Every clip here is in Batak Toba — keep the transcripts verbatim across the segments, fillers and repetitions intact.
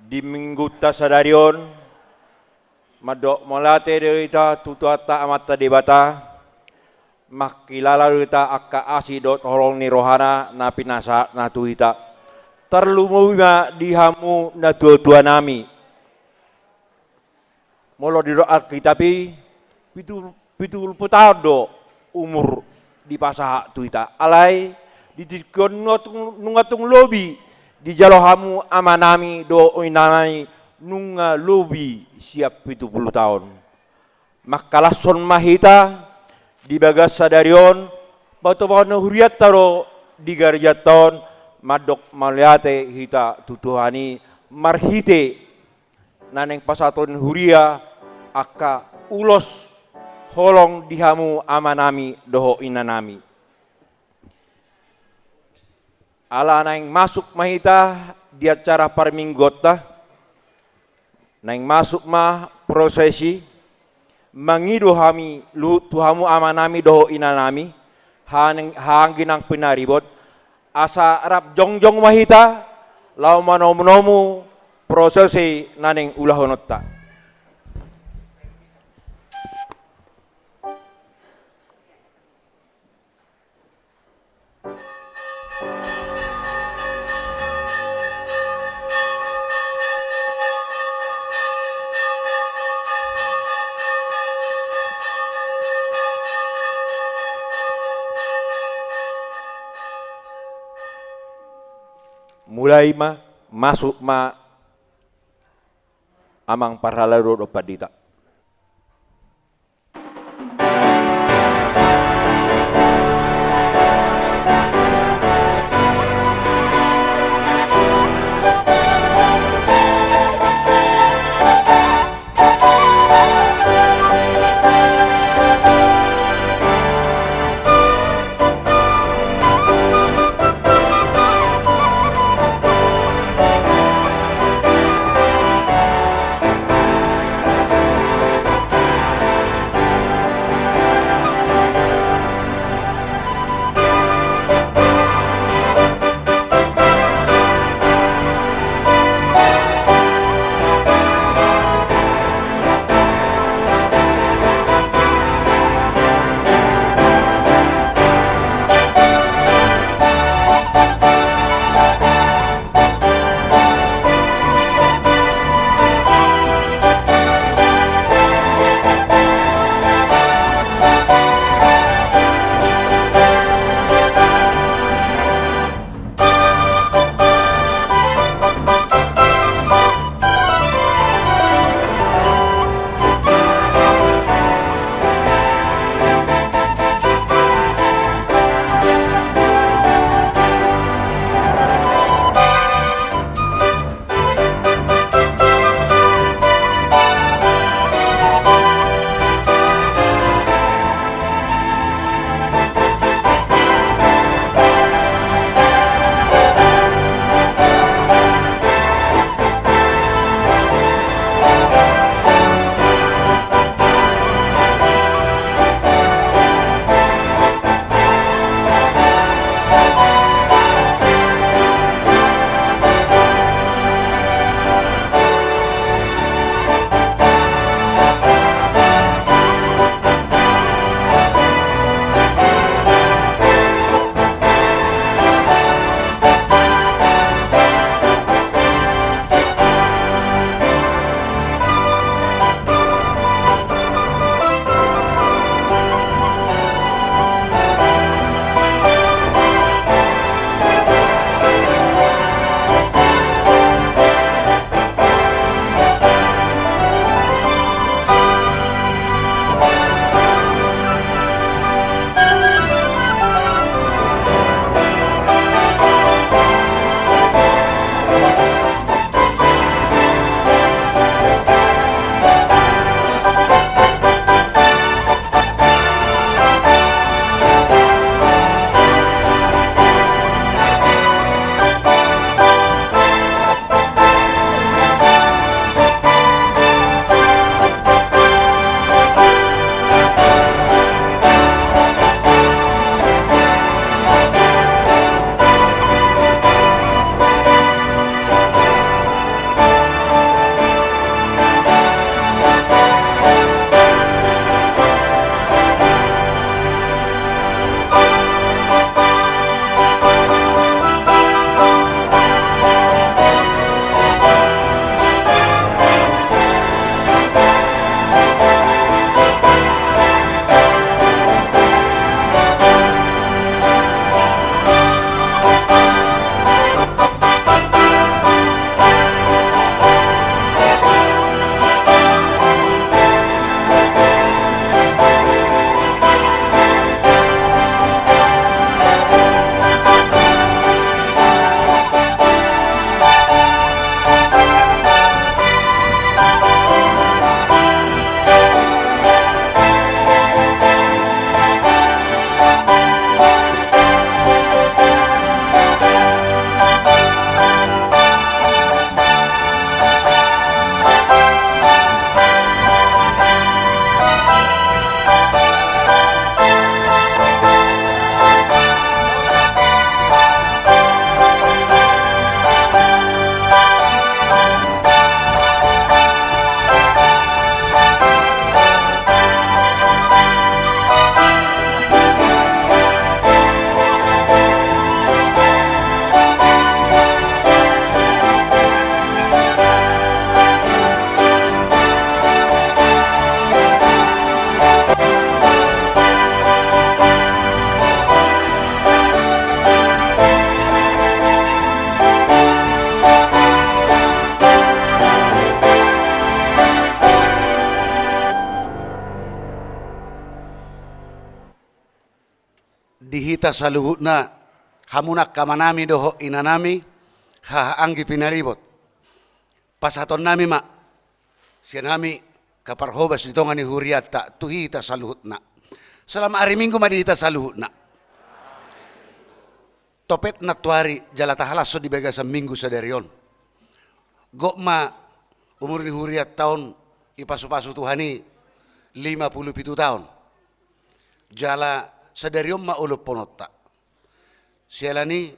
Di minggunta sadari on, mandok mauliate do hita tu Tuhanta Amanta Debata, mangkilala do hita angka asi dohot holong ni rohana na pinasahatna tu hita. Tarlumobi ma di hamu natuatuanami. Molo didok Alkitab i, pitu, pitu pulu taon do umur dipasahat tu hita. Alai di tingki on nunga tung, nunga tung lobi dijalo hamu amanami dohot inanami, nunga lobi sian pitu pulu taon. Mangkalashon ma hita di bagasan sadari on, patupaon ni hurianta do di garejanta on, mandok mauliate hita tu Tuhan i marhite na naeng pasahaton ni huria angka ulos holong di hamu amanami dohot inanami. Ala naeng masuk ma hita di acara parmingguonta, naeng masuk ma prosesi, mangido hami luhut tu hamu amanami dohot inanami, haning-, haanggi nang pinaribot, asa rap jongjong ma hita, laho manomunomu prosesi na naeng ulahononta. Mulai ma, masuk ma amang parhalado dohot pandita. hita saluhutna, hamu angka amanami dohot inanami, haha anggi pinaribot. Pasahatonnami ma sian hami angka parhobas di tonga ni hurianta tu hita saluhutna. Selamat ari Minggu ma di hita saluhutna. Topet nantuari jala tahalashon di bagasan Minggu sadari on. Gok ma umur ni hurianta on, dipasupasu Tuhan i lima pulu pitu taon. Jala sadari on ma oloppononta. Siala ni i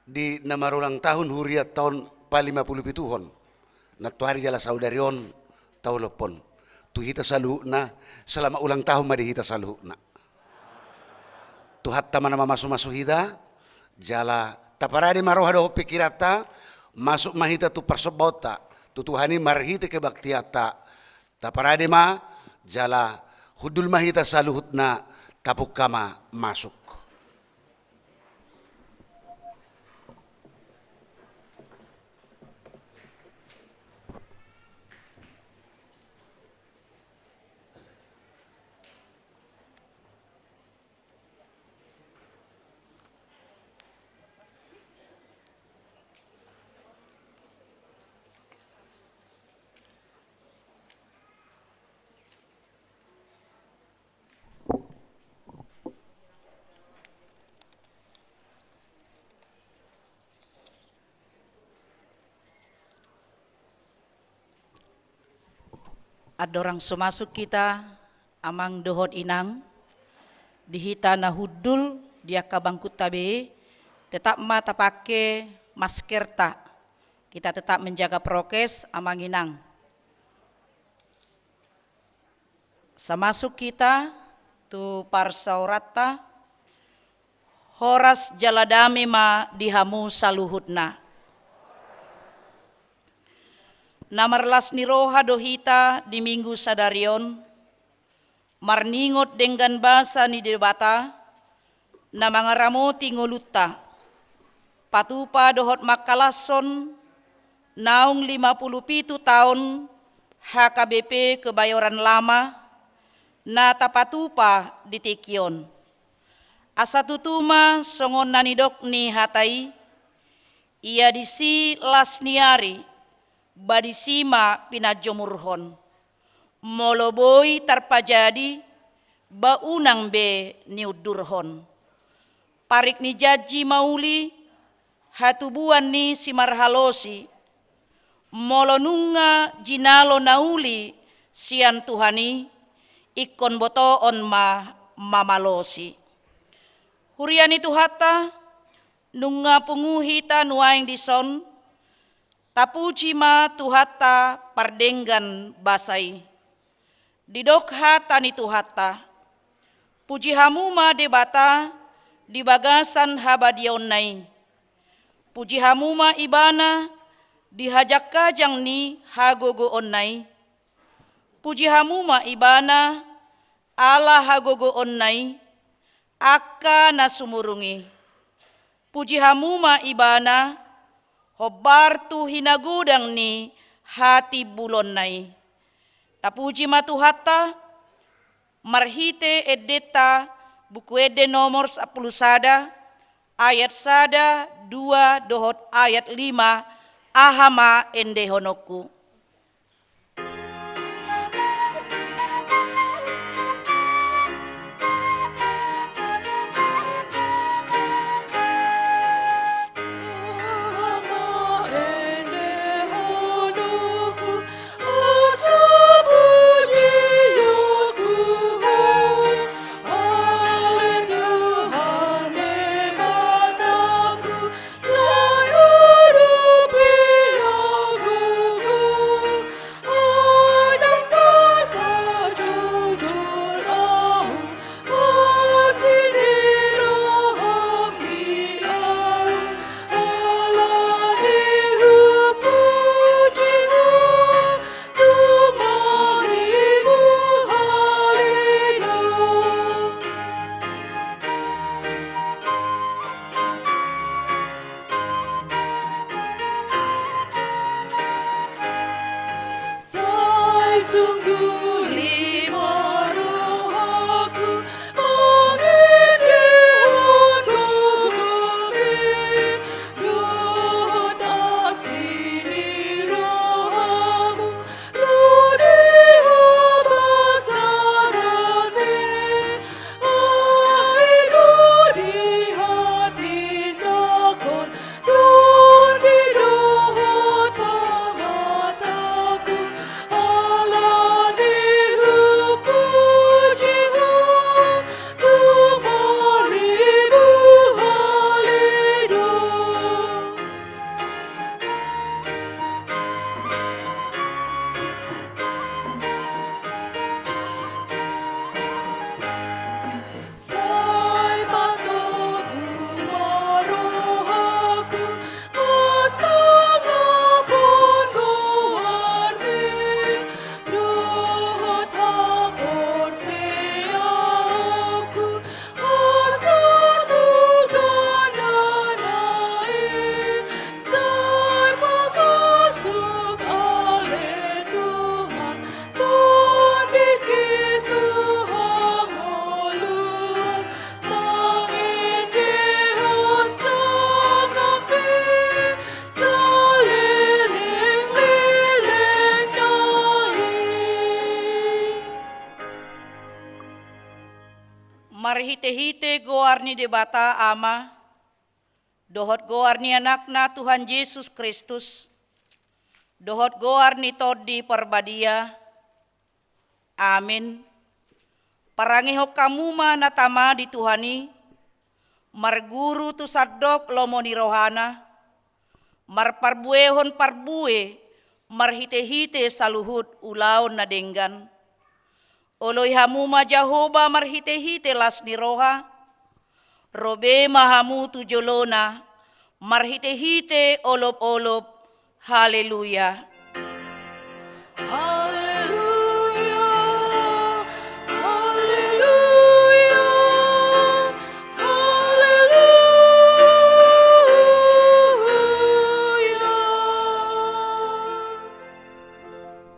di na marulang tahun hurianta on palima pulu pituhon. Nantuari jala saudari on taolophon. Tu hita saluhutna, selamat ulang tahun ma di hita saluhutna. Tuhanta ma na mamasumasu hita, jala taparade ma roha dohot pikiranta, masuk ma hita tu parsombaonta tu Tuhan i marhite kebaktianta. Taparade ma, jala hundul ma hita saluhutna, tapungka ma masuk. Andorang so masuk hita, amang dohot inang, di hita na hundul di angka bangkunta be, tetap ma tapake maskerta. Kita tetap menjaga prokes, amang inang. Asa masuk hita tu parsaoranta, horas jala dame ma di hamu saluhutna. Na marlas ni roha do hita di Minggu sadari on, marningot denggan basa ni Debata, na mangaramoti ngolunta, patupa dohot mangkalashon naung lima pulu pitu taon H K B P Kebayoran Lama, na tapatupa di tingki on. Asa tutu ma songon na nidok ni hata i, ia disi las ni ari, ba disi ma pinanjomurhon. Molo boi tarpajadi, ba unang be niundurhon. Parik ni janji ma uli, hatubuan ni simarhalosi. Molo nunga jinalo na uli sian Tuhan i, ingkon botoon ma mamalosi. Huria ni Tuhanta, nunga pungu hita nuaeng dison, tapuji ma Tuhanta pardenggan basa i. Didok hata ni Tuhanta, puji hamu ma Debata di bagasan habadiaonna i. Puji hamu ma Ibana di hajangkajang ni hagogoonna i. Puji hamu ma Ibana ala hagogoonna i, angka na sumurung i. Puji hamu ma Ibana, hombar tu hinagodang ni hatimbulonna i. Tapuji ma Tuhanta, marhite endenta, Buku Ende nomor sampulu sada, ayat sada, dua, dohot ayat lima, aha ma endehononku. Marhite-hite goar ni Debata Ama, dohot goar ni Anakna Tuhan Jesus Kristus, dohot goar ni Tondi Parbadia. Amin. Parangehon hamu ma na tama di Tuhan i, marguru tu sandok lomo ni rohana, marparbuehon parbue marhite-hite saluhut ulaon na denggan. Oloi hamu ma Jahowa marhite-hite las ni roha, ro be ma hamu tu jolona marhite-hite olop-olop. Haleluya. Haleluya, haleluya, haleluya.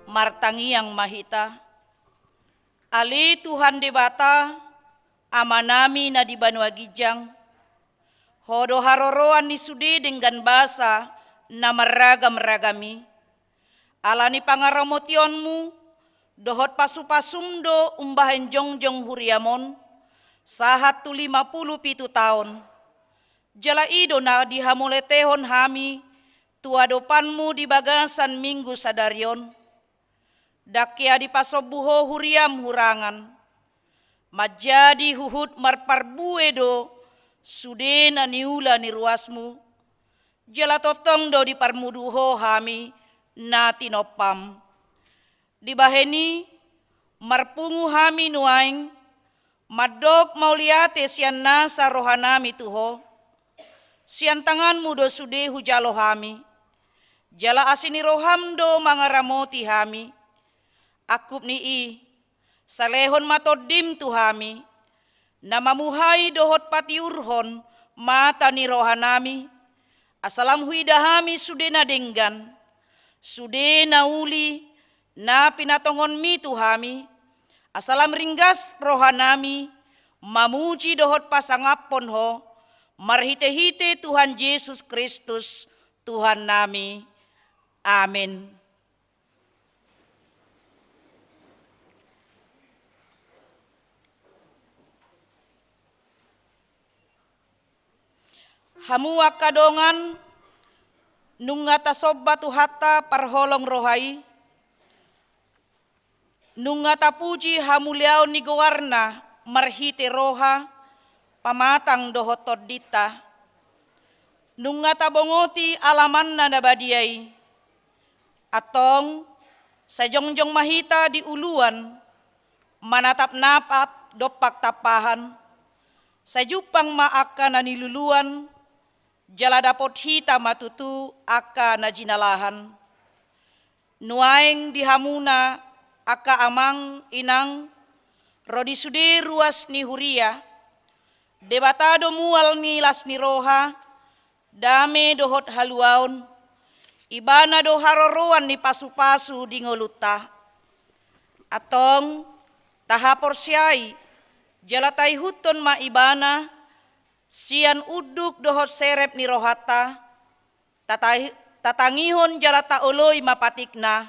Martangiang ma hita. Ale Tuhan Debata, Amanami na di banua ginjang, Ho do haroroan ni sude denggan basa na marragam-ragam i. Ala ni pangaramotionMu dohot pasu-pasuM do umbahen jongjong huriaM on, sahat tu lima pulu pitu taon. Jala i do na dihamuliatehon hami tu adopanMu di bagasan Minggu sadari on. Ndang hea dipasombu Ho huriaM hurangan. Manjadi huhut marparbue do sude na niula ni ruasMu. Jala tongtong do diparmudu Ho hami na tinompaM. Dibahen i, marpungu hami nuaeng, mandok mauliate sian nasa rohanami tu Ho. Sian tanganMu do sude hujalo hami. Jala asi ni rohaM do mangaramoti hami. Angkup ni i, salehon ma TondiM tu hami, na mamuhai dohot patiurhon mata ni rohanami, asa lam huida hami sude na denggan, sude na uli, na pinatongonMi tu hami, asa lam ringgas rohanami mamuji dohot pasangaphon Ho, marhite-hite Tuhan Jesus Kristus, Tuhannami. Amin. Hamu angka dongan, nunga tasomba Tuhanta parholong roha i, nunga tapuji hamuliaon ni goarna marhite roha, pamatang dohot tondinta. Nunga tabongoti alamanna na badia i. Antong, sai jongjong ma hita di uluan, manatap-natap dompak tampahan, sai jumpang ma angka na niluluan, jala dapot hita ma tutu angka na jinalahan. Nuaeng di hamuna angka amang inang, ro di sude ruas ni huria, Debata do mual ni las ni roha, dame dohot haluaon, Ibana do haroroan ni pasu-pasu di ngolunta. Antong, tahaporseai, jala taihuthon ma Ibana, sian unduk dohot serep ni rohanta, tatai-, tatangihon jala taoloi ma patikna,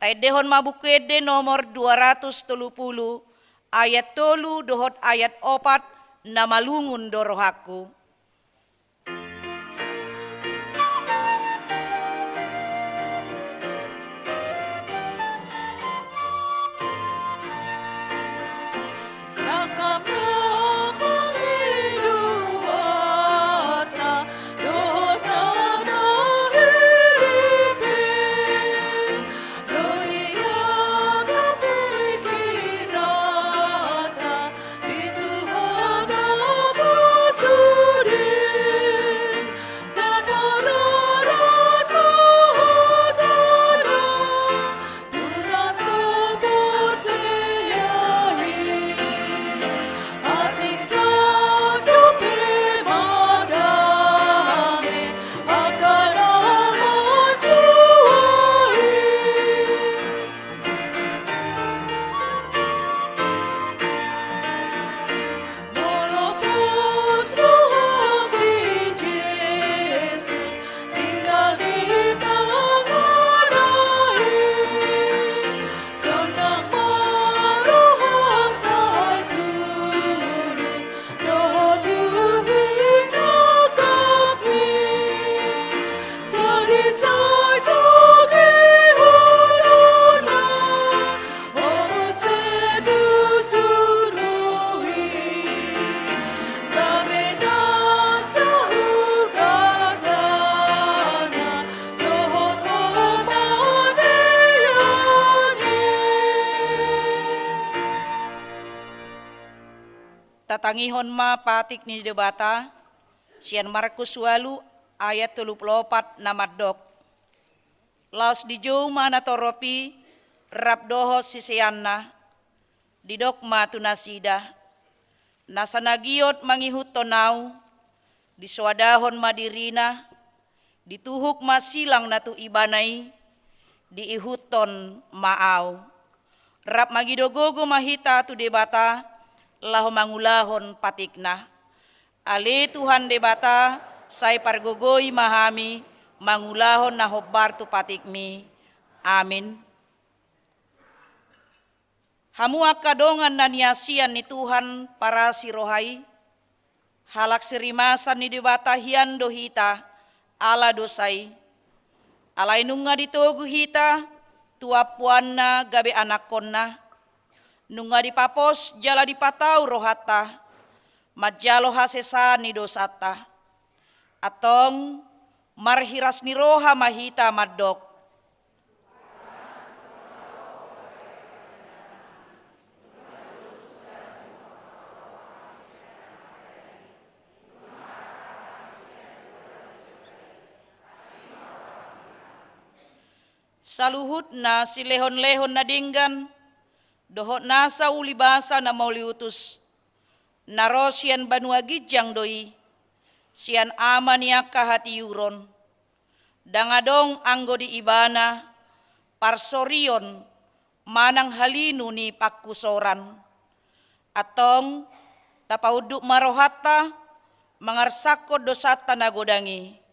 taendehon ma Buku Ende nomor dua ratus tolu pulu, ayat tolu dohot ayat opat, na malungun do rohangku. Tatangihon ma patik ni Debata sian Markus ualu ayat tolu pulu opat na mandok: Laos dijou ma natorop i rap dohot siseanna, didok ma tu nasida: Nasa na giot mangihuthon Au, disoadahon ma dirina, dituhuk ma silang na tu ibana i, diihuthon ma Au. Rap mangido gogo ma hita tu Debata laho mangulahon patikna. Ale Tuhan Debata, sai pargogoi ma hami mangulahon na hombar tu patikMi. Amin. Hamu angka dongan na niasian ni Tuhan parasi roha i, halak sirimasan ni Debata hian do hita ala dosa i. Alai nunga ditogu hita tu ampuanna gabe anakkonna, nunga dipapos jala dipatau rohanta manjalo hasesaan ni dosanta. Antong marhiras ni roha ma hita mandok: Saluhutna silehonlehon na denggan dohot nasa ulibasa na mauliutus, na ro sian banua ginjang do i, sian Ama ni angka hatiuron. Ndang adong anggo di ibana parsorion manang halinu ni pangkusoran. Antong tapaunduk ma rohanta mangarsakkon dosanta na godang i.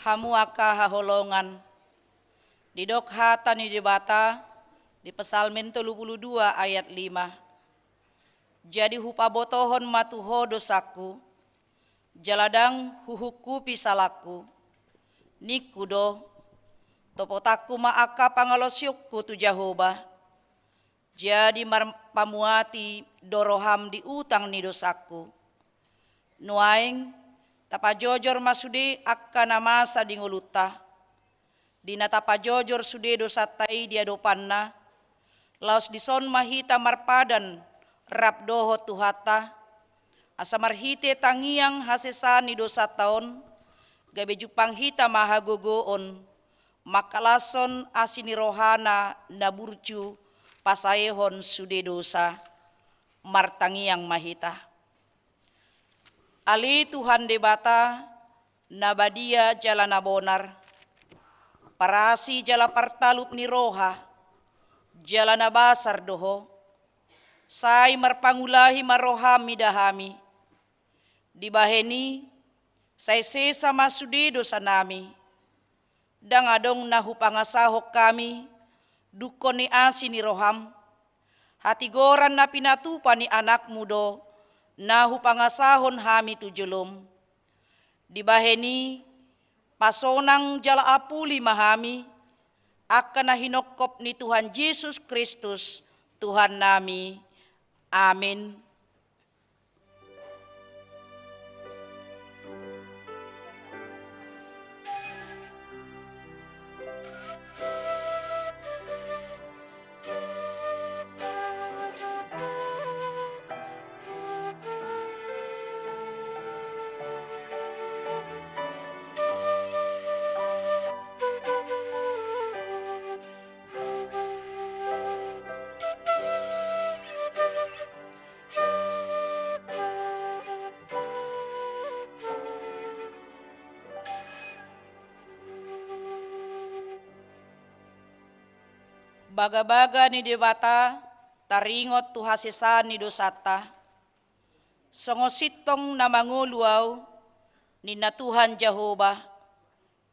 Hamu angka haholongan, didok hata ni Debata di Psalmen tolu pulu dua ayat lima: Jadi hupabotohon ma tu Ho dosangku, jala ndang huhungkupi salangku. Ningku do: Topotanku ma angka pangalaosionku tu Jahowa. Jadi marpamuati do roham di utang ni dosangku. Nuaeng, tapajojor ma sude angka na masa di ngolunta. Di na tapajojor sude dosanta i di adopanna, laos dison ma hita marpadan rap dohot Tuhanta, asa marhite tangiang hasesaan ni dosanta on, gabe jumpang hita ma hagogoon, mangkalashon asi ni rohana na burju pasaehon sude dosa. Martangiang ma hita. Ale Tuhan Debata, na badia jala na bonar, parasi jala partalup ni roha, jala na basar do Ho, sai marpangulahi ma roham mida hami. Dibahen i, sai sesa ma sude dosanami. Ndang adong na hupangasahon hami, dungkon ni asi ni roham, hatigoran na pinatupa ni Anakmu do, na hupangasahon hami tu jolom. Dibahen i, pasonang jala apuli ma hami, angka na hinongkop ni Tuhan Jesus Kristus, Tuhannami. Amin. Bagabaga ni Debata taringot tu hasesaan ni dosanta. Songon sintong na mangolu ahu, ninna Tuhan Jahowa,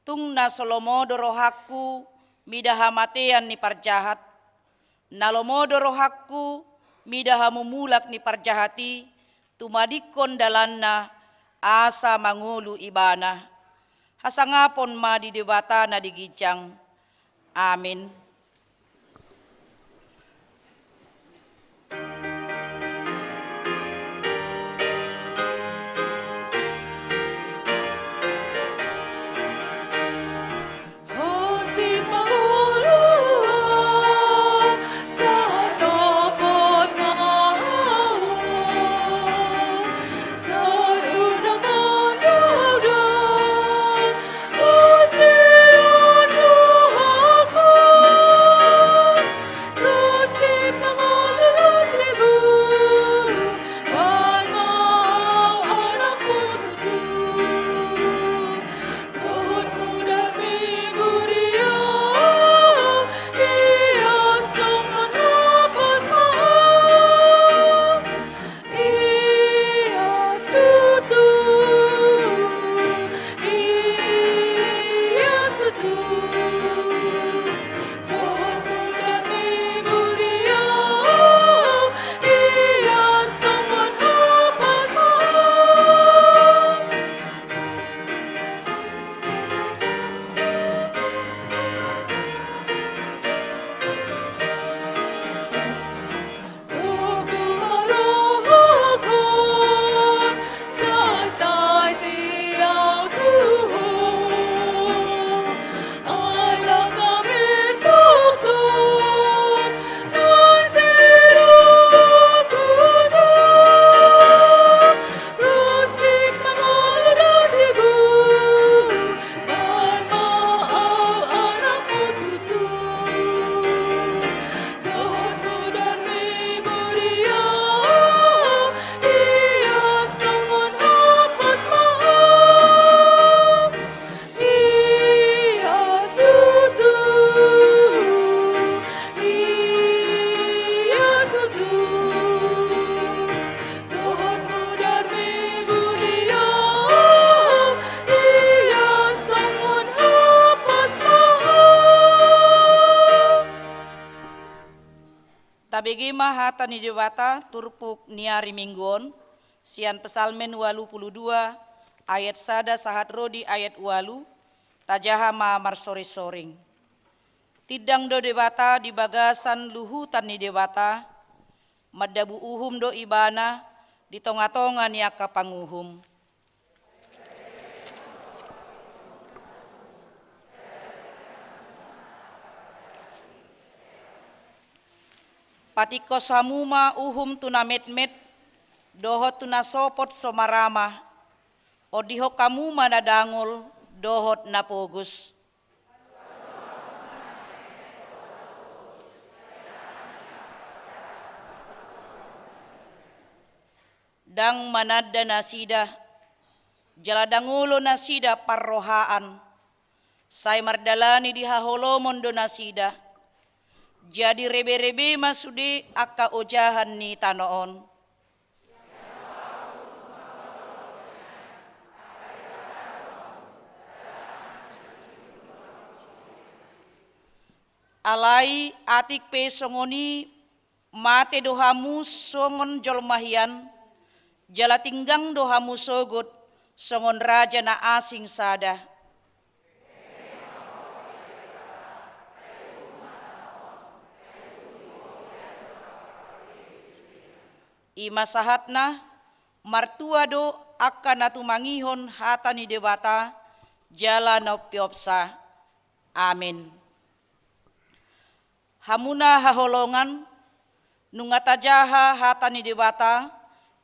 tung na so lomo do rohangku mida hamatean ni parjahat, na lomo do rohangku mida hamumulak ni parjahat i, tumadingkon dalanna asa mangolu ibana. Hasangapon ma di Debata na di ginjang. Amin. Tabege ma hata ni Debata turpuk ni ari Minggu on, sian Psalmen ualu pulu dua, ayat sada sahat ro di ayat ualu, tajaha ma marsoring-soring. Tindang do Debata di bagasan luhutan ni Debata, mandabu uhum do Ibana di tonga-tonga ni angka panguhum. Patingkos hamu ma uhum tu na metmet, dohot tu na sopot so marama, ondihon hamu ma na dangol, dohot na pogos. Ndang mananda nasida, jala ndang olo nasida parrohaan, sai mardalani di haholomon do nasida. Jadi reberebe ma sude angka ojahan ni tano on. Alai atik pe songon i, mate do hamu songon jolma hian, jala tinggang do hamu sogot songon raja na asing sada. I ma sahatna, martua do angka na tumangihon hata ni Debata, jala na umpeopsa. Amen. Hamuna haholongan, nunga tajaha hata ni Debata,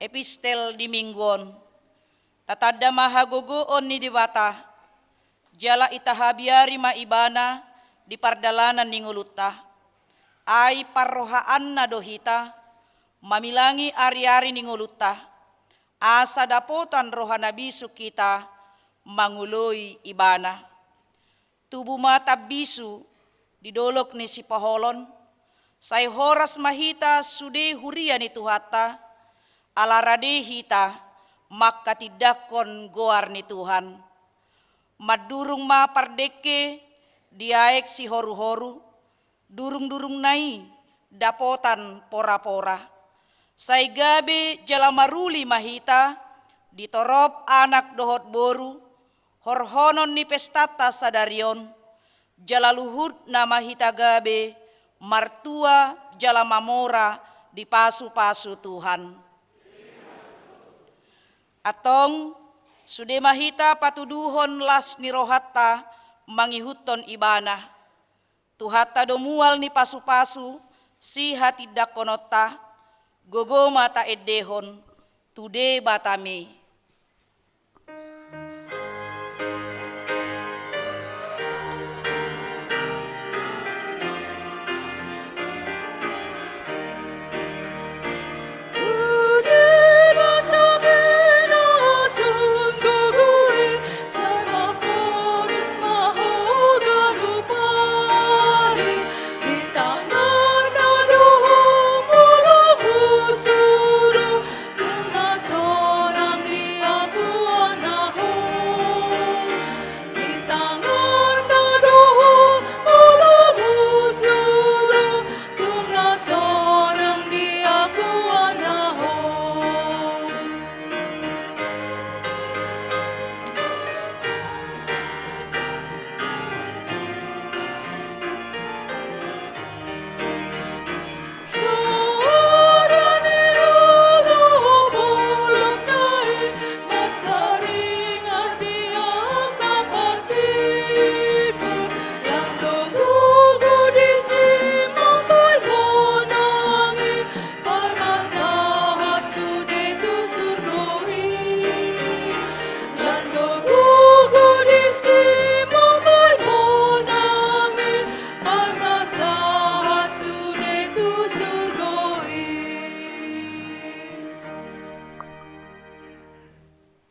epistel di minggu on. Tatanda ma hagogoon ni Debata, jala itahabiari ma Ibana di pardalanan ni ngolunta. Ai parrohaanna do hita, mamilangi ari-ari ni ngolunta, asa dapotan roha na bisuk hita mangoloi Ibana. Tubu ma tambisu di dolok ni sipaholon, sai horas ma hita sude huria ni Tuhanta, ala rade hita mangkatindangkon goar ni Tuhan. Mandurung ma pardengke di aek sihoru-horu, durung-durungna i dapotan pora-pora. Sai gabe jala maruli ma hita di torop anak dohot boru, horhonon ni pestanta sadari on, jala luhutna ma hita gabe martua jala mamora dipasu-pasu Tuhan. Antong, sude ma hita patuduhon las ni rohanta mangihuthon Ibana. Tuhanta do mual ni pasu-pasu sihatindangkononta, gogo ma taendehon tu Debata me.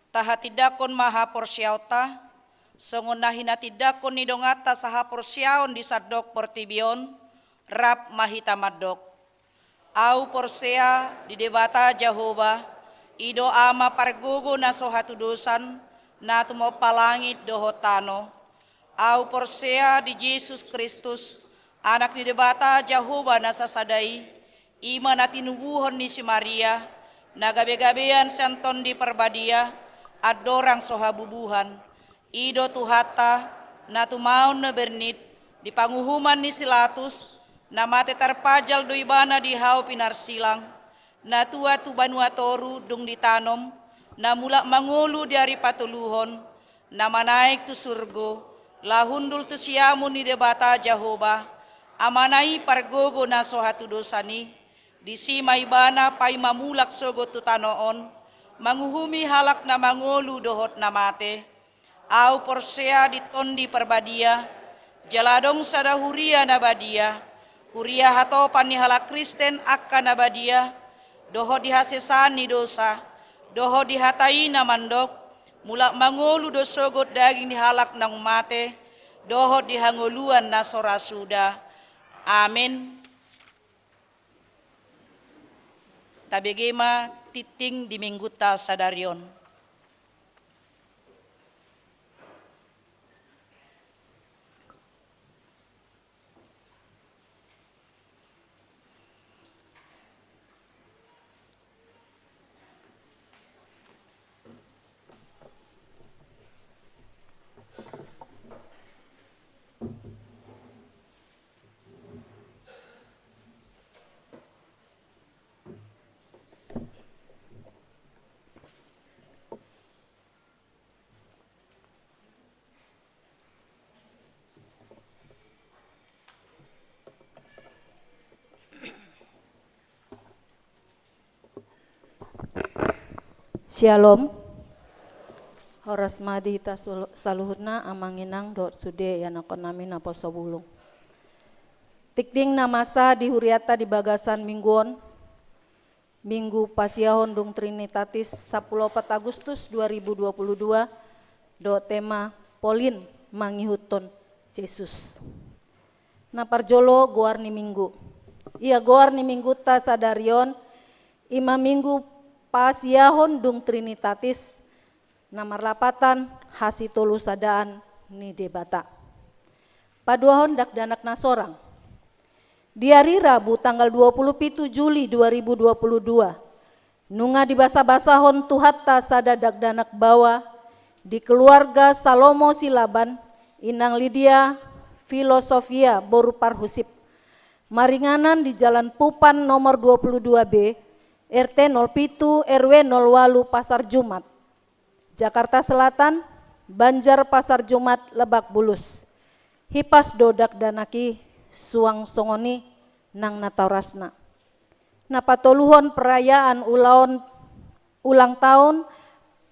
Tahatindangkon ma haporseaonta, songon na hinatindangkon ni donganta sahaporseaon di sandok portibi on, rap ma hita mandok. Ahu porsea di Debata Jahowa, i do Ama pargogo na so hatudosan, na tumompa langit dohot tano. Ahu porsea di Jesus Kristus, Anak ni Debata Jahowa na sasada i, i ma na tinubuhon ni si Maria, na gabe-gabean sian Tondi Parbadia, andorang so habubuhan. I do Tuhanta, na tumaon na bernit, di panguhuman ni si Latus, na mate tarpajal do ibana di hau pinarsilang, na tua tu banua toru dung ditanom, na mulak mangolu di ari patoluhon, na manaek tu surgo, laho hundul tu siamun ni Debata Jahowa, Amana i pargogo na so hatudosan i, disi ma ibana paima mulak sogot tu tano on, manguhumi halak na mangolu dohot na mate. Ahu porsea di Tondi Parbadia, jala adong sada huria na badia, huria hatopan ni halak Kristen angka na badia, dohot di hasesaan ni dosa, dohot di hata i na mandok, mulak mangolu do sogot daging ni halak naung mate, dohot di hangoluan na so ra suda. Amen. Tabege ma tingting di Minggunta sadari on. Syalom. Horas ma di hita sul-, saluhutna, amang inang dohot sude ianakkonnami naposo bulung. Tingting na masa di hurianta di bagasan minggu on, Minggu Pasiahon dung Trinitatis, sampulu opat Agustus dua ribu dua puluh dua, dohot tema Polin mangihuthon Jesus. Na parjolo, goar ni minggu. Ia goar ni Minggunta sadari on, i ma Minggu Pasiahon dung Trinitatis, na marlapatan hasitolusadaan ni Debata. Paduahon dakdanak na sorang. Di ari Rabu tanggal dua puluh pitu Juli dua ribu dua puluh dua, nunga dibasabasahon Tuhanta sada dakdanak baoa di keluarga Salomo Silaban, Inang Lidia Filosofia boru Parhusip, maringanan di Jalan Pupan nomor dua puluh dua B, R T nol pitu, R W nol walu, Pasar Jumat, Jakarta Selatan, Banjar Pasar Jumat, Lebak Bulus. Hipas do dakdanak i suang songon i nang natorasna. Na patoluhon perayaan ulaon ulang tahun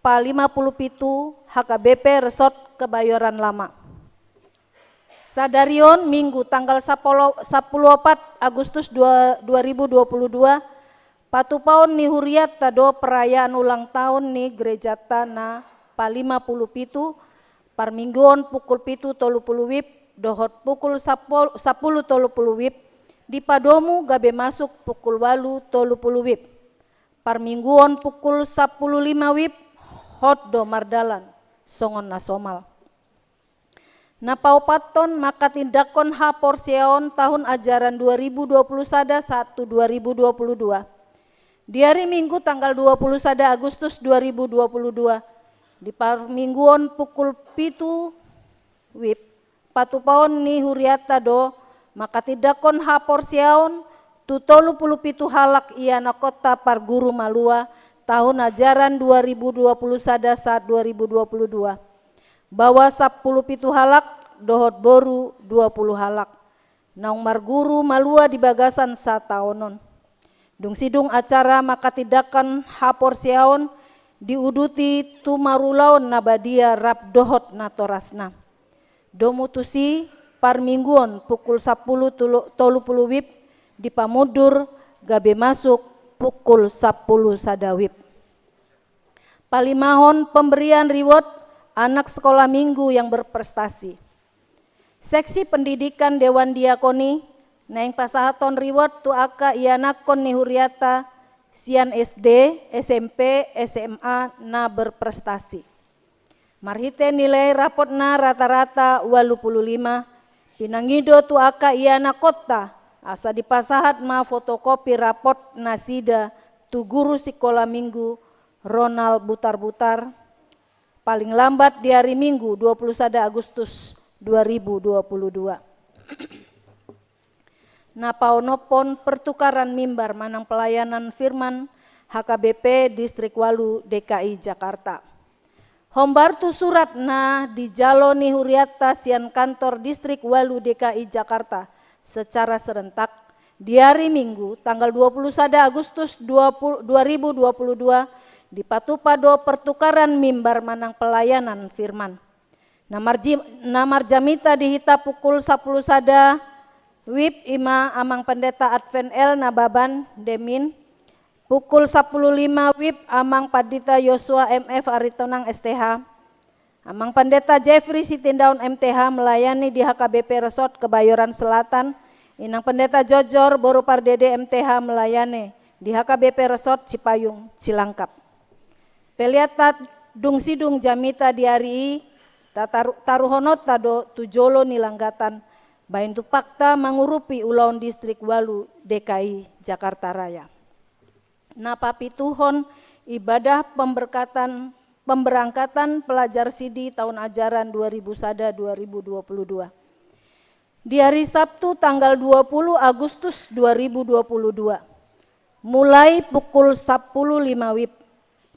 pa lima puluh pitu H K B P Resort Kebayoran Lama. Sadari on Minggu tanggal sapolo-, sampulu opat Agustus dua, dua ribu dua puluh dua, patupaon ni hurianta do perayaan ulang tahun ni gerejanta na pa lima puluh pitu, parmingguon pukul pitu tolu puluh wib, dohot pukul sapul-, sapulu tolu puluh wib, dipadomu gabe masuk pukul walu tolu puluh wib. Parmingguon pukul sapulu lima wib, hot do mardalan songon na somal. Na paopathon, manghatindanghon haporseaon tahun ajaran dua ribu dua puluh sada sahat tu dua ribu dua puluh dua. Di ari Minggu tanggal dua puluh sada Agustus dua ribu dua puluh dua, di parmingguon pukul pitu wib, patupaon ni hurianta do manghatindanghon haporseaon tu tolu puluh pitu halak ianakhonta parguru malua tahun ajaran dua ribu dua puluh sada sahat dua ribu dua puluh dua. Baoa sampulu pitu halak dohot boru dua puluh halak, naung marguru malua di bagasan sataon on. Dung sidung acara manghatindanghon haporseaon, diuduti tu marulaon na badia rap dohot natorasna. Domu tusi, parmingguon pukul sapulu tolu-, tolu puluh wib, dipamundur gabe masuk pukul sapulu sada wib. Palimahon, pemberian reward anak sekolah minggu yang berprestasi. Seksi pendidikan Dewan Diakoni naeng pasahathon reward tu angka ianakhon ni hurianta sian S D, S M P, S M A na berprestasi. Marhite nilai rapotna rata-rata ualu pulu lima, pinangido tu angka ianakhonta asa dipasahat ma fotokopi rapot nasida tu guru sikola minggu Ronald Butarbutar, paling lambat di ari Minggu dua puluh sada Agustus dua ribu dua puluh dua. Na paonomhon, pertukaran mimbar manang pelayanan firman H K B P Distrik ualu D K I Jakarta. Hombar tu surat na dijalo ni hurianta sian kantor Distrik ualu D K I Jakarta secara serentak, di ari Minggu tanggal dua puluh sada Agustus dua puluh, dua ribu dua puluh dua, dipatupa do pertukaran mimbar manang pelayanan firman. Na marji-, na marjamita di hita pukul sapuluh sada wib ima Amang Pendeta Advent L Nababan, Demin, pukul sapuluh lima wib Amang Pandita Yosua M F Aritonang S T H, Amang Pendeta Jeffrey Sitindaun M T H melayani di H K B P Resort Kebayoran Selatan, Inang Pendeta Jojor boru Pardede M T H melayani di H K B P Resort Cipayung, Cilangkap. Pelean ta dung sidung jamita di ari i, tataru-, taruhononta do tu jolo ni langgatan, baen tumpakta mangurupi ulaon Distrik Ualu D K I Jakarta Raya. Na papituhon, ibadah pemberkatan, pemberangkatan pelajar sidi tahun ajaran dua ribu sada dua ribu dua puluh dua. Di hari Sabtu tanggal dua puluh Agustus dua ribu dua puluh dua, mulai pukul sapuluh lima wib,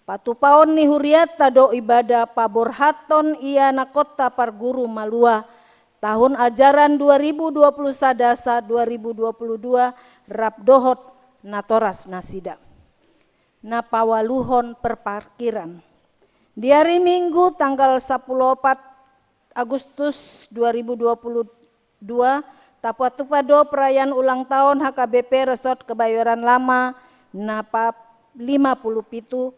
patupaon ni hurianta do ibadah paborhathon ianakhonta parguru malua tahun ajaran dua ribu dua puluh sada sahat dua ribu dua puluh dua, rap dohot natoras nasida. Na paualuhon, perparkiran. Di ari Minggu tanggal sapuluh opat Agustus dua ribu dua puluh dua, tapatupa do perayaan ulang tahun H K B P Resort Kebayoran Lama na pa lima puluh pitu,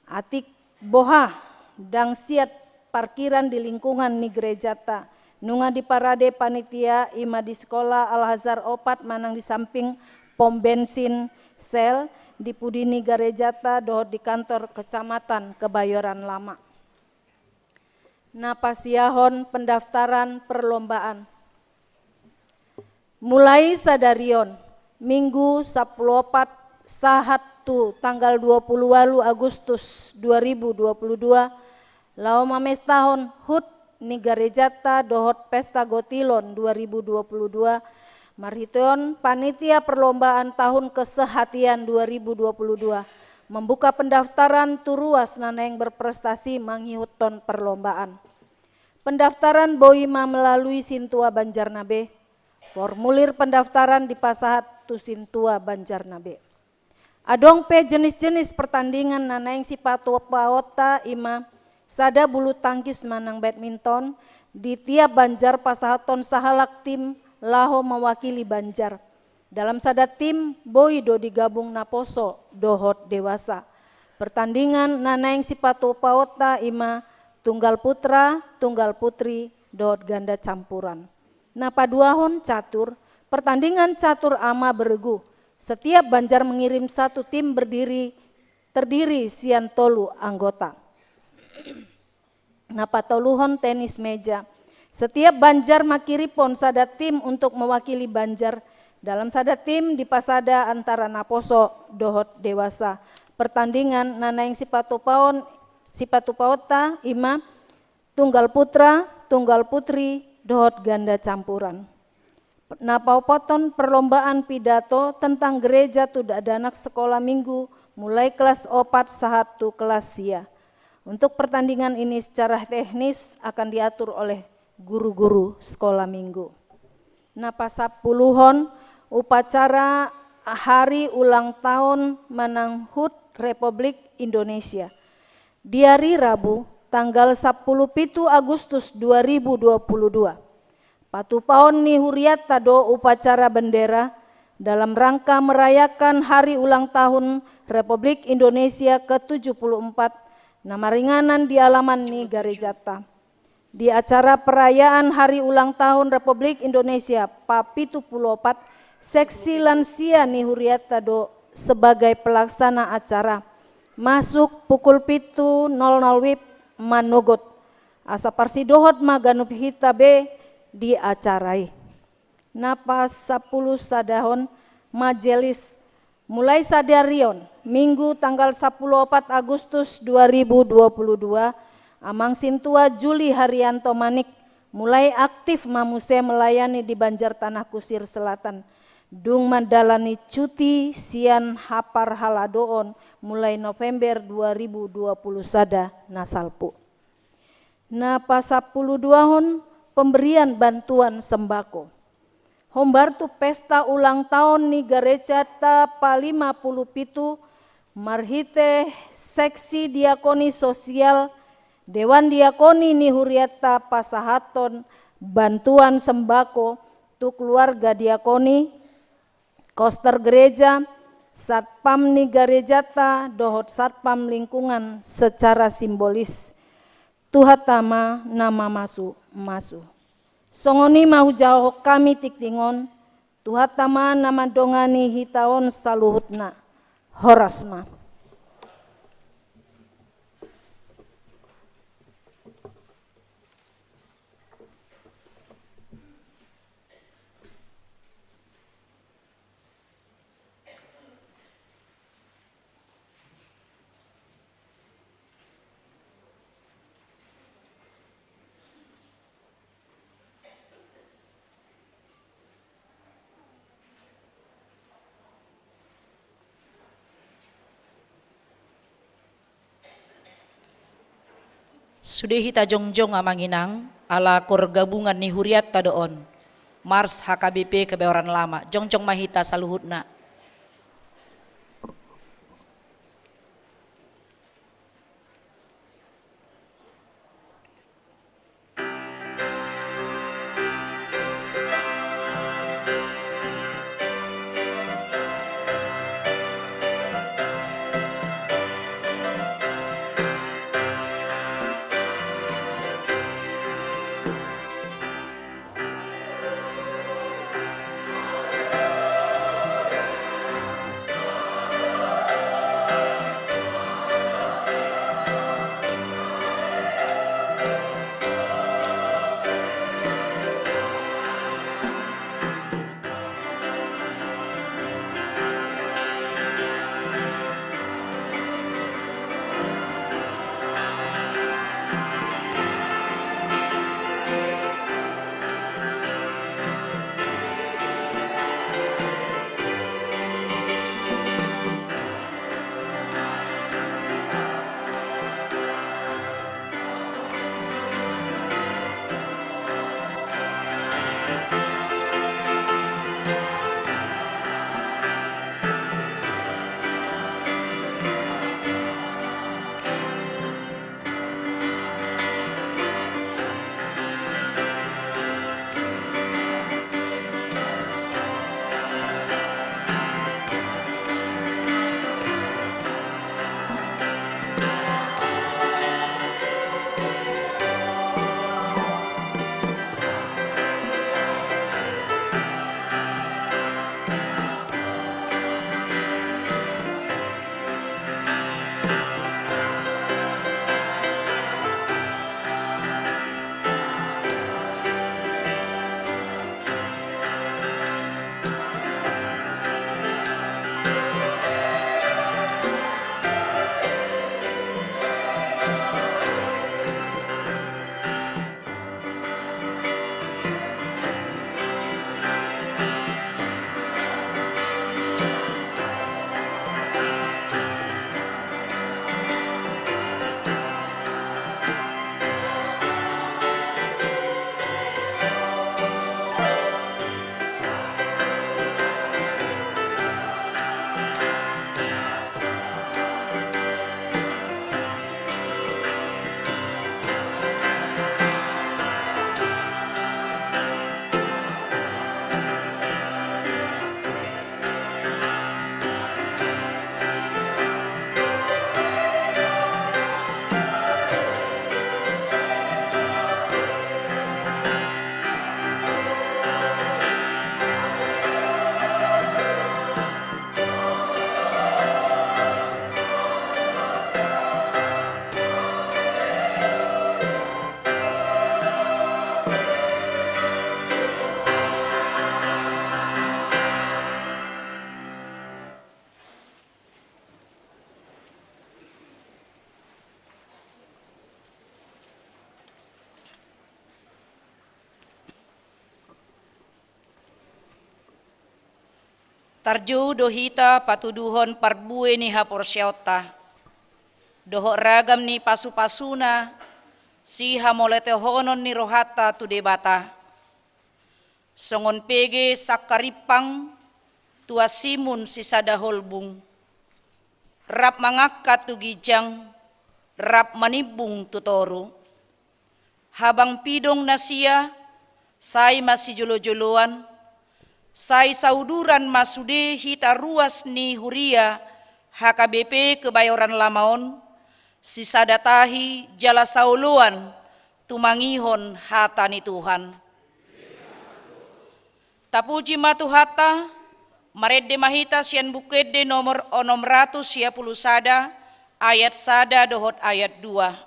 atik boha ndang siat parkiran di lingkungan ni gerejata, nunga diparade panitia, ima di Sekolah Al-Azhar opat manang di samping pom bensin Shell, di pudi ni gerejata dohot di kantor Kecamatan Kebayoran Lama. Na pasiahon, pendaftaran perlombaan. Mulai sadari on, Minggu sapuluh opat sahat tu tanggal dua puluh ualu Agustus dua ribu dua puluh dua, laho mamestahon hut ni garejanta dohot pesta gotilon dua ribu dua puluh dua, marhiteon panitia perlombaan tahun kesehatian dua ribu dua puluh dua, membuka pendaftaran tu ruas na naeng berprestasi mangihuthon perlombaan. Pendaftaran boi ma melalui sintua Banjarna be. Formulir pendaftaran dipasahat tu sintua Banjarna be. Adong pe jenis-jenis pertandingan na naeng sipatupaonta, ima sada bulu tangkis manang badminton, di tiap banjar pasahathon sahalak tim laho mewakili banjar. Dalam sada tim boi do digabung naposo dohot dewasa. Pertandingan na naeng sipatupaonta ima tunggal putra, tunggal putri, dohot ganda campuran. Na paduahon, catur. Pertandingan catur ama beregu. Setiap banjar mengirim satu tim berdiri, terdiri sian tolu anggota. Na patoluhon, tenis meja. Setiap banjar mangkiriphon sada tim untuk mewakili banjar. Dalam sada tim dipasada antara naposo dohot dewasa. Pertandingan na naeng sipatupaon, sipatupaonta ima tunggal putra, tunggal putri, dohot ganda campuran. Na paopathon, perlombaan pidato tentang gereja tu dakdanak sekolah minggu, mulai kelas opat sahat tu kelas sia. Untuk pertandingan ini secara teknis akan diatur oleh guru-guru sekolah minggu. Na pasampuluhon, upacara hari ulang tahun manang hut Republik Indonesia. Di ari Rabu, tanggal sapuluh pitu Agustus dua ribu dua puluh dua, patupaon ni hurianta do upacara bendera dalam rangka merayakan hari ulang tahun Republik Indonesia ketujuh puluh empat, na maringanan di alaman ni garejanta. Di acara perayaan hari ulang tahun Republik Indonesia papitu puluh opat, seksi lansia ni hurianta do sebagai pelaksana acara. Masuk pukul pitu nol nol wib manogot. Asa parsidohot ma ganup hita be di acara i. Na pasampulu sadahon, majelis. Mulai sadari on, Minggu tanggal sapuluh opat Agustus dua ribu dua puluh dua, Amang Sintua Juli Haryanto Manik mulai aktif ma muse melayani di Banjar Tanah Kusir Selatan. Dung mandalani cuti sian haparhaladoon mulai November dua ribu dua puluh sada na salpu. Na pasampulu duahon, pemberian bantuan sembako. Hombar tu pesta ulang tahun ni garejanta palima pulu pitu, marhite seksi diakoni sosial Dewan Diakoni ni hurianta pasahathon bantuan sembako tu keluarga diakoni, koster gereja, satpam ni garejanta dohot satpam lingkungan secara simbolis. Tuhanta ma na mamasu-masu. Songon i ma hujahahon hami tingting on, Tuhanta ma na mandongani hita on saluhutna. Horas ma. Sude hita jongjong, amang inang, ala kor gabungan ni hurianta do on. Mars H K B P Kebayoran Lama. Jongjong ma hita saluhutna. Tarjou do hita patuduhon parbue ni haporseaonta dohot ragam ni pasupasuna sihamauliatehonon ni rohanta tu Debata. Songon pege sangkarimpang tu asimun sisada holbung, rap mangangkat tu ginjang, rap manimbung tu toru. Habang pidong na sia, sai masijolojoloan, sai sauduran ma sude hita ruas ni huria H K B P Kebayoran Lama on, sisada tahi jala saoloan tumangihon hata ni Tuhan. Tapuji ma Tuhanta, marende ma hita sian Buku Ende nomor onom ratus sia pulu sada, ayat sada dohot ayat dua.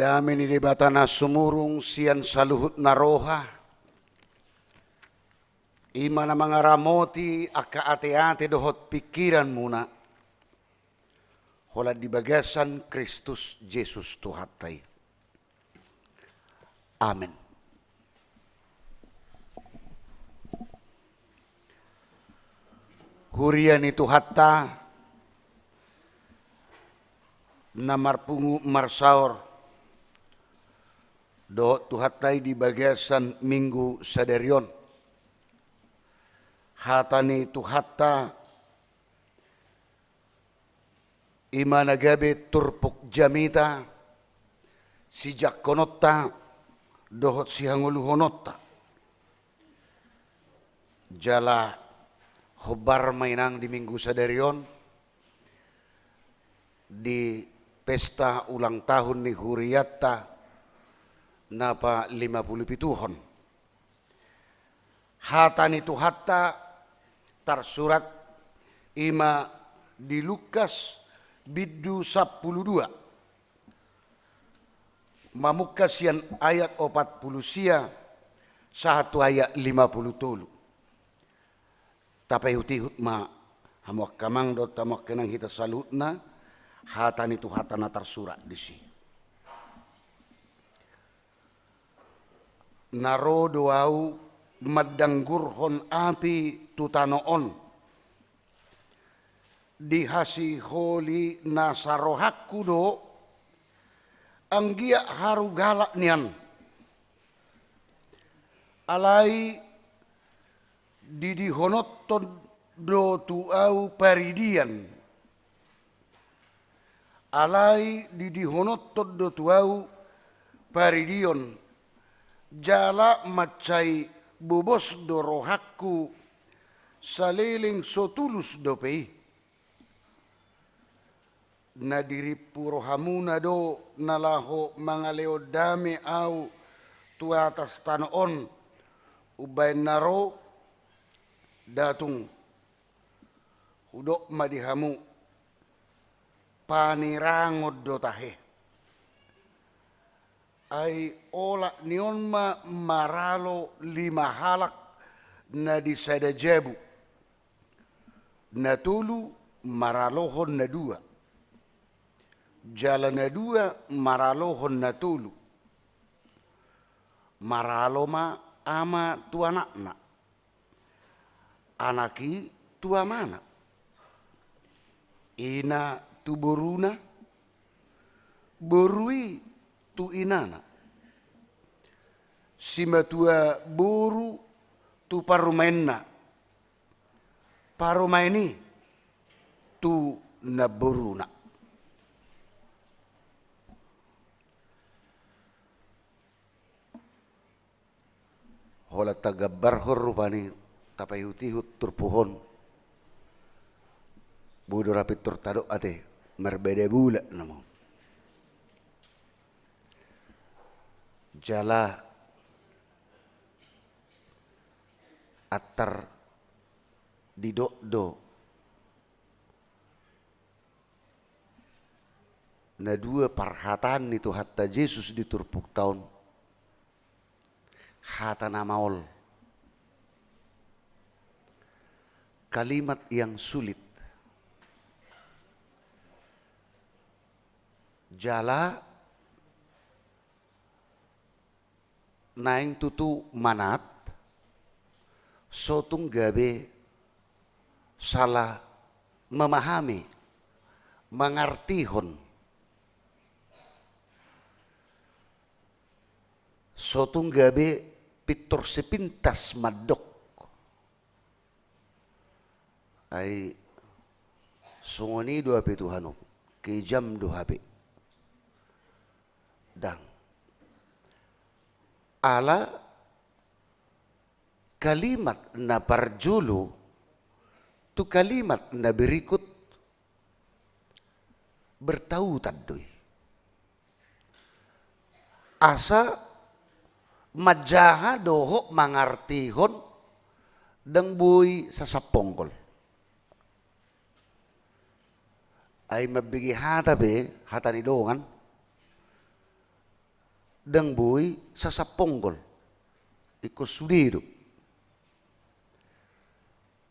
Dame ni Debata na sumurung sian saluhutna roha, i ma na mangaramoti angka ateate dohot pingkiranmuna, holan di bagasan Kristus Jesus Tuhanta i. Amen. Huria ni Tuhanta na marpungu marsaor dohot Tuhanta i di bagasan Minggu sadari on. Hata ni Tuhanta i ma na gabe turpuk jamita sijangkononta dohot sihangoluhononta. Jala hombar ma inang di Minggu sadari on di pesta ulang tahun ni hurianta na palima pulu pituhon. Hata ni Tuhanta tarsurat i ma di Lukas bindu sampulu dua. Mamungka sian ayat opat pulu sia sahat tu ayat lima pulu tolu. Tapaihutihut ma hamu angka amang dohot hamu angka inang hita saluhutna, hata ni Tuhanta na tarsurat disi. Na ro do Ahu mandanggurhon api tu tano on. Dihasiholi nasa rohangku do, anggiat haru galak nian. Alai didihononhon do tu Ahu paridian. Alai didihononhon do tu Ahu paridion, jala mansai bobos do rohangku saleleng so tulus dope i. Na dirimpu rohamuna do na laho mangalehon dame Ahu tu atas tano on umbahen na ro? Nda tung. Hudok ma di hamu, panirangon do tahe. Ai olat ni on ma maralo lima halak na di sada jabu. Na tolu maralohon na dua. Jala na dua maralohon na tolu. Maralo ma ama tu anakna, anak i tu amana, ina tu boruna, boru i tu inana, simatua boru tu parumaenna, parumaen i tu namboruna. Holan tagambarhon rupani, tapaihutihut turpuk on. Boi do ra pintor tadok ate, marbeda bulan nama. Jala antar didok do na dua parhataan ni Tuhanta Jesus di turpukta on. Hata na maol. Kalimat yang sulit. Jala naeng tutu manat, so tung gabe salah memahami, mangartihon. So tung gabe pintor sepintas mandok. Ai songon i do hape Tuhan on, kejam do hape. Ndang. Ala kalimat na parjolo tu kalimat na berikut bertautan do i. Asa manjaha dohot mangartihon ndang boi sasamponggol. Ai mambege hata pe, hata ni dongan, ndang boi sasamponggol. Ingkon sude do.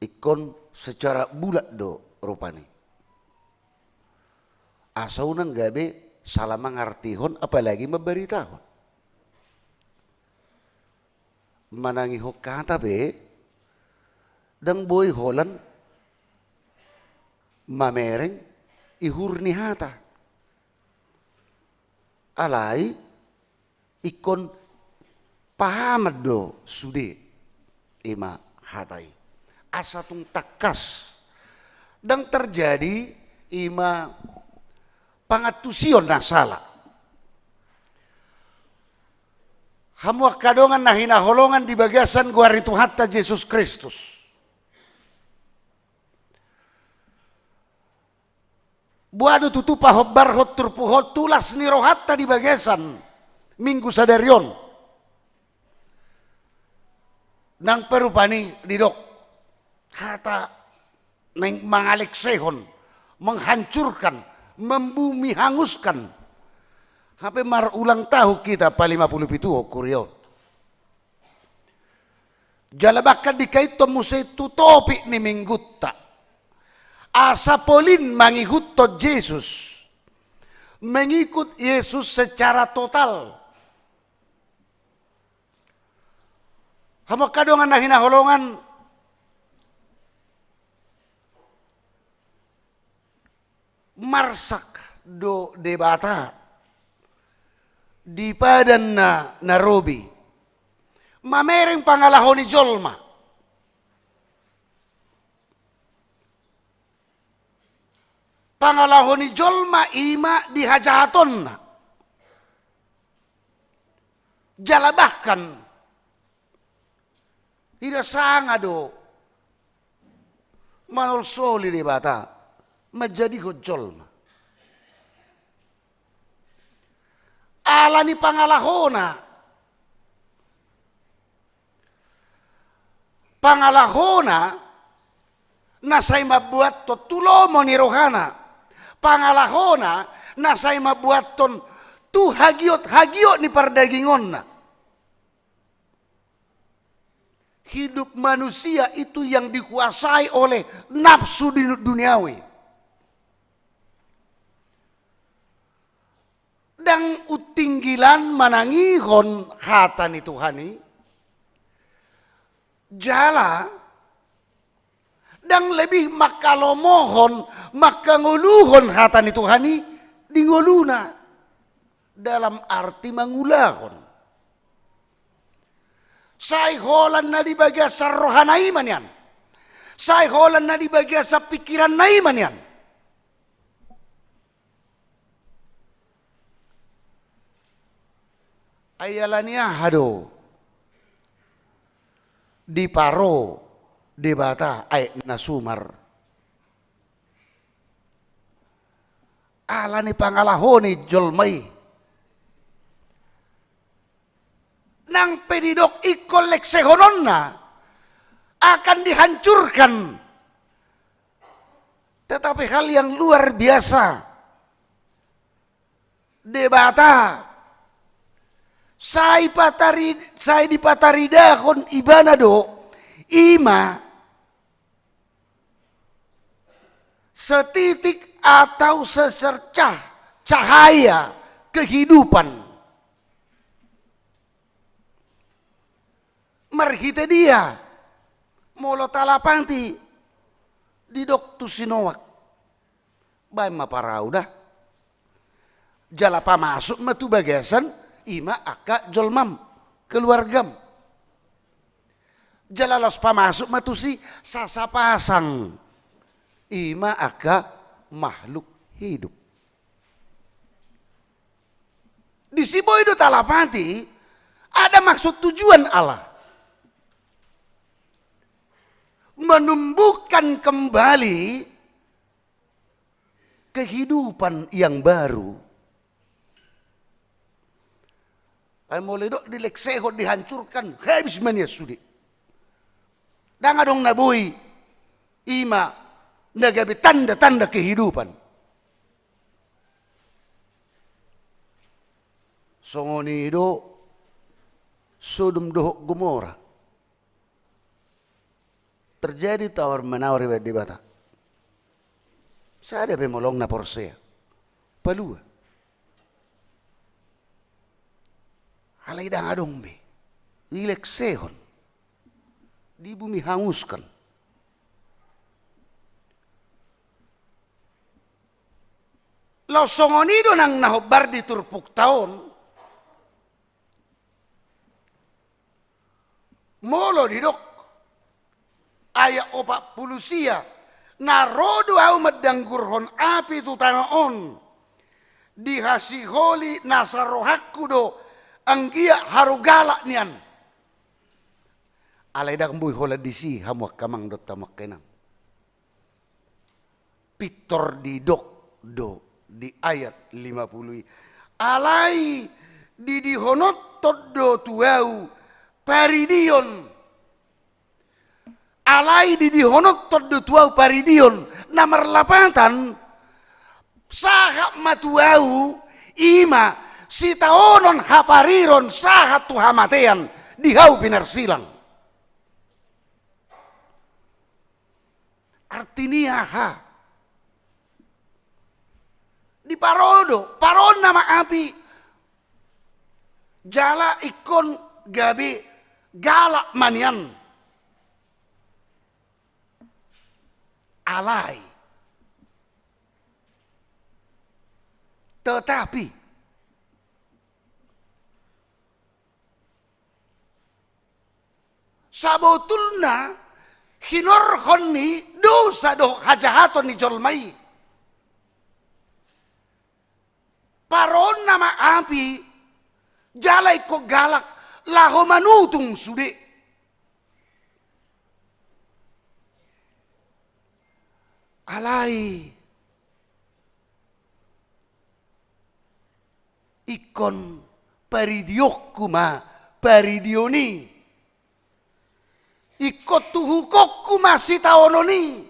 Ingkon secara bulat do rupani. Asa unang gabe salah mangartihon, apalagi mambaritahon. Manangihon hata pe, ndang boi holan mamereng ihur ni hata. Alai ingkon pahaman do sude ima hata i. Asa tung tangkas. Ndang terjadi ima pangantusion na sala. Hamu angka dongan na hinaholongan di bagasan goar ni Tuhanta Jesus Kristus. Boha do tutu pahombarhon turpuk on tu las ni rohanta di bagasan Minggu sadari on. Nang pe rupani didok hata naeng mangalengsehon, menghancurkan, membumi hanguskan. Hape marulang tahun hita, palima pulu pitu on kuria on. Jala bahkan dikaithon muse tu topik ni minggunta. Asa polin mangihuthon Jesus. Mengikut Yesus secara total. Hamu angka dongan na hinaholongan, marsak do Debata di padan na, na robi mamereng pangalaho ni jolma. Pangalaho ni jolma ima di hajahatonna. Jala bahkan ida sanga do manolsoli Debata manjadihon jolma. Ala ni pangalahona. Pangalahona na sai mambuathon tu lomo ni rohana, pangalahona na sai mambuathon tu hagiot-hagiot ni pardagingonna. Hidup manusia itu yang dikuasai oleh nafsu di duniawi. Ndang utinggilan manangihon hata ni Tuhan i, jala ndang lebih mangkalomohon, mangkangoluhon hata ni Tuhan i di ngoluna, dalam arti mangulahon. Sai holan na di bagasan rohana i ma nian. Sai holan na di bagasan pingkiranna i ma nian. Ai ala ni aha do diparo Debata aek na sumar? Ala ni pangalaho ni jolma i. Nang pe didok ingkon leksehononna akan dihancurkan. Tetapi hal yang luar biasa, Debata sai patari, sai dipataridahon ibana do, i ma setitik atau secercah cahaya kehidupan. Marhite dia? Molo talapati, didok tu si Noak, baen ma parau da. Jala pamasuk ma tu bagasan, i ma angka jolmam, keluargam. Jala laos pamasuk ma tusi sasapasang, i ma angka makhluk hidup. Disi boi do talapati, ada maksud tujuan Allah menumbuhkan kembali kehidupan yang baru. Ai molo didok dileksehon, dihancurkan, habis ma nian sude. Ndang adong na boi, i ma na gabe tanda-tanda kehidupan. Songon i do Sodom dohot Gomora. Terjadi tawar menawar ibaen Debata. Sada pe molo na porsea. Palua. Alai ndang adong be. Dileksehon. Di bumi hanguskan. Laos songon i do nang na hombar di turpukta on. Molo didok ayat opat pulu sia, na ro do Ahu mandanggurhon api tu tano on, dihasiholi nasa rohangku do anggiat haru galak nian. Alai ndang boi holan disi hamu angka amang dohot hamu angka inang. Pintor didok do di ayat lima pulu i. Alai didihononhon do tu ahu paridion. Alai didihononhon do tu ahu paridion. Na marlapatan, sahat ma tu ahu, i ma sitaonon, hapariron sahat tu hamatean di ahu pinarsilang. Arti ni aha? Diparo do, paroonna ma api. Jala ingkon gabe galak ma nian. Alai. Tetapi. Sabotulna hinorhon ni dosa dohot hajahaton ni jolma i. Paroonna ma api, jala ingkon galak, laho manutung sude. Alai. Ingkon paridionku ma paridion i. Ingkon tuhukonku ma sitaonon i.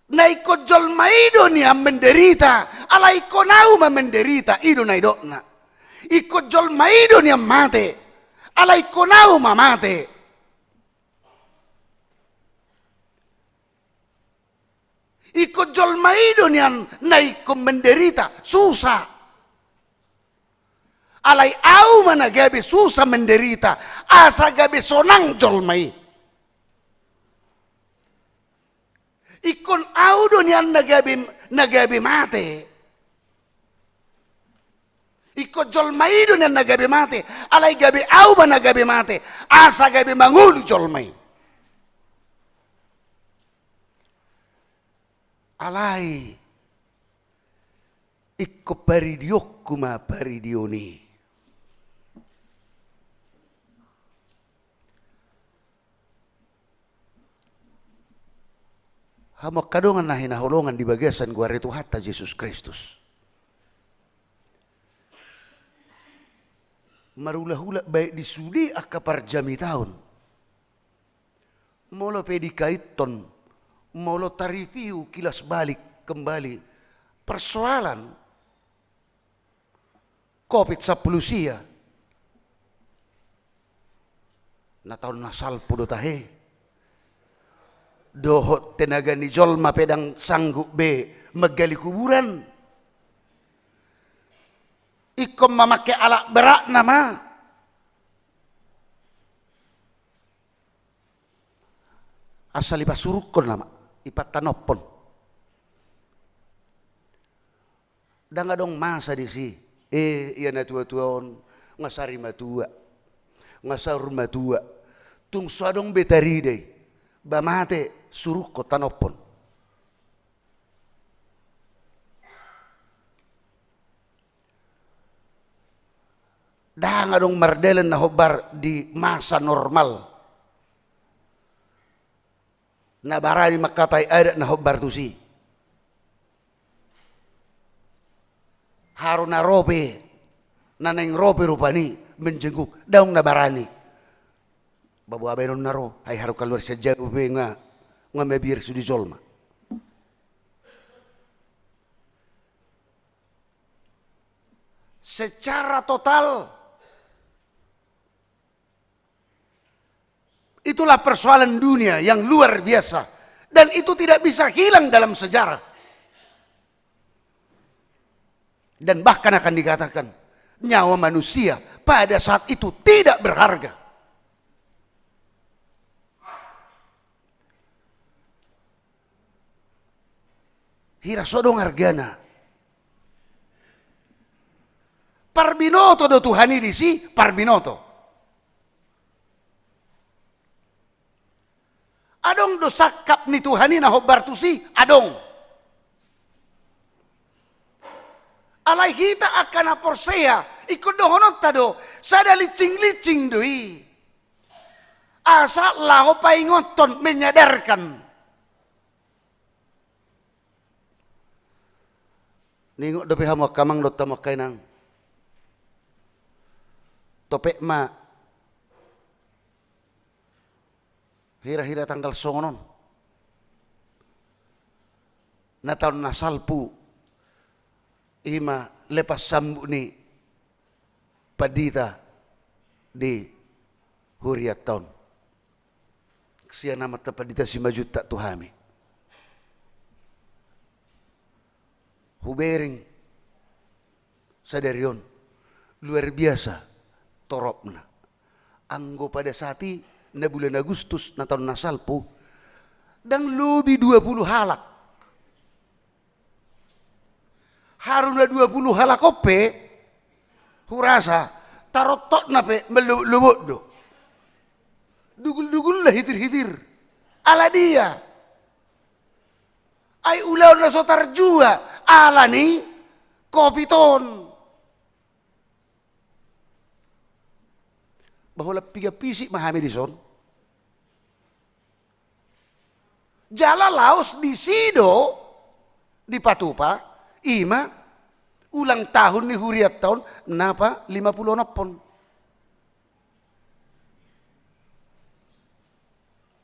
Na ingkon jolma i do nian menderita, alai ingkon ahu ma menderita, i do na nidokna. Ingkon jolma i do nian mate, alai ingkon ahu ma mate. Ingkon jolma i do nian na ingkon menderita, susah. Alai ahu ma na gabe susah menderita, asa gabe sonang jolma i. Ingkon ahu do nian na gabe, na gabe mate. Ingkon jolma i do nian na gabe mate, alai gabe ahu ma na gabe mate, asa gabe mangolu jolma i. Alai ingkon paridionku ma paridion i. Hamu angka dongan na hinaholongan di bagasan goar ni Tuhanta Jesus Kristus. Marulahula baik di sude angka parjamitaon. Molo pe dikaithon, molo tariviu kilas balik kembali persoalan Covid sampulu sia. Na taon na salpu do tahe. Dohot tenaga ni jolma pe ndang sanggup be manggali kuburan. Ingkon mamangke alat beratna ma. Asal ipasurukkon nama, ipatanophon. Ndang adong masa disi. Eh, ia na tua-tua on, nga sari matua, nga saur matua. Tung so adong be tarida i, ba mate, surukkon tanophon. Ndang adong mardalan na hombar di masa normal. Na barani mangkatai adat na hombar tusi. Haru na ro pe, na naeng ro pe rupani menjenguk, daong na barani. Baboa baenon na ro, ai haru kaluar sian jabu pe nga, nga mabiar sude jolma. Secara total, itulah persoalan dunia yang luar biasa. Dan itu tidak bisa hilang dalam sejarah. Dan bahkan akan dikatakan, nyawa manusia pada saat itu tidak berharga. Hira so adong argana. Parbinoto do Tuhan i disi, parbinoto. Adong do sangkap ni Tuhan i na hombar tusi, adong. Alai hita angka na porsea, ingkon dohononta do, sada lincing-lincing do i. Asa laho paingothon, menyadarkan. Ningot dope hamu angka amang dohot hamu angka inang. Topet ma hira-hira tanggal songon on. Na taon na salpu, i ma lepas sambut ni pandita di hurianta on. Sian amanta pandita Simanjuntak tu hami. Hubereng sadari on, luar biasa toropna. Anggo pada saat i, na bulan Agustus, na taon na salpu, ndang lobi dua pulu halak. Haru na dua pulu halak on pe, hurasa, tarottokna pe, mallobot-lobot do. Dugul-dugul na hitir-hitir. Ala dia. Ai ulaon na so tarjua, ala ni Covid on. Ba holan piga pisik ma hami dison. Jala laos disi do dipatupa, i ma ulang tahun ni hurianta on na palima pulu onomhon.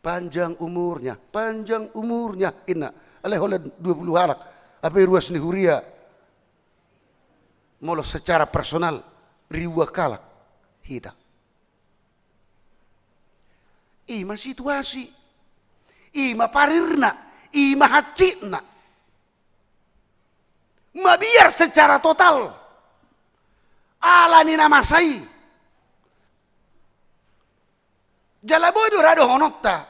Panjang umurnya, panjang umurnya, inna. Alai holan dua pulu halak, hape ruas ni huria, molo secara personal, ribuan halak hita. I ma situasi, i ma parirna, i ma hansitna. Mabiar secara total. Ala ni na masa i. Jala boi do ra dohononta.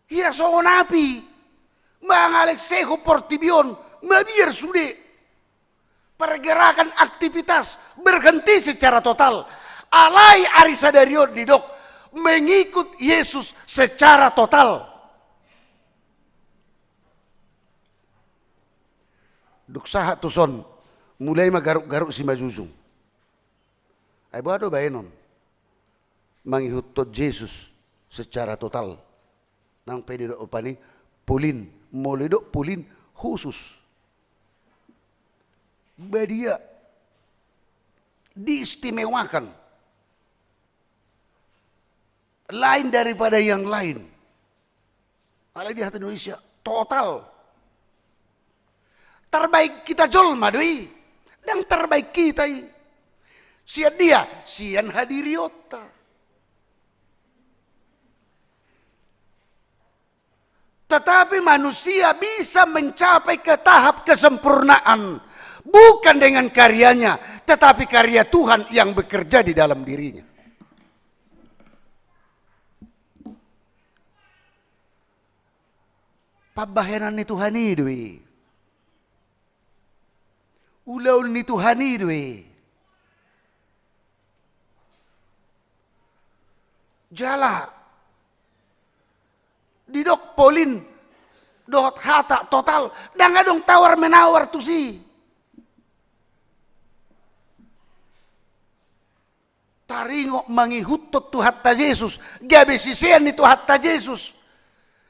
Hira songon api mangalengsehon portibi on, mabiar sude. Pergerakan, aktivitas berhenti secara total. Alai ari sadari on didok mengikut Yesus secara total. Dung sahat tuson, mulai ma garuk-garuk simanjujung. Ai boha do baenon mangihuthon Jesus secara total? Nang pe didok bapani polin, molo didok polin khusus. Badia, diistimewakan. Lain daripada yang lain. Alai di hata Indonesia, total. Terbaik kita jolma do i. Ndang terbaik kita i. Sian dia, sian hadirionta. Tetapi manusia bisa mencapai ke tahap kesempurnaan bukan dengan karyanya, tetapi karya Tuhan yang bekerja di dalam dirinya. Pambahenan ni Tuhan i do i. Ulaon ni Tuhan i do i. Jala didok polin dohot hata total, ndang adong tawar menawar tusi. Taringot mangihuthon Tuhanta Jesus, gabe sisean ni Tuhanta Jesus.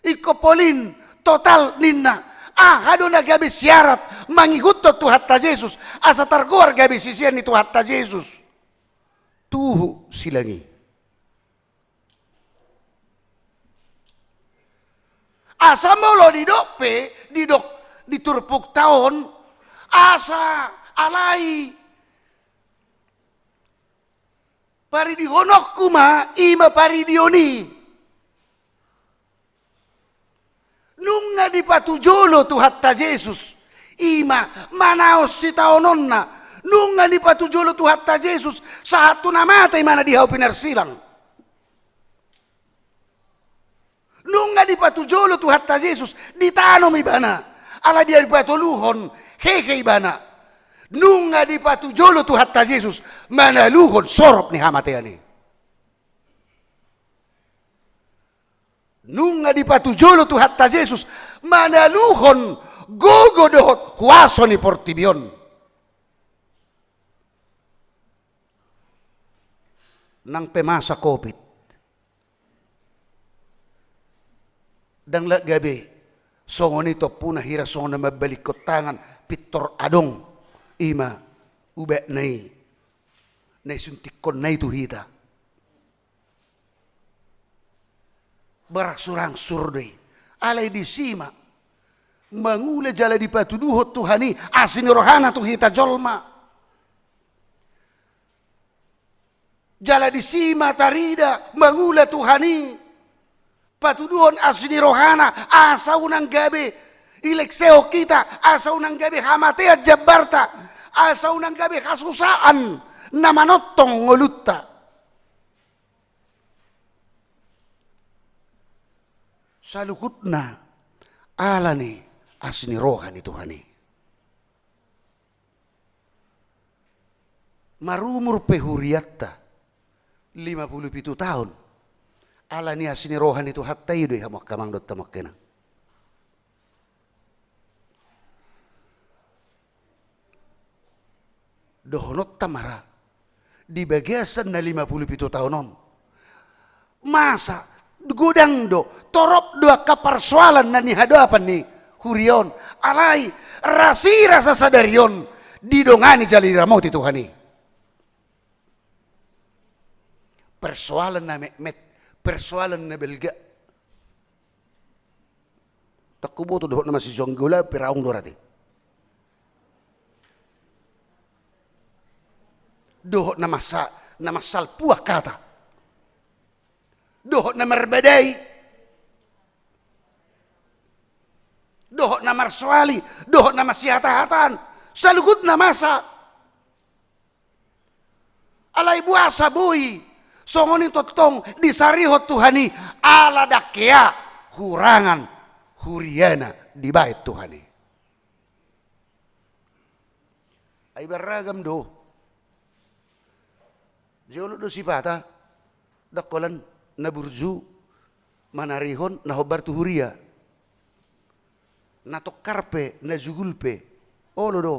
Ingkon polin, total ninna. Aha do na gabe syarat mangihuthon Tuhanta Jesus asa targoar gabe sisean ni Tuhanta Jesus? Tuhu silang i. Asa molo didok pe, didok di turpukta on, asa alai paridihononku ma, i ma paridion i. Nunga dipatujolo Tuhanta Jesus, i ma manaon sitaononna. Nunga dipatujolo Tuhanta Jesus, sahat tu na mate i ma na di hau pinarsilang. Nunga dipatujolo Tuhanta Jesus, ditanom ibana, ala dia dipatoluhon hehe ibana. Nunga dipatujolo Tuhanta Jesus, manaluhon sorop ni hamatean i. Nunga dipatujolo Tuhanta Jesus, manaluhon gogo dohot huaso ni portibi on. Nang pe masa covid, ndang lak gabe songon i tompuna hira songon na mambalikkon tangan pintor adong, i ma ubatna i na isuntikkonna i tu hita. Berangsur-angsur do i. Alai disi ma mangula jala dipatuduhon Tuhan i asi ni rohana tu hita jolma. Jala disi ma tarida mangula Tuhan i patuduhon asi ni rohana, asa unang gabe ilengsehon hita, asa unang gabe hamatean jambarta, asa unang gabe hasusaan na manongtong ngolunta. Saluhutna ala ni asi ni roha ni Tuhan i. Marumur pe hurianta lima pulu pitu taon, ala ni asi ni roha ni Tuhanta i do i, hamu angka amang dohot hamu angka inang. Dohononta ma ra di bagasan na lima pulu pitu taon on, masa godang do, torop do angka parsoalan na nihadapan ni huria on. Alai rasirasa sadari on didongani jala diramoti Tuhan i. Persoalan na metmet, persoalan na balga. Ndang huboto dohot na masijonggolan pe raung do rate. Dohot na masa, na mansal puak hata. Dohot na marbadai. Dohot na marsoali, dohot na masihatahatan. Saluhutna masa. Alai boasa boi songon i tongtong disarihon Tuhan i, ala ndang hea hurangan huriana dibahen Tuhan i. Ai beragam do. Jolo do sipata, ndang holan na burju manarihon na hombar tu huria. Na tongkar pe, na jugul pe, olo do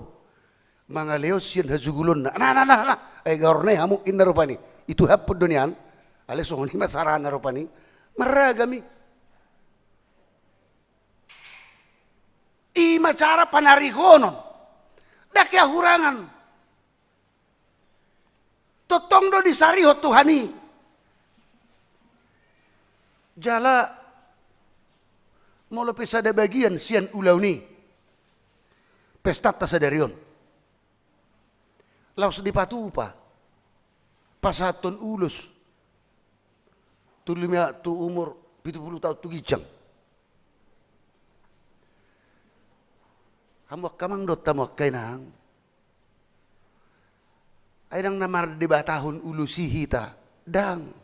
mangalehon sian hajugulonna. Nah, nah, nah, nah. Ai gaorna i hamu inna rupani. Ituhaphon do nian. Alai songon i ma carana rupani. Marragam i. I ma cara panarihonon. Ndang hea hurangan. Tongtong do disarihon Tuhan i. Jala molo pe sada bagian sian ulaon i, pestanta sadari on, laos dipatupa pasahathon ulos tu lima, tu umur pitu pulu taon tu ginjang. Hamu angka amang dohot hamu angka inang, ai ndang na mardebatahon ulos i hita, ndang.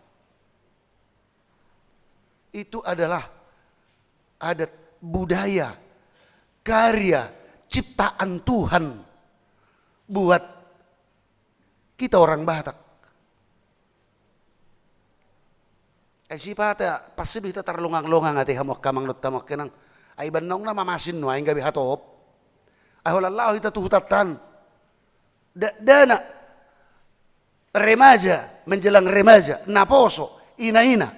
Itu adalah adat, budaya, karya ciptaan Tuhan buat kita orang Batak. Ai sipata, pasti do hita tarlonganglongang ate hamu angka amang dohot hamu angka inang. Ai bahen naung na mamasin nuaeng gabe hatop. Ai holan laho hita tu hutanta an. Dakdanak remaja, menjelang remaja, naposo, ina-ina.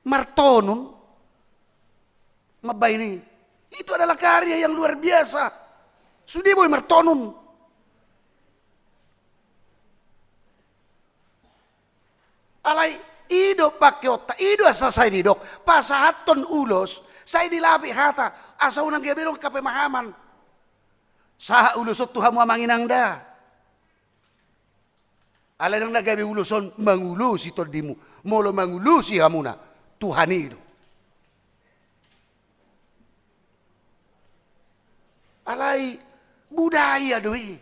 Martonun. Mambahen i. Itu adalah karya yang luar biasa. Sude boi martonun. Alai i do pangkeonta, i do asa sai didok, pasahathon ulos, sai dilapik hata, asa unang gabe adong angka pemahaman. Sahat ulos on tu hamu amang inang da. Alai ndang na gabe ulos on mangulosi tondimu. Molo mangulosi hamuna, Tuhan i do. Alai budaya do i.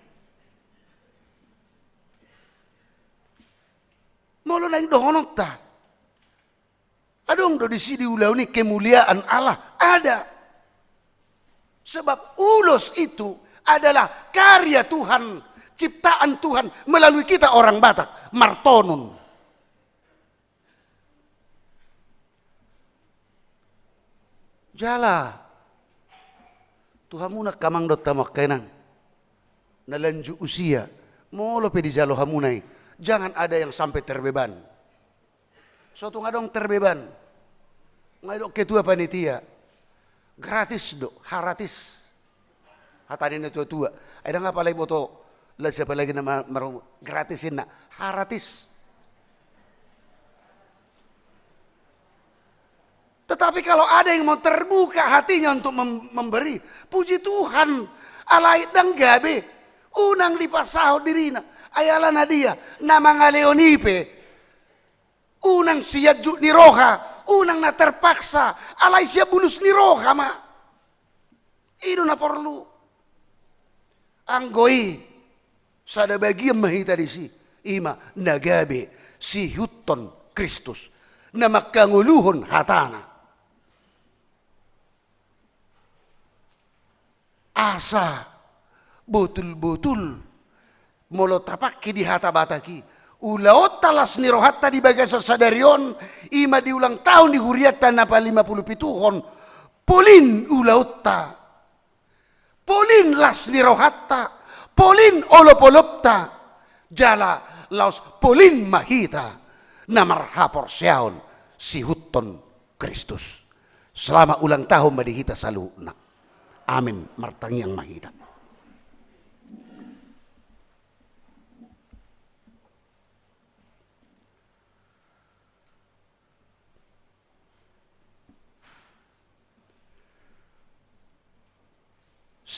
Molo naeng dohononta, adong do disi di ulaon i kemuliaan Allah, ada. Sebab ulos itu adalah karya Tuhan, ciptaan Tuhan melalui kita orang Batak, martonun. Jala tu hamuna angka amang dohot hamu angka inang na lanjut usia, molo pe dijalo hamuna i, jangan ada yang sampai terbeban. So tung adong terbeban. Nga didok ketua panitia, gratis do, haratis. Hata ni na tuatua. Ai ndang apala iboto, las apalagi na ma-, marumur, gratis inna, haratis. Tetapi kalau ada yang mau terbuka hatinya untuk mem-, memberi, puji Tuhan, alai ndang gabe, unang dipaksahon dirina, ai alana dia, na mangalehon i pe, unang sian juk ni roha, unang na terpaksa, alai sian bulus ni roha ma. I do na porlu. Anggo i, sada bagian ma hita disi, i ma na gabe siihuthon Kristus, na mangkangoluhon hatana. Asa botul-botul, molo tapangke di hata Batak i, ulaonta las ni rohanta di bagasan sadari on, i ma di ulang tahun di hurianta na palima pulu pituhon, polin ulaonta, polin las ni rohanta, polin olop-olopta, jala laos polin ma hita na marhaporseaon siihuthon Kristus. Selamat ulang tahun ma di hita saluhutna. Amin. Martangiang ma hita.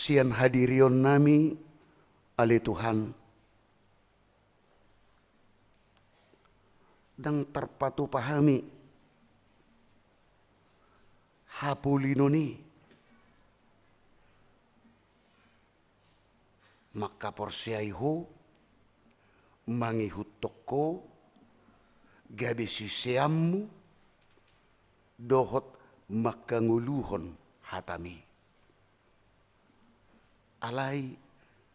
Sian hadirionnami, ale Tuhan, ndang tarpatupa hami hapolinon i, mangkaporseai Ho, mangihuthon Ho, gabe siseanMu, dohot mangkangoluhon hataMi. Alai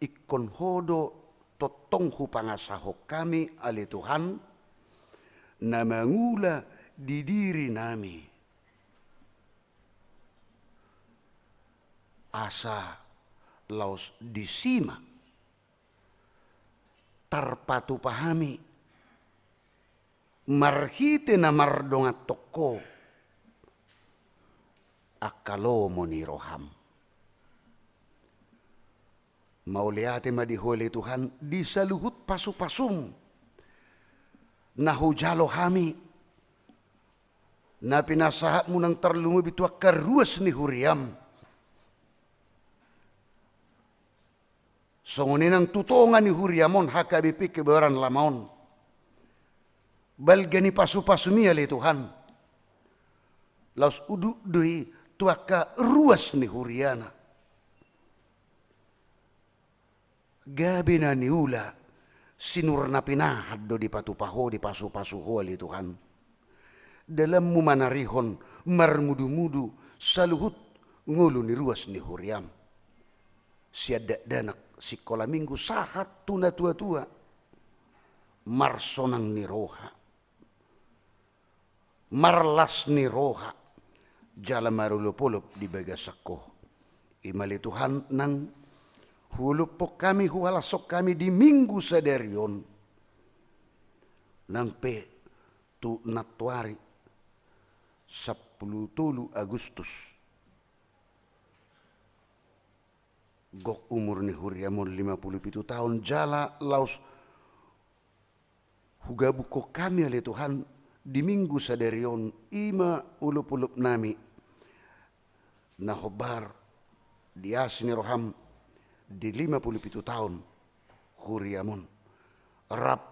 ingkon Ho do tongtong hupangasahon hami, ale Tuhan, na mangula di dirinami. Asa laos disi ma tarpatupa hami marhite na mardonganhon Ho angka lomo ni rohaM. Mauliate ma di Ho, ale Tuhan, di saluhut pasupasuM na hujalo hami, na pinasahatMu nang tarlumobi tu angka ruas ni huriaM. Songon i nang tu tonga ni huriaM on, H K B P Kebayoran Lama on. Balga ni pasupasuMi, ale Tuhan, laos udut do i tu angka ruas ni huriaNa. Gabe na niula, sinur na pinahan do dipatupa Ho, dipasupasu Ho, ale Tuhan. DalanMu manarihon marmudumudu saluhut ngolu ni ruas ni huriaM. Sian dakdanak, sikola minggu, sahat tu natuatua. Marsonang ni roha, marlas ni roha, jala marolopolop di bagasan Ho. I ma, ale Tuhan, nang huolophon hami, huhalashon hami di Minggu sadari on, nang pe tu nantoari sampulu tolu Agustus. Gok umur ni huriaM on, lima pulu pitu taon, jala laos hugabungkon hami, ale Tuhan, di Minggu sadari on, i ma olopolopnami na hombar di asi ni rohaM di lima pulu pitu taon huriaM on. Rap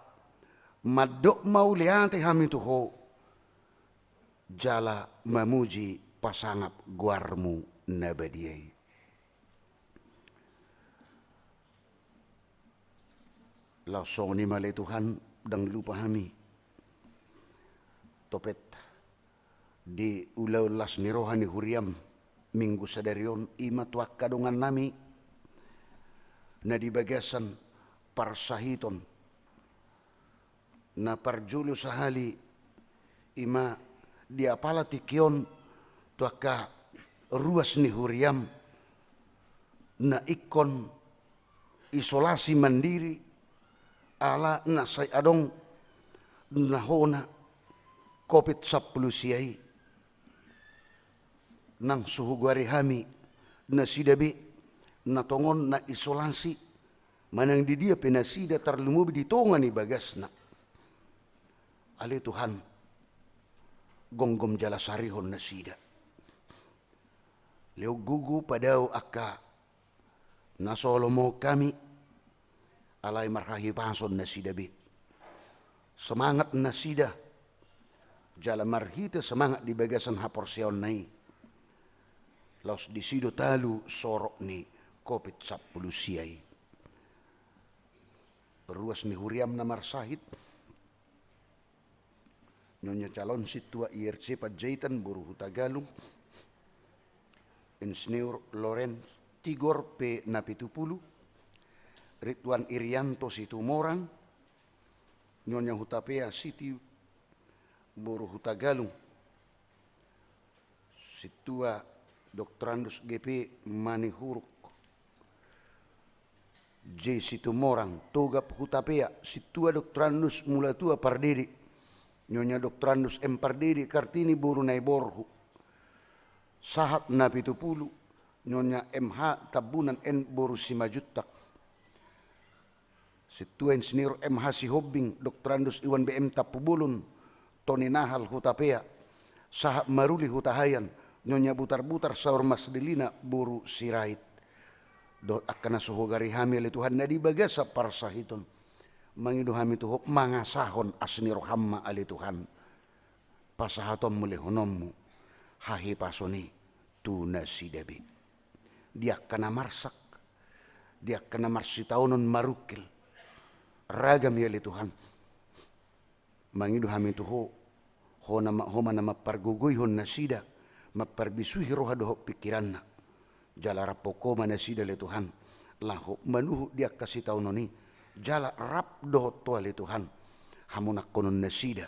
mandok mauliate hami tu Ho, jala mamuji pasangap goarMu na badia i. Laos songon i ma, ale Tuhan, ndang lupa hami topet di ulaon las ni roha ni huriaM Minggu sadari on, i ma tu angka dongannami na di bagasan parsahiton. Na parjolo sahali, i ma di apala tingki on tu angka ruas ni huriaM na ingkon isolasi mandiri ala na sai adong na hona Covid sampulu sia i. Nang so hugoari hami nasida be, na tongon na isolasi, manang di dia pe nasida, tarlumobi di tonga ni bagasna. Ale Tuhan, gomgom jala sarihon nasida. Lehon gogo padao angka na so lomo hami, alai marhahipason nasida be. Semangat nasida, jala marhite semangat di bagasan haporseaonna i, laos disi do talu sorok ni Covid sampulu sia i. Ruas ni huriaM na marsahit, Nyonya calon sintua I R C Panjaitan boru Hutagalung, Insinyur Lawrence Tigor P Napitupulu, Ridwan Irianto Situmorang, Nyonya Hutapea Siti boru Hutagalung, Sintua Doktorandus G P Manihuruk, J Situmorang, Togab Hutapea, Sintua Doktorandus Mulatua Pardede, Nyonya Doktorandus M Pardede Kartini boru Naiborhu, Sahat Napitupulu, Nyonya M H Tambunan N boru Simanjuntak, Sintua Insinyur M H Sihombing, Doktorandus Iwan B M Tampubolon, Toni Nahal Hutapea, Sahat Maruli Hutahaean, Nyonya Butarbutar Saur Masdelina boru Sirait. dohot angka na so hugari hami ale Tuhan na di bagasan parsahiton. Mangido hami tu Ho mangasahon asi ni roham ma ale Tuhan pasahatonmu lehononmu hahipason i tu nasida be. Di angka na marsak, di angka na marsitaonon marungkil, ragam i ale Tuhan. Mangido hami tu Ho, Ho na ma-, Ho ma na mampargogoihon nasida, mamparbisuhi roha dohot pingkiranna. Jala raphon Ho ma nasida ale Tuhan, laho manuhuk di angka sitaonon i, jala rap dohot Ho ale Tuhan, hamonangkonon nasida,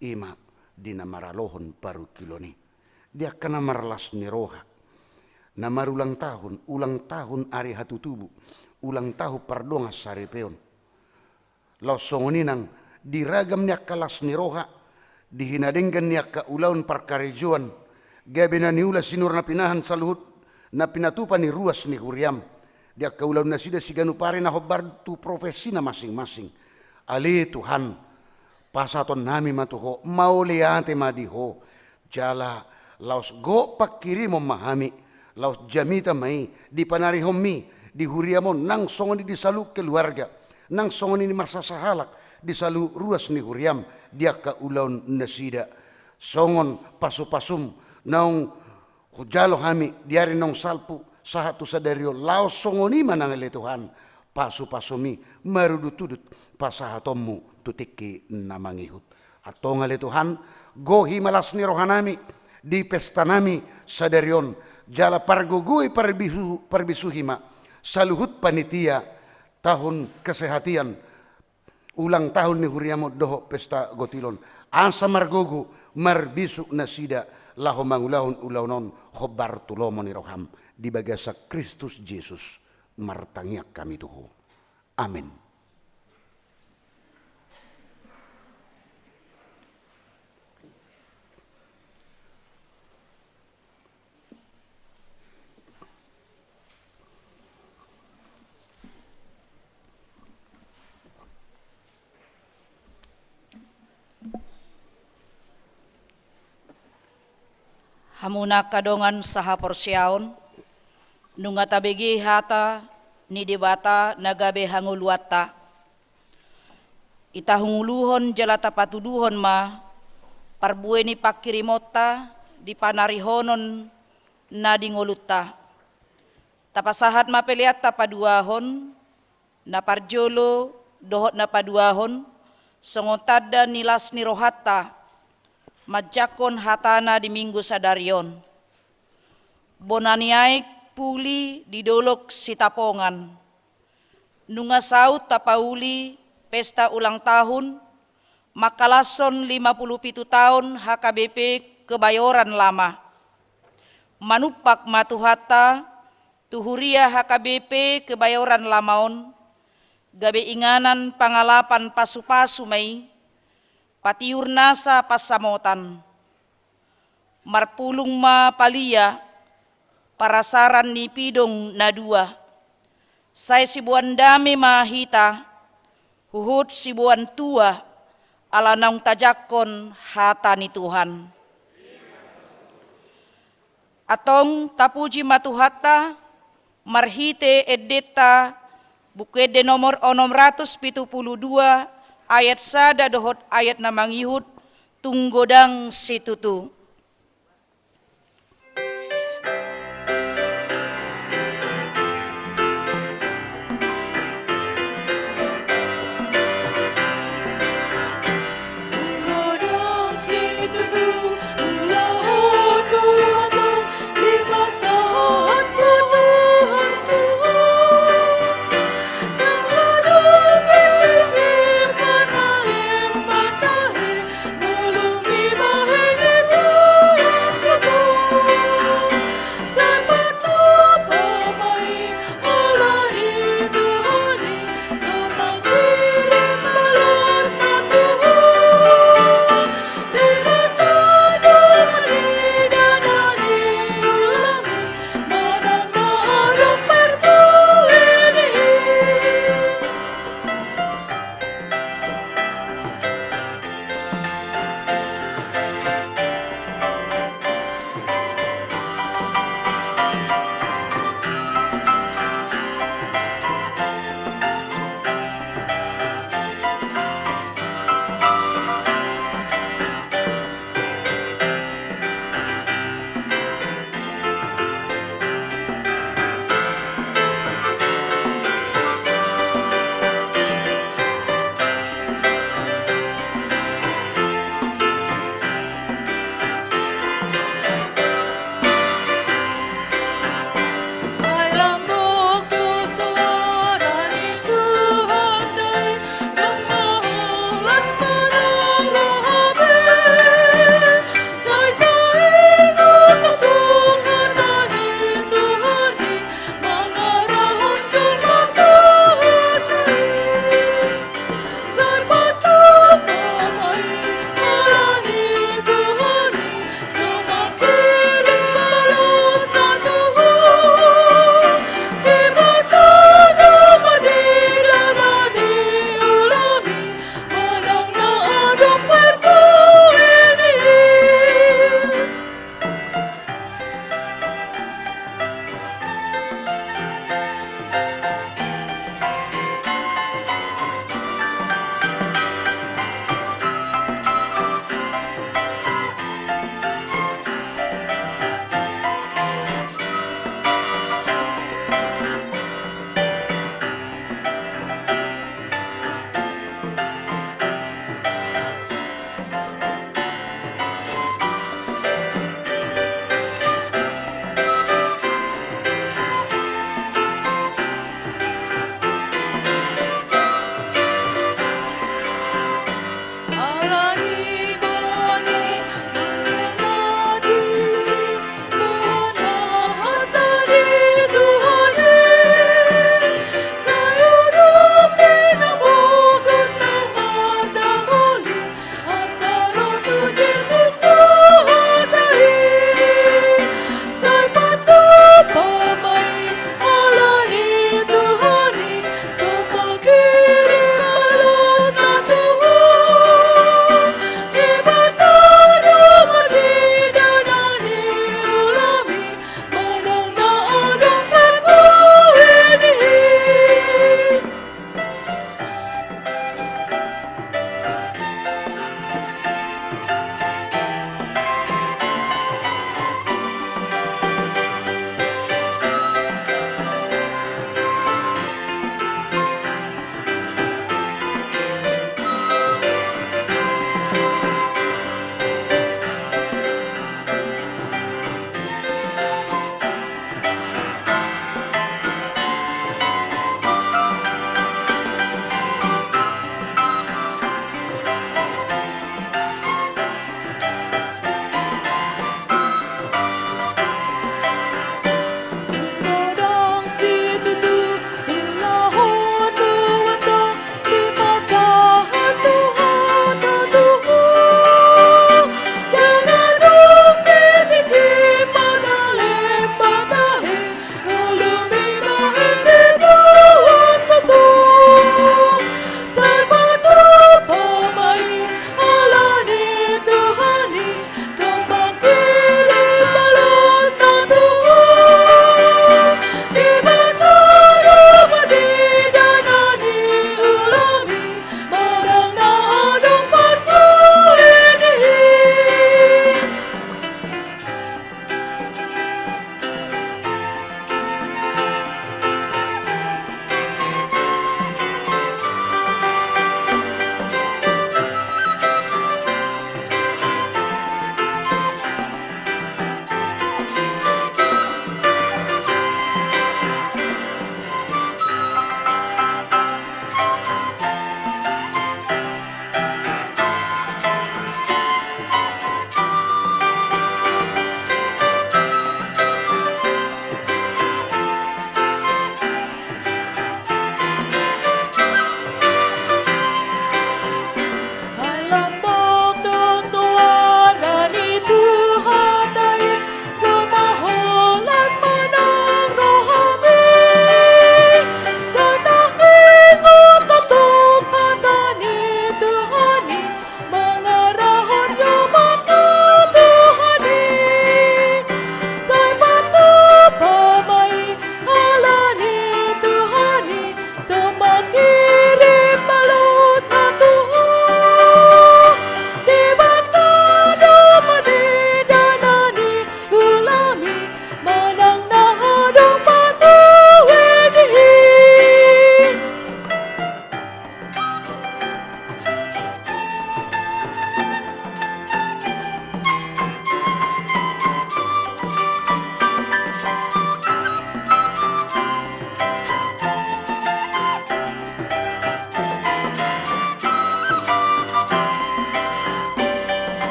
i ma di na maralohon parungkilon i. Di angka na marlas ni roha, na marulang tahun, ulang tahun ari hatutubu, ulang tahun pardongansaripeon. Laos songon i nang di ragam ni angka las ni roha, di hinadenggan ni angka ulaon parkarejoan, gabe na niula sinur na pinahan saluhut na pinatupa ni ruas ni huriam, di angka ulaon nasida siganup ari na hombar tu profesina masing-masing. Ale Tuhan, pasahatonnami ma tu Ho, mauliate ma di Ho, jala laos gok pangkirimon ma hami, laos jamita ma i di panarihonmi, di huriam on, nang songon i di saluhut keluarga, nang songon i di marsasahalak, di saluhut ruas ni huriam, di angka ulaon nasida. Songon pasupasum naung hujalo hami di ari naung salpu, sahat tu sadari on, laos songon i ma nang ale Tuhan, pasupasumi marudutudut pasahatonmu tu tingki na mangihut. Antong ale Tuhan, gohi ma las ni rohanami di pestanami sadari on, jala pargogoi parbisu-, parbisuhi ma saluhut panitia tahun kesehatian, ulang tahun ni huriam on dohot pesta gotilon, asa margogo marbisuk nasida laho mangulahon ulaon on hombar tu lomo ni roham, di bagasan Kristus Jesus martangiang hami tu Ho. Amen. Hamu na angka dongan sahaporseaon, nunga tabege hata ni Debata na gabe hangoluanta. Ita hunguluhon jala tapatuduhon ma parbue ni pangkirimonta di panarihonon na di ngolunta. Tapasahat ma pelean tapaduahon, na parjolo dohot na paduahon, songon tanda ni las ni rohanta, manjangkon hatana di Minggu sadari on. Bona ni aek puli di Dolok Sitapongan. Nunga saut tapauli pesta ulang tahun, mangkalashon lima puluh pitu taon H K B P Kebayoran Lama. Manumpak ma Tuhanta, tu huria H K B P Kebayoran Lama on, gabe inganan pangalapan pasupasu ma i, patiur nasa pansamotan. Marpulung ma palia parasaran ni pidong na dua. Sai siboan dame ma hita, huhut siboan tua, ala naung tajangkon hata ni Tuhan. Antong tapuji ma Tuhanta, marhite endenta, Buku Ende nomor onom ratus pitu pulu dua, ayat sada dohot ayat na mangihut, tung godang situtu.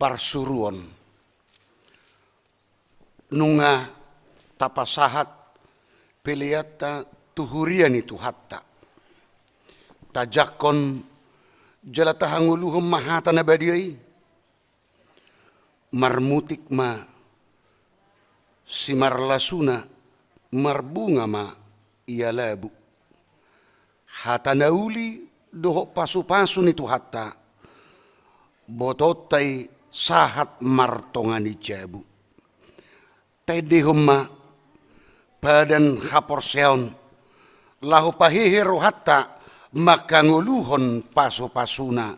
Parsuruon. Nunga tapasahat peleanta tu huria ni Tuhanta. Tajangkon jala tahangoluhon ma hata na badia i. Marmutik ma simarlasuna, marbunga ma ia labu. Hata na uli dohot pasupasu ni Tuhanta, botoonta i sahat martonga ni jabu. Taendehon ma padan haporseaon, laho pahehe rohanta manghangoluhon pasupasuna,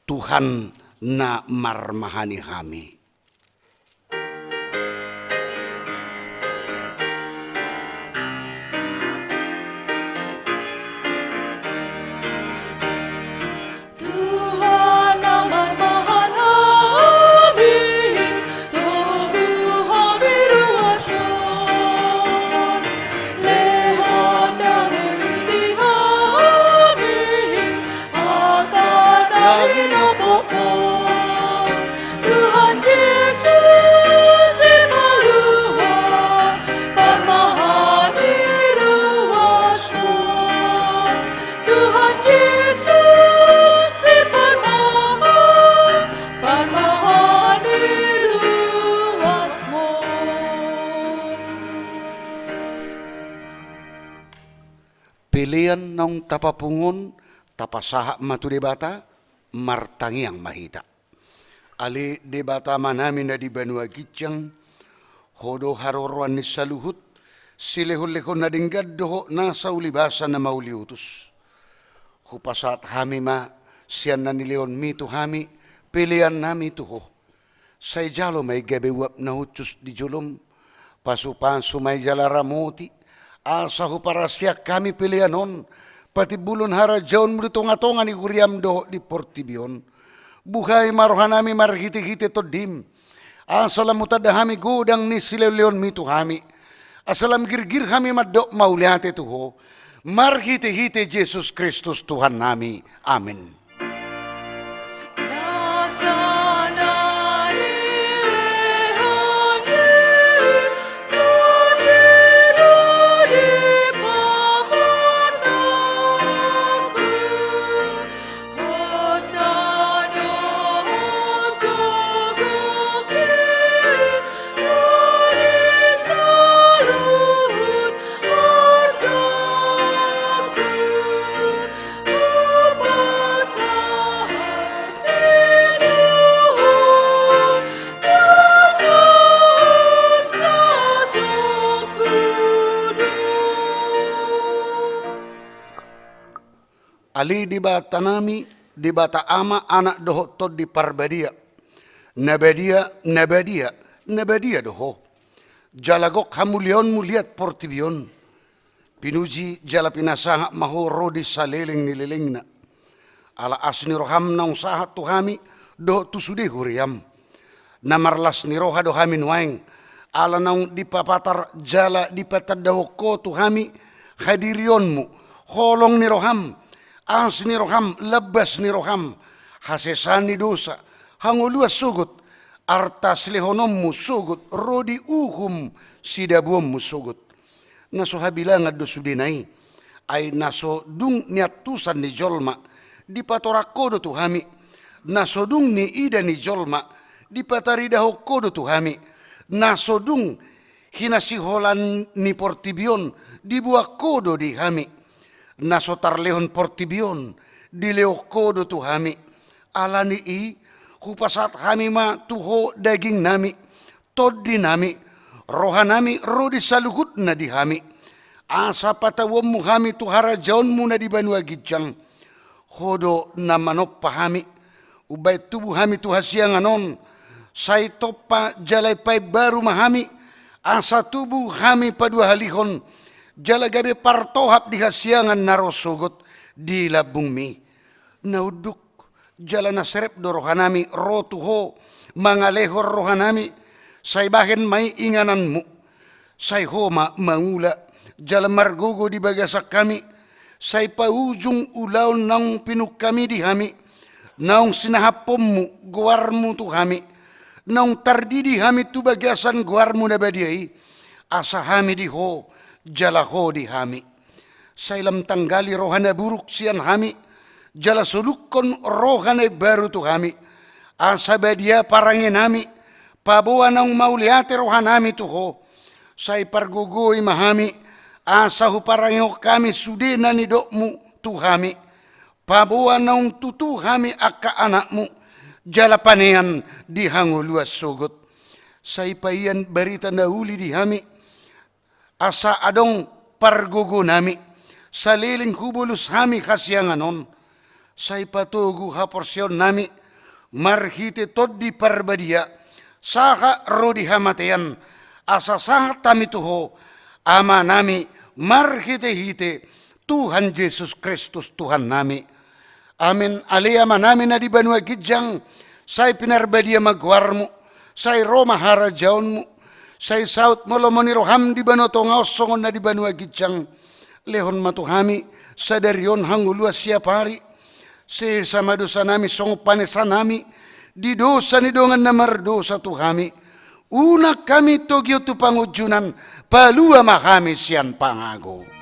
Tuhan na marmahani hami. Tuhan na marmahani hami, togu hami ruas on, lehon damei di hami, angka na hinapothon. Tuhan Jesus Sipalua, parmahani ruas on. Tuhan Jesus Siparmahan, parmahani ruas on. Pelean naung tapapungu on, tapasahat ma tu Debata, martangiang ma hita. Ale Debata Amanami na di banua ginjang, Ho do haroroan ni saluhut, silehonlehon na denggan dohot nasa ulibasa na mauliutus. Hupasahat hami ma sian na nilehonMi tu hami, peleannami tu Ho. Sai jalo ma i gabe uap na hushus di jolom, pasupasu ma i jala ramoti, asa huparasiak hami pelean on, patimbulhon harajaonMu di tongatonga ni huriaM dohot di portibi on. Buhai ma rohanami marhitehite TondiM, asa lam hutanda hami godang ni silehonlehonMi tu hami, asa lam girgir hami mandok mauliate tu Ho, marhitehite Jesus Kristus Tuhannami. Amen. Ale Debatanami, Debata Ama, Anak dohot Tondi Parbadia, na badia, na badia, na badia do Ho. Jala gok hamuliaonMu liat portibi on. Pinuji jala pinasahat ma Ho ro di saleleng ni lelengna. Ala asi ni rohaM naung sahat tu hami dohot tu sude huriaM. Na marlas ni roha do hami nuaeng, ala naung dipapatar jala dipatandahon Ho tu hami hadirionMu, holong ni rohaM, asi ni rohaM, lambas ni rohaM, hasesaan ni dosa, hangoluan sogot, arta silehononMu sogot, ro di uhum sidabuonMu sogot. Na so habilangan do sudena i, ai na so dung niantusan ni jolma, dipatorang Ho do tu hami, na so dung niida ni jolma, dipataridahon Ho do tu hami, na so dung hinasiholan ni portibi on, diboan Ho do di hami, na so tarlehon portibi on, dilehon Ho do tu hami. Ala ni i, hupasahat hami ma tu Ho dagingnami, tondinami, rohanami ro di saluhutna di hami. Asa patauonmu hami tu harajaonmu na di banua ginjang. Ho do na manompa hami, umbahen tubu hami tu hasiangan on, sai tompa jala paimbaru ma hami, asa tubu hami paduahalihon, jala gabe partohap di hasiangan na ro sogot di lambungmi. Na unduk jala na serep do rohanami ro tu ho, mangalehon rohanami, sai bahen ma i ingananmu. Sai ho ma mangula jala margogo di bagasan hami, sai paujung ulaon naung pinungkami di hami, naung sinahapponmu goarmu tu hami, naung tardidi hami tu bagasan goarmu na badia i, asa hami di ho, jala ho di hami. Sai lam tanggali roha na buruk sian hami, jala solukkon roha na imbaru tu hami. Asa badia parangenami, paboa naung mauliate rohanami tu ho. Sai pargogoi ma hami, asa huparangehon hami sude na nidokmu tu hami. Paboa naung tutu hami angka anakmu, jala panean di hangoluan sogot. Sai paian barita na uli di hami, asa adong pargogonami, saleleng hubolus hami hasiangan on. Sai patogu haporseaonnami, marhite Tondi Parbadia, sahat ro di hamatean, asa sahat hami tu ho, Amanami, marhitehite Tuhan Jesus Kristus Tuhannami. Amen. Ale Amanami na di banua ginjang, sai pinarbadia ma goarmu, sai ro ma harajaonmu, sai saut ma lomo ni roham di banua tonga on songon na di banua ginjang. Lehon ma tu hami sadari on hangoluan siapari. Sesa ma dosanami songon panesanami di dosa ni dongan na mardosa tu hami. Unang hami togihon tu pangunjunan, palua ma hami sian pangago.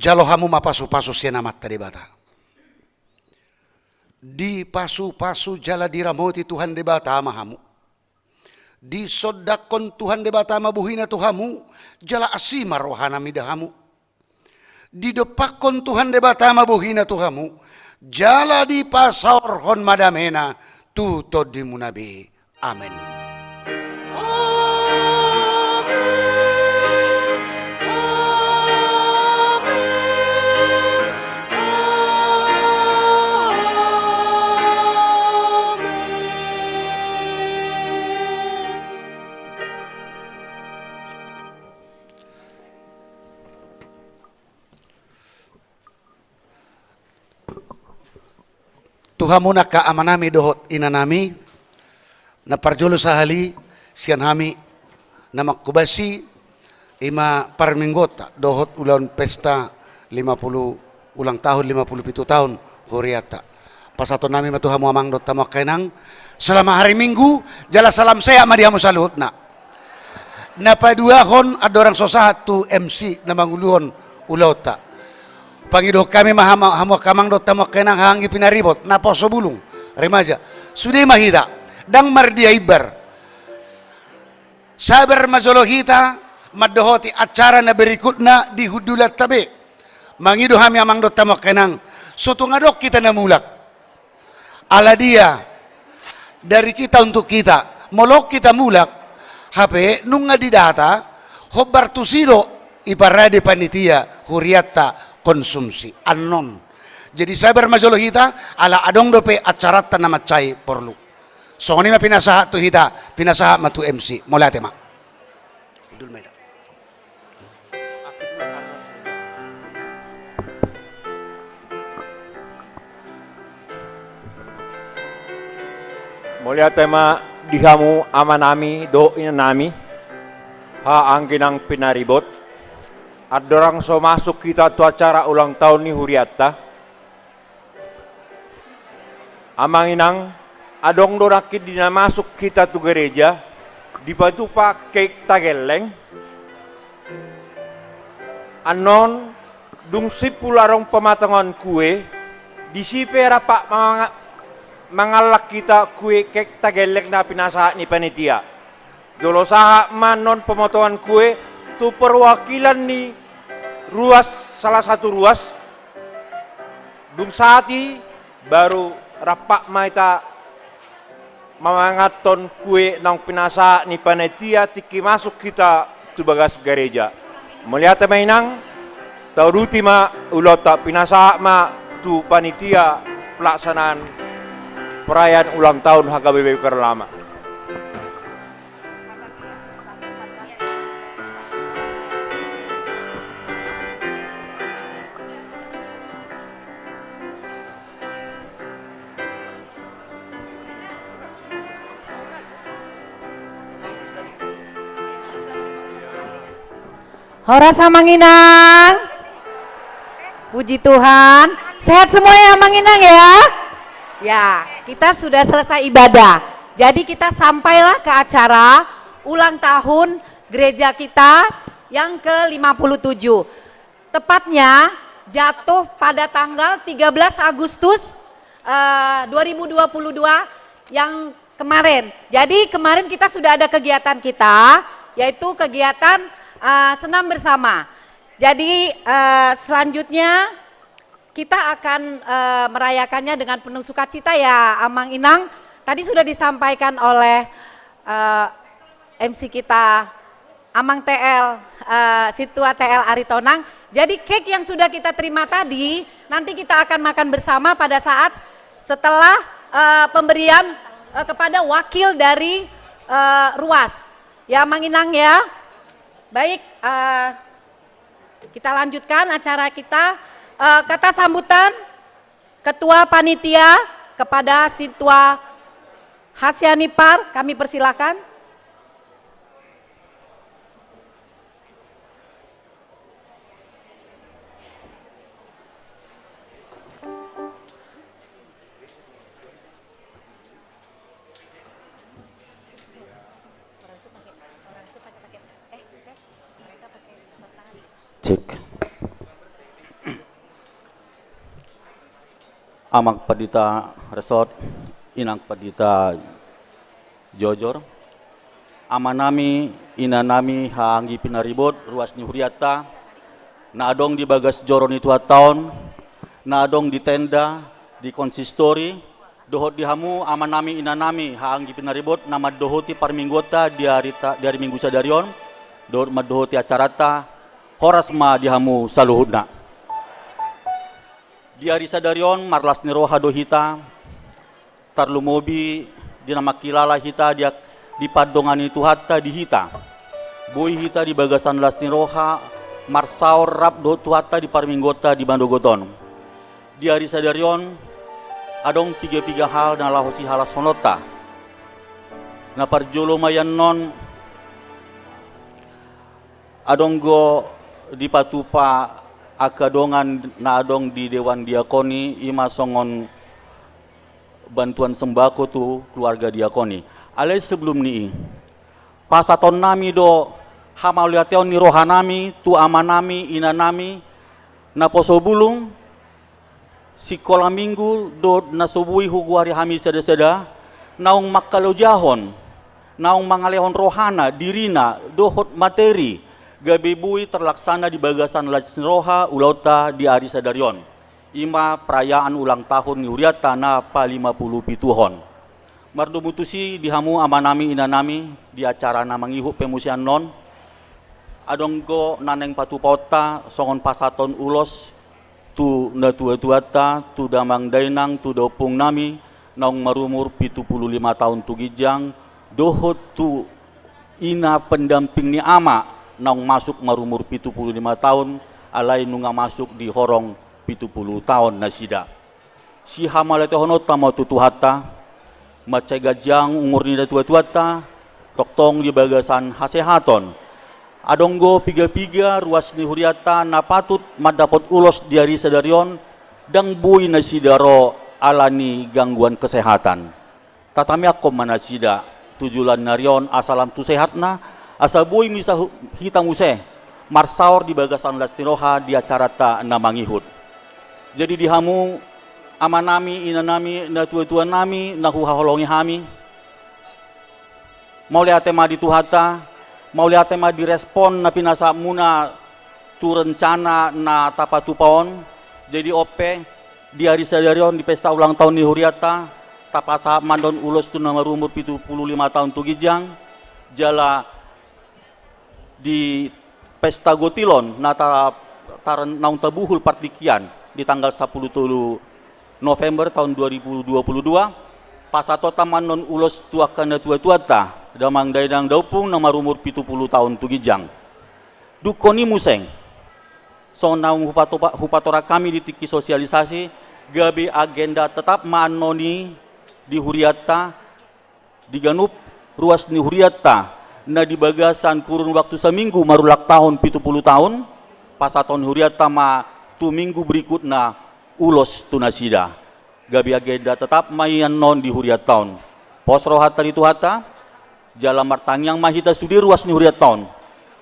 Jalo hamu ma pasupasu sian Amanta Debata. Dipasupasu jala diramoti Tuhan Debata ma hamu. Disondangkon Tuhan Debata ma bohina tu hamu, jala asi ma rohana mida hamu. Didompakkon Tuhan Debata ma bohina tu hamu, jala dipasaorhon ma damena tu tondimuna be. Amen. Amen. Amen. Amen. Tu hamu angka amanami dohot inanami, na parjolo sahali sian hami na manghobasi, i ma parmingguonta dohot ulaon pesta lima puluh, ulang tahun lima puluh pitu tahun hurianta. Pasahatonnami ma tu hamu amang dohot hamu angka inang, selamat hari Minggu, jala salam sehat ma di hamu saluhutna. Na paduahon, andorang so sahat tu M C na manguluhon ulaonta, pangidohon hami ma hamu, hamu angka amang dohot hamu angka inang, haha anggi pinaribot, naposo bulung, remaja. Sude ma hita, ndang mardia imbar. Sabar ma jolo hita mandohoti acara na berikutna di hundulanta be. Mangido hami amang dohot hamu angka inang, so tung adong hita na mulak. Ala dia, dari kita untuk kita. Molo hita mulak, hape nunga didata, hombar tusi do iparade panitia hurianta konsumsi. Annon. Jadi sabar ma jolo hita, ala adong dope acaranta na mansai porlu. Songon i ma pinasahat tu hita, pinasahat ma tu M C. Mauliate ma. Hundul ma hita. Mauliate ma di hamu amanami dohot inanami, haha anggi nang pinaribot. Andorang so masuk hita tu acara ulang tahun ni hurianta, amang inang, adong do nangkin di na masuk hita tu gereja, dipatupa keik tagelleng. Annon, dung simpul adong pamatongan kue, disi pe rap manga-, mangallang hita kue keik tagelleng na pinasahat ni panitia. Jolo sahat ma annon pemotongan kue tu perwakilan ni ruas, salah satu ruas. Dung sahat i baru rap ma hita Mamanganhon kue naung pinasahat ni panitia tingki masuk hita tu bagas gareja. Mauliate ma inang, tauduti ma ulaonta, pinasahat ma tu panitia pelaksanaan perayaan ulang tahun H K B P Keramat. Horas Amang Inang. Puji Tuhan. Sehat semua ya Amang Inang ya. Ya, kita sudah selesai ibadah. Jadi kita sampailah ke acara ulang tahun gereja kita yang ke lima puluh tujuh. Tepatnya jatuh pada tanggal tiga belas Agustus, eh, dua ribu dua puluh dua yang kemarin. Jadi kemarin kita sudah ada kegiatan kita, yaitu kegiatan, eh, senam bersama. Jadi, eh, selanjutnya kita akan, eh, merayakannya dengan penuh sukacita ya, Amang Inang. Tadi sudah disampaikan oleh, eh, M C kita, Amang T L, eh, Sintua T L Aritonang. Jadi cake yang sudah kita terima tadi, nanti kita akan makan bersama pada saat setelah, eh, pemberian, eh, kepada wakil dari, eh, Ruas. Ya, Amang Inang ya. Baik, eh, kita lanjutkan acara kita. Eh, kata sambutan Ketua Panitia kepada Sintua Hasianipar, kami persilakan. Cek. Amang Pandita Resort, Inang Pandita Jojor, amanami, inanami, haha anggi pinaribot, ruas ni hurianta, na adong di bagas joro ni Tuhanta on, na adong di tenda, di konsistori, dohot di hamu amanami, inanami, haha anggi pinaribot, na mandohoti parmingguonta di ari ta-, di ari Minggu sadari on, dohot mandohoti acaranta, horas ma di hamu saluhutna. Di ari sadari on marlas ni roha do hita, tarlumobi di na mangkilala hita di, di pandongan ni Tuhanta di hita. Boi hita di bagasan las ni roha marsaor rap dohot Tuhanta di parmingguonta di manogot on. Di ari sadari on adong piga-piga hal na laho sihalashononta. Na parjolo ma i annon, adong do dipatupa angka dongan na adong di Dewan Diakoni, i ma songon bantuan sembako tu keluarga diakoni. Alai sebelum ni i, pasahatonnami do hamauliateon ni rohanami tu amanami, inanami, naposo bulung, sikola minggu dohot na so boi hugoari hami sada-sada, naung mangkalojahon, naung mangalehon rohana, dirina, dohot materi, gabe boi terlaksana di bagasan las ni roha ulaonta di ari sadari on. I ma perayaan ulang tahun ni hurianta na palima pulu pituhon. Mardomu tusi di hamu amanami, inanami, di acara na mangihut pe muse annon, adong do na naeng patupaonta songon pasahaton ulos tu natua-tuanta, tu damang dainang, tu daompungnami naung marumur pitu pulu lima taon tu ginjang, dohot tu ina pendamping ni ama naung masuk marumur pitu pulu lima taon, alai nunga masuk di horong pitu pulu taon nasida. Sihamauliatehononta ma tu Tuhanta, mansai ganjang umur ni natua-tuanta, tongtong di bagasan hasehaton. Adong do piga-piga ruas ni hurianta na patut mandapot ulos di ari sadari on, ndang boi nasida ro ala ni gangguan kesehatan. Tatamiangkon ma nasida tu joloan ni ari on asa lam tu sehatna, asa boi misa hu-, hita muse marsaor di bagasan las ni roha di acaranta na mangihut. Jadi di hamu amanami, inanami, natua-tuanami na huhaholongi hami, mauliate ma di Tuhanta, mauliate ma di respon na pinasahatmuna tu rencana na tapatupa on. Jadi on pe, di ari sadari on di pesta ulang tahun ni hurianta, tapasahat ma annon ulos tu na marumur pitu pulu lima taon tu ginjang, jala di pesta gotilon na ta-, tar-, naung tabuhul partingkian di tanggal sampulu tolu November taon dua ribu dua pulu dua, pasahatonta ma annon ulos tu angka natuatuanta, damang dainang daompung na marumur pitu pulu taon tu ginjang. Dungkon i muse, songon naung hupatopa-, hupatorang hami di tingki sosialisasi, gabe agenda tetap ma annon i di hurianta, di ganup ruas ni hurianta na di bagasan kurun waktu saminggu marulang tahun pitu pulu tahun, pasahaton hurianta ma tu minggu berikutna ulos tu nasida. Gabe agenda tetap ma i annon di hurianta on. Pos rohanta di Tuhanta, jala martangiang ma hita sude ruas ni hurianta on,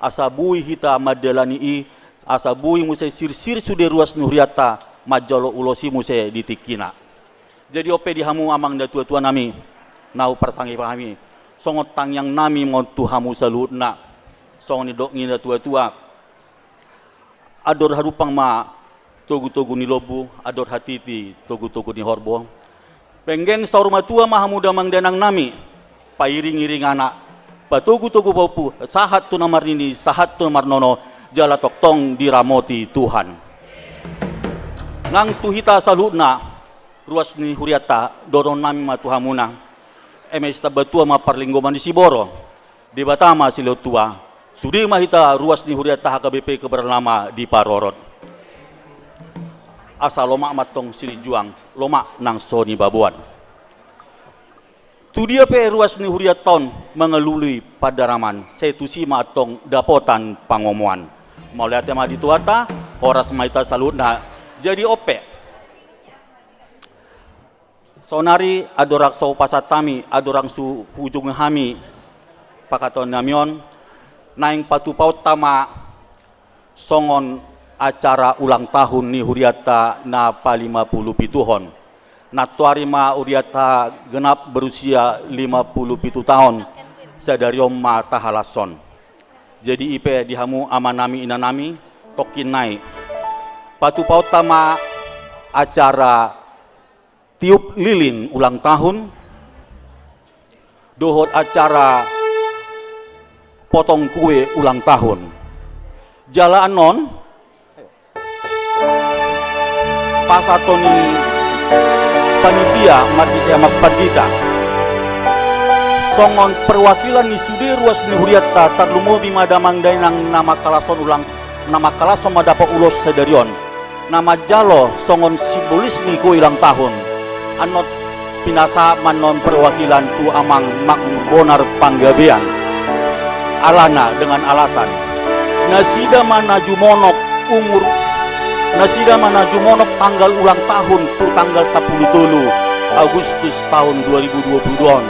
asa boi hita mandalani i, asa boi muse sirsir sude ruas ni hurianta manjalo ulos i muse di tingkina. Jadi on pe di hamu amang natuatuanami, na huparsangapi hami, songon tangiangnami ma on tu hamu saluhutna. Songon nidok ni natuatua, andor harumpang ma togutogu ni lombu, andor hatiti togutogu ni horbo. Penggeng saur matua ma hamu damang dainangnami, pairingiring anak, patogutogu pahompu, sahat tu na marnini, sahat tu na marnono, jala tongtong diramoti Tuhan. Nang tu hita saluhutna, ruas ni hurianta, dohononnami ma tu hamuna: Eme sitambatua ma parlinggoman ni siborok, Debata ma silehon tua, sude ma hita ruas ni hurianta H K B P Kebernama diparorot. Asa lomak ma antong silinjuang, lomak nang so nibaboan. Tu dia pe ruas ni hurianta on mangalului pandaraman, sai tusi ma antong dapotan pangomoan. Mauliate ma di Tuhanta, horas ma hita saluhutna. Jadi on pe, saonari andorang so hupasahat hami, andorang so huujungi hami pangkataionami on, naeng patupaonta ma songon acara ulang tahun ni hurianta na palimapulupituhon. Nantoari ma hurianta genap berusia lima puluh pitu taon, sadari on ma tahalashon. Jadi i pe di hamu amanami inanami, tongkin nai patupaonta ma acara tiup lilin ulang tahun dohot acara potong kue ulang tahun. Jala annon pasahaton ni panitia marhite amang pandita songon perwakilan ni sude ruas ni hurianta, tarlumobi ma damang dainang na manghalashon ulang, na manghalashon mandapot ulos sadari on, na manjalo songon simbolis ni kue ulang tahun. Annon pinasahat ma annon perwakilan tu amang Makmur Bonar Panggabean. Alana dengan alasan nasida ma na jumonok umur, nasida ma na jumonok tanggal ulang tahun tu tanggal sampulu tolu Agustus tahun dua ribu dua puluh dua on.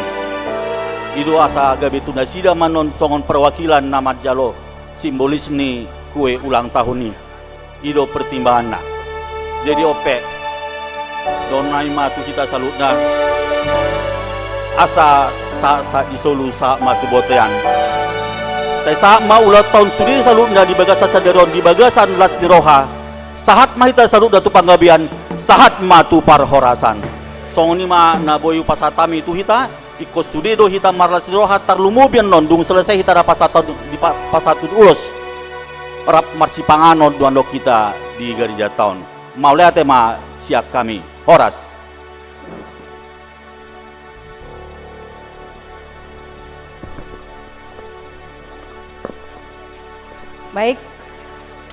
I do asa gabe tu nasida ma annon songon perwakilan na manjalo simbolis ni kue ulang tahun i. I do pertimbanganna. Jadi on pe, dohononnami ma tu hita saluhutna, asa sahat, sahat di solu, sahat ma tu bontean. Sai sahat ma ulang tahun sude saluhutna di bagasan sadari on, di bagasan las ni roha. Sahat ma hita saluhutna tu panggabean, sahat ma tu parhorasan. Songon i ma na boi hupasahat hami tu hita. Ingkon sude do hita marlas ni roha, tarlumobi annon dung selesai hita na pasahat di pa-, pasahat ulos, rap marsipanganon do annon hita di garejanta on. Mauliate ma sian hami. Horas. Baik,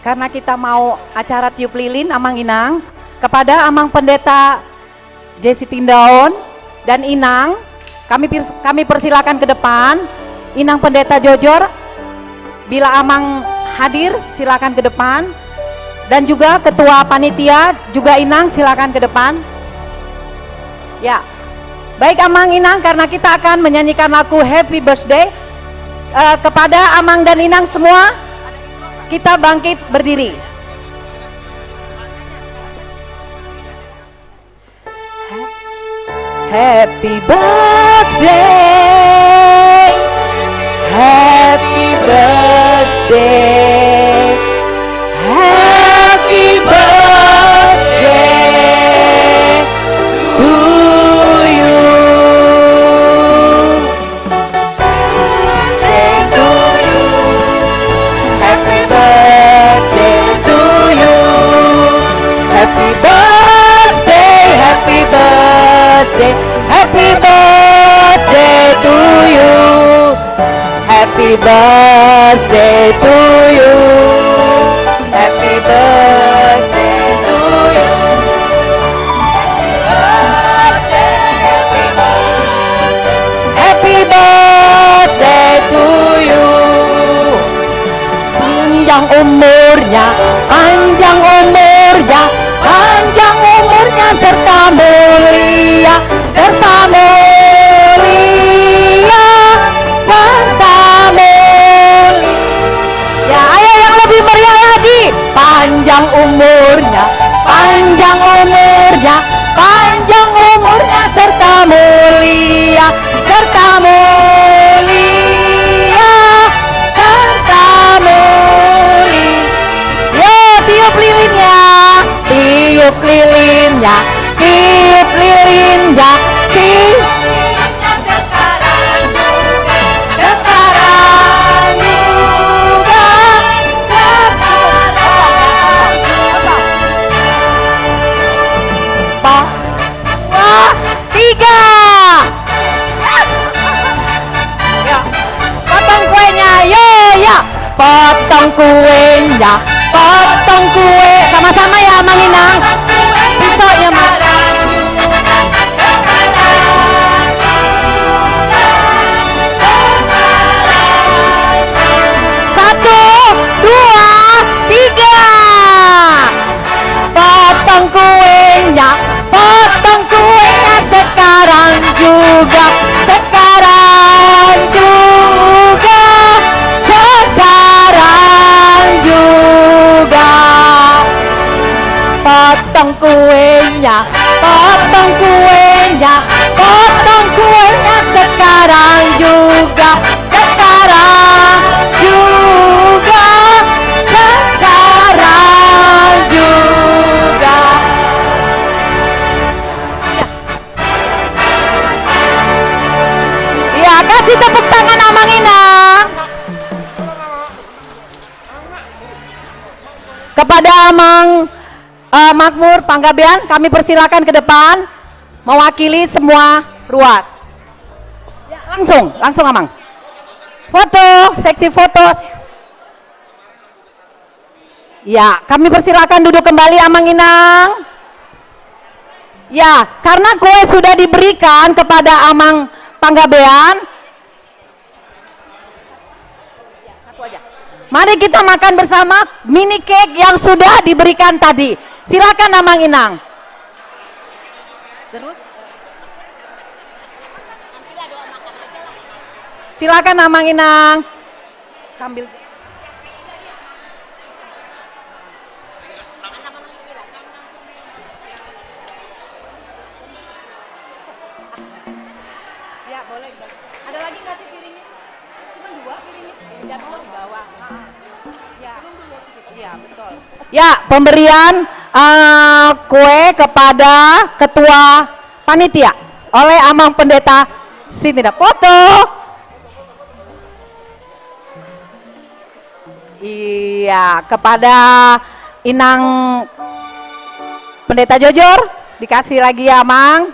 karena kita mau acara tiup lilin, Amang Inang, kepada Amang Pendeta Jesse Tindaon dan Inang, kami pers-, kami persilakan ke depan. Inang Pendeta Jojor, bila Amang hadir, silakan ke depan. Dan juga Ketua Panitia, juga Inang, silakan ke depan. Ya. Baik, Amang Inang, karena kita akan menyanyikan lagu Happy Birthday, eh, kepada Amang dan Inang semua, kita bangkit berdiri. Happy birthday, happy birthday, happy birthday to you. Birthday to you. Happy birthday to you. Happy birthday, happy birthday, happy birthday to you. Panjang umurnya, panjang umurnya, panjang umurnya serta mulia, serta mulia, serta mulia. Ya, ayo yang lebih meriah lagi. Panjang umurnya, panjang umurnya, panjang umurnya serta mulia, serta mulia, serta mulia. Yo, tiup lilinnya, tiup lilinnya, tiup lilinnya, tiup lilinnya sekarang juga, sekarang juga, sekarang juga. Empat, dua, tiga. Ya. Potong kuenya, yo, ya. Potong kuenya, potong kue. Sama-sama ya, Amang Inang. Pisoknya, Mas. Satu, dua, tiga. Potong kuenya, potong kuenya sekarang juga, sekarang juga, sekarang juga. Potong kuenya, potong kuenya, potong kuenya sekarang juga, sekarang juga, sekarang juga. Ya, kasih tepuk tangan Amang Inang. Kepada Amang, eh, Makmur Panggabean, kami persilakan ke depan mewakili semua ruas. Ya, langsung, langsung Amang. Foto, seksi foto. Ya, kami persilakan duduk kembali Amang Inang. Ya, karena kue sudah diberikan kepada Amang Panggabean, mari kita makan bersama mini cake yang sudah diberikan tadi. Silakan Amang Inang. Terus? Silakan Amang Inang. Sambil. Ya, boleh. Ada lagi nggak sih piringnya? Cuma dua piringnya. Yang jatuh di bawah. Ya. Ya, betul. Ya, pemberian, eh, kue kepada ketua panitia oleh Amang Pendeta Sitinda. Foto. Iya, kepada Inang Pendeta Jojor, dikasih lagi ya, Mang.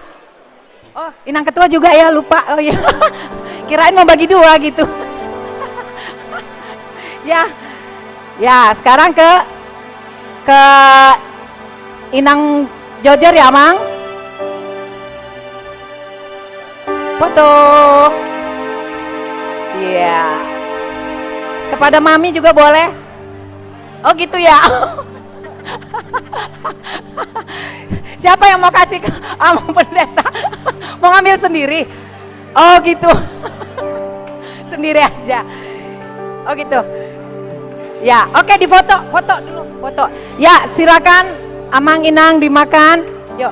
Oh, Inang Ketua juga ya, lupa. Oh iya. Kirain mau bagi dua gitu. Ya. Ya, sekarang ke, ke Inang Jojor ya, Mang. Foto. Iya. Kepada Mami juga boleh. Oh, gitu ya. Siapa yang mau kasih ke Amang Pendeta? Mau ngambil sendiri? Oh, gitu. Sendiri aja. Oh, gitu. Ya, oke, difoto, foto dulu, foto. Ya, silakan Amang Inang dimakan. Yuk.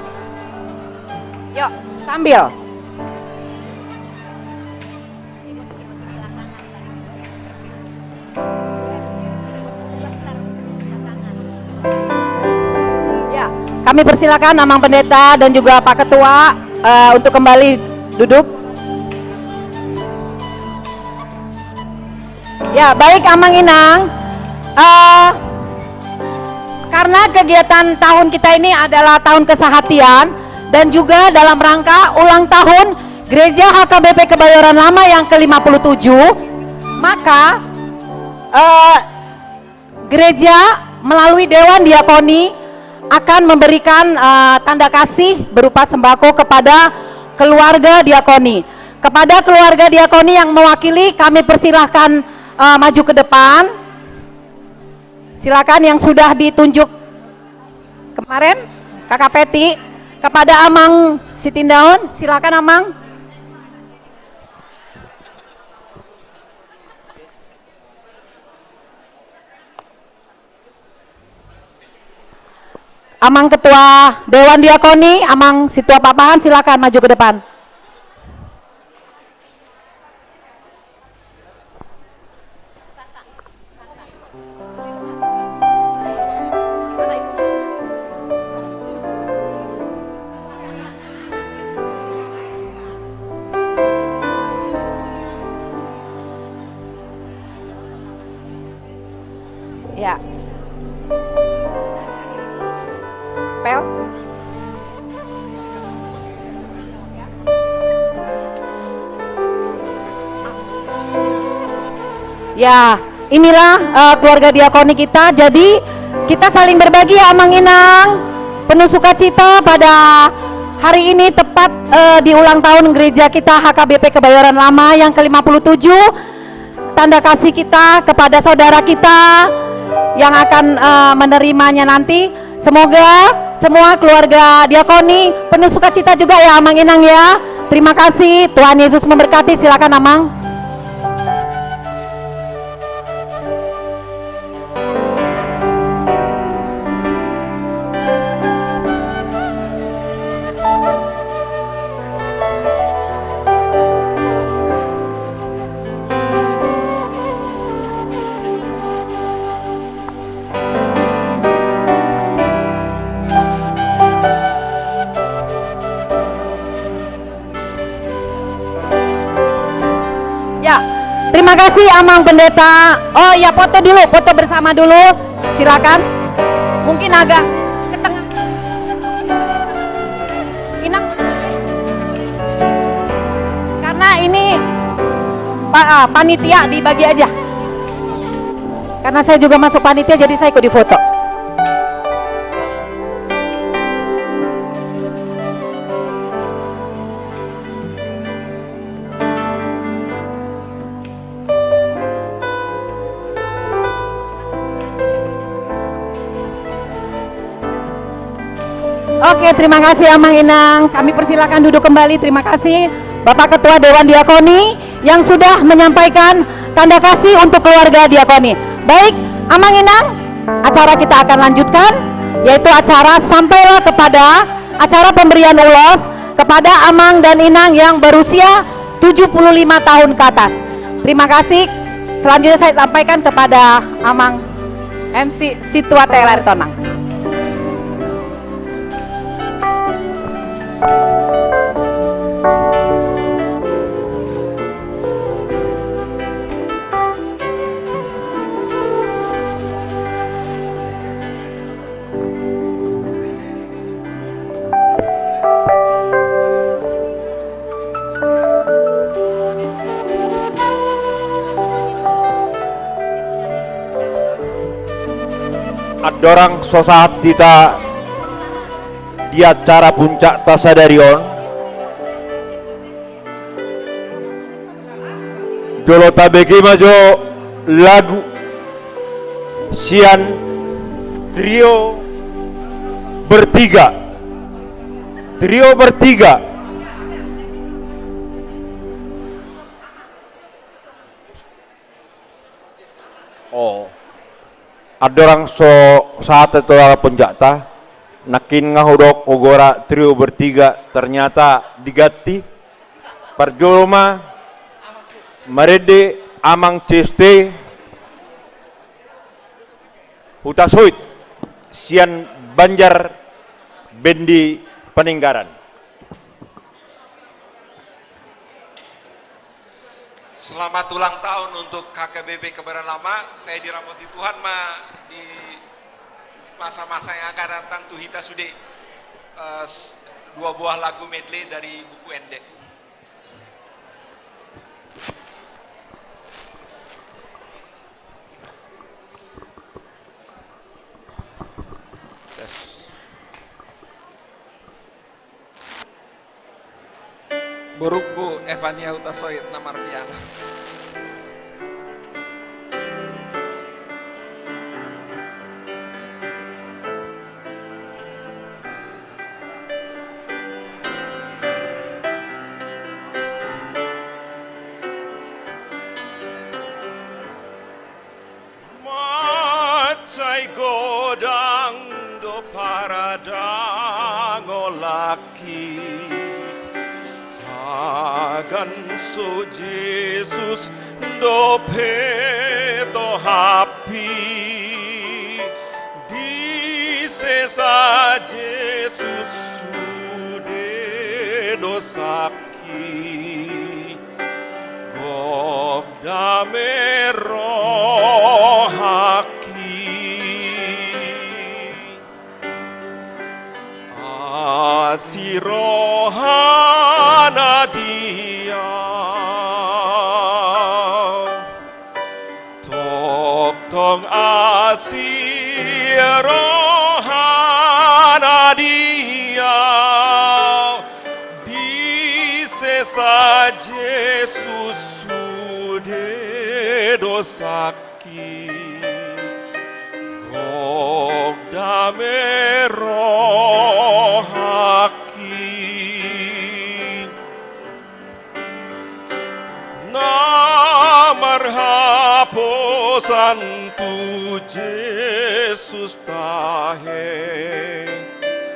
Yuk, sambil. Ya, kami persilakan Amang Pendeta dan juga Pak Ketua, eh, untuk kembali duduk. Ya, baik Amang Inang. Eh, karena kegiatan tahun kita ini adalah tahun kesehatian dan juga dalam rangka ulang tahun Gereja H K B P Kebayoran Lama yang ke lima puluh tujuh, Maka, eh, gereja melalui Dewan Diakoni akan memberikan, eh, tanda kasih berupa sembako kepada keluarga diakoni. Kepada keluarga diakoni yang mewakili, kami persilahkan, eh, maju ke depan. Silakan yang sudah ditunjuk kemarin, Kakak Peti, kepada Amang Sitindaun, silakan Amang. Amang Ketua Dewan Diakoni, Amang Situa Pakpahan, silakan maju ke depan. Ya. Pel. Ya, inilah, eh, keluarga diakoni kita. Jadi, kita saling berbagi ya, Amang Inang. Penuh sukacita pada hari ini, tepat, eh, di ulang tahun gereja kita, H K B P Kebayoran Lama yang ke lima puluh tujuh. Tanda kasih kita kepada saudara kita yang akan, eh, menerimanya nanti. Semoga semua keluarga diakoni penuh sukacita juga ya, Amang Inang ya. Terima kasih, Tuhan Yesus memberkati. Silakan, Amang. Ya, terima kasih Amang Pendeta. Oh ya, foto dulu, foto bersama dulu. Silakan. Mungkin agak ke tengah. Inang. Karena ini pa-, ah, panitia, dibagi aja. Karena saya juga masuk panitia, jadi saya ikut difoto. Oke, terima kasih Amang Inang. Kami persilakan duduk kembali. Terima kasih Bapak Ketua Dewan Diakoni yang sudah menyampaikan tanda kasih untuk keluarga diakoni. Baik, Amang Inang, acara kita akan lanjutkan, yaitu acara sampailah kepada acara pemberian ulos kepada Amang dan Inang yang berusia tujuh puluh lima tahun ke atas. Terima kasih. Selanjutnya saya sampaikan kepada Amang M C Situa T L R Tonang. Andorang so sahat hita di acara puncakta sadari on, jolo tabege ma jo lagu sian Trio Bertiga. Trio Bertiga. Oh. Andorang so sahat tu acara puncakta, nangkin nga hudok hugora Trio Bertiga ternyata diganti. Parjolo ma marende Amang C S T Hutasoit sian Banjar Bendi Peninggaran. Selamat ulang tahun untuk H K B P Kebayoran Lama. Saya diramoti Tuhan ma di masa-masa yang akan datang tu hita sude, eh, s-, dua buah lagu medley dari buku Ende. Borungku Evania Hutasoit na marpianak. Mansai godang do paradangolangki, tagan so Jesus dope tohappi, disesa Jesus sude dosak ki, gok dame rohangki. Asi rohana di au. Tongtong asi rohana di au, disesa Jesus sude dosangki, gok dame rohangki. Na marhaposan tu Jesus tahe,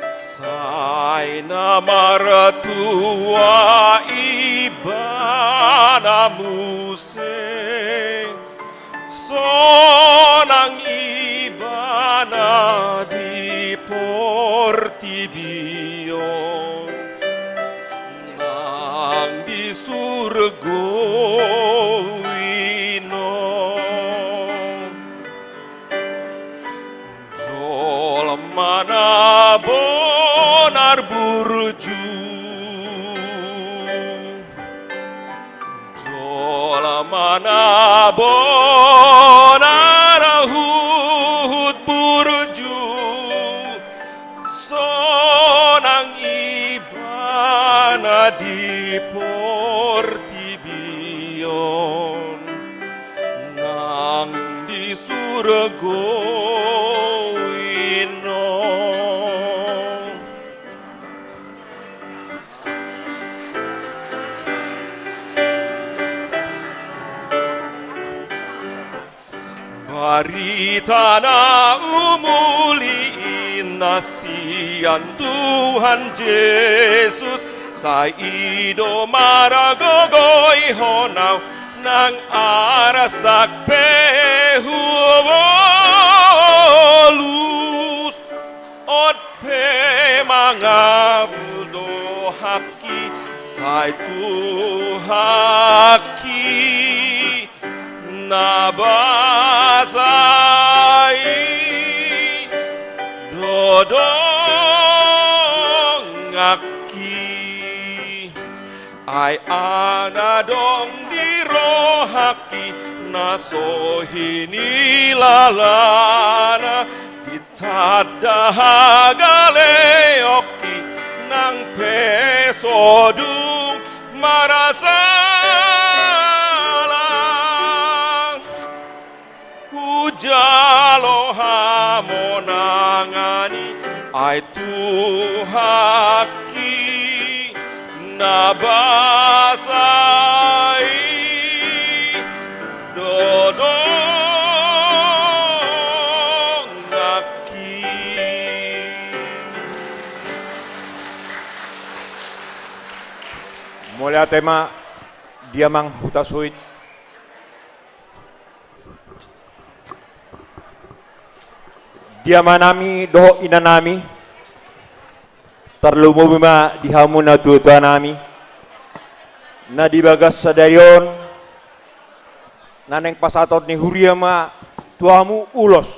sai na martua ibana muse. Sonang ibana di portibi on, nang di surgo i non. Jolma na bonar burju. Jolma na bonar huhut burju, sonang ibana di portibi on, nang di surgo i non. Barita na umuli inna sian Tuhan Jesus, sai i do margogoi hon au nang arsak pe hubolus. On pe mangabul do haki, sai tu haki na basa i do donganki. Ai angka na adong di rohangki na so hinilalana, ditanda hagaleonki nang pe so dung marasala. Hujalo hamonangan i, ai tu haki na basa i do donganki. Mauliate ma di amang Hutasoit. Di amanami dohot inanami, tarlumobi ma di hamu natuatuanami, na di bagas sadari on, na naeng pasahaton ni huria ma tu hamu ulos.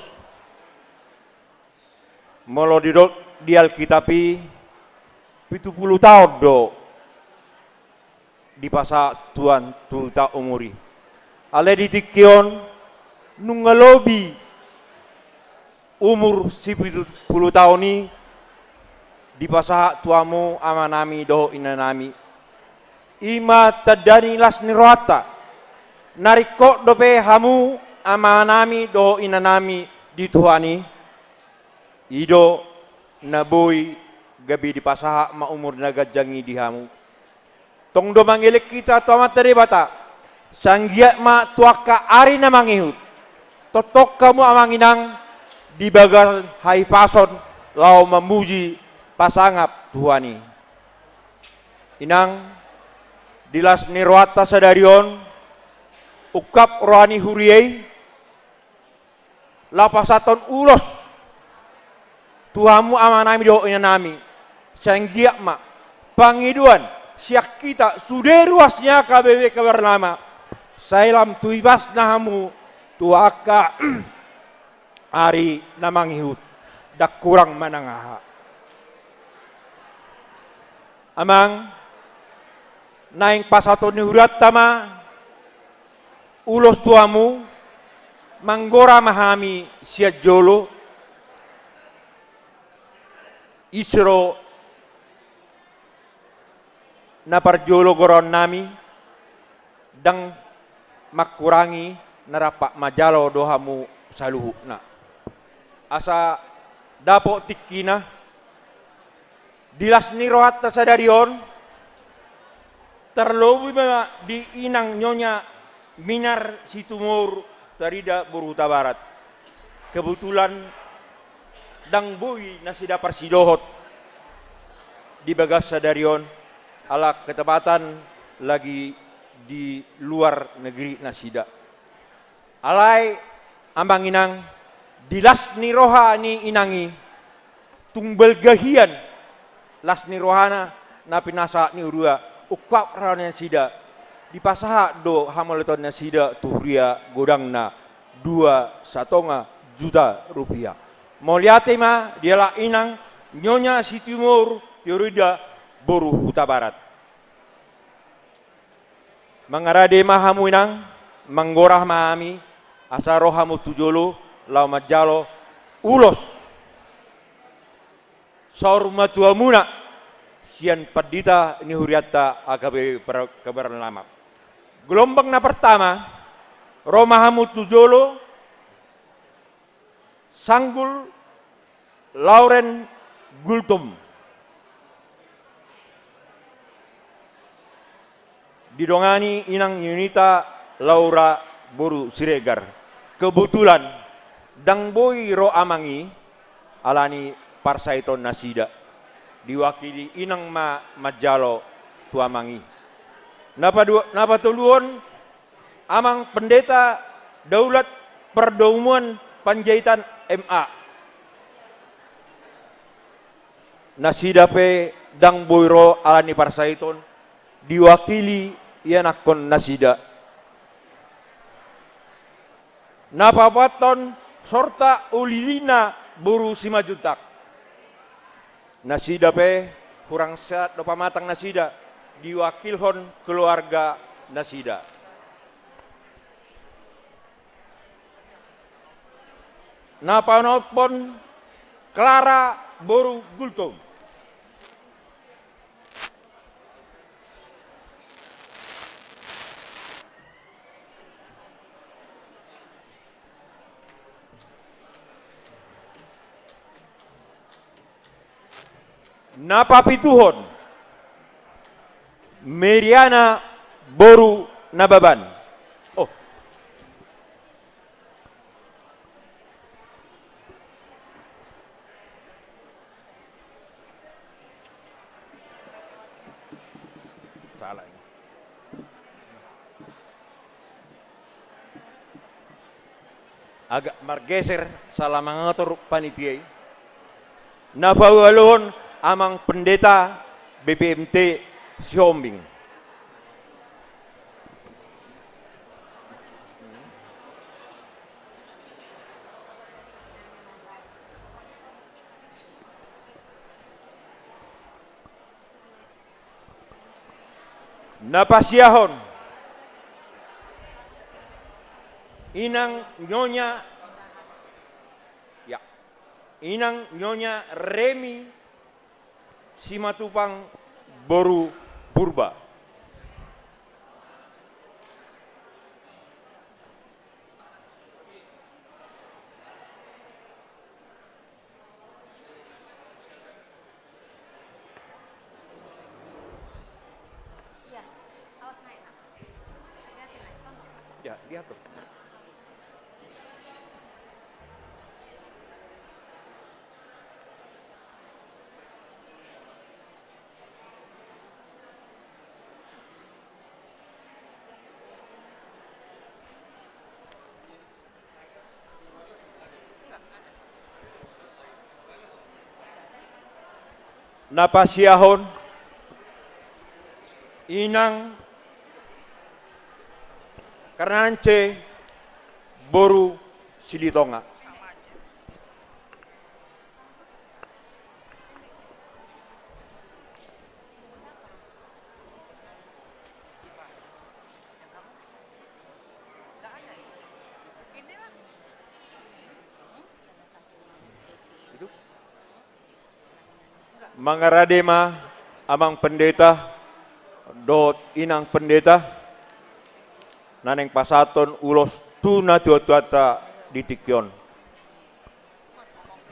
Molo didok di Alkitab i, pitu pulu taon do dipasahat Tuhan tu hita umur i. Alai di tingki on, nunga lobi umur sipitu pulu taon i dipasahat tu hamu amanami dohot inanami. I ma tanda ni las ni rohanta. Na ringkot dope hamu amanami dohot inanami di Tuhan i. I do na boi gabe dipasahat ma umur na ganjang i di hamu. Tong do mangelek hita tu Amanta Debata, sai anggiat ma tu angka ari na mangihut, tongtong hamu amang inang di bagasan hahipason laho mamuji pasangap Tuhan i. Inang, di las ni rohanta sadari on, ungkap roha ni huria i, laho pasahathon ulos tu hamu amanami dohot inanami, sai anggiat ma pangidoan sian hita sude ruas ni A K B P Kabar Lama, sai lam tu ibasna hamu tu angka ari na mangihut, ndang hurang manang aha. Amang, naeng pasahaton ni hurianta ma ulos tu hamu, manggora ma hami sian jolo, ise do na parjolo goraonnami, ndang mangkurangi na rap manjalo do hamu saluhutna. Asa dapot tingkina, di las ni rohanta sadari on, tarlobi ma di inang Nyonya Minar Situmorang Tarida boru Hutabarat. Kebetulan ndang boi nasida parsidohot di bagas sadari on, ala ketepatan lagi di luar negeri nasida. Alai amang inang, di las ni roha ni inang i, tung balga hian las ni rohana na pinasahat ni huria, ungkap roha nasida, dipasahat do hamauliateon nasida tu huria godangna dua satonga juta rupiah. Mauliate ma dialap inang Nyonya Situmorang Tarida boru Hutabarat. Mangarade ma hamu inang, manggora ma hami, asa ro hamu tu jolo, laho manjalo ulos saur matuamuna sian pandita ni hurianta A K B P Kabar Lama. Gelombang na pertama, ro ma hamu tu jolo, Sanggul Lauren Gultom. Didongani inang Yunita Laura boru Siregar. Kebetulan, ndang boi ro amang i, ala ni parsahiton nasida. Diwakili inang ma manjalo tu amang i. Na padua-, na patoluhon, Amang Pendeta Daulat Pardomuan Panjaitan M A. Nasida pe ndang boi ro ala ni parsahiton, diwakili ianakhon nasida. Na paopathon, Sorta Ulilina boru Simanjuntak. Nasida pe hurang sehat do pamatang nasida, diwakilhon keluarga nasida. Na paonomhon, Clara boru Gultom. Na papituhon, Meriana boru Nababan. Oh. Salah ini. Agak margeser, salah mangatur panitia i. Na paualuhon, Amang Pendeta B P M T Sihombing. Na pasiahon, Inang Nyonya, ya, Inang Nyonya Remi Simatupang boru Purba. Na pasiahon inang Karnance boru Silitonga. Mangarade ma amang pendeta dohot inang pendeta na naeng pasahathon ulos tu natuatuanta di tingki on.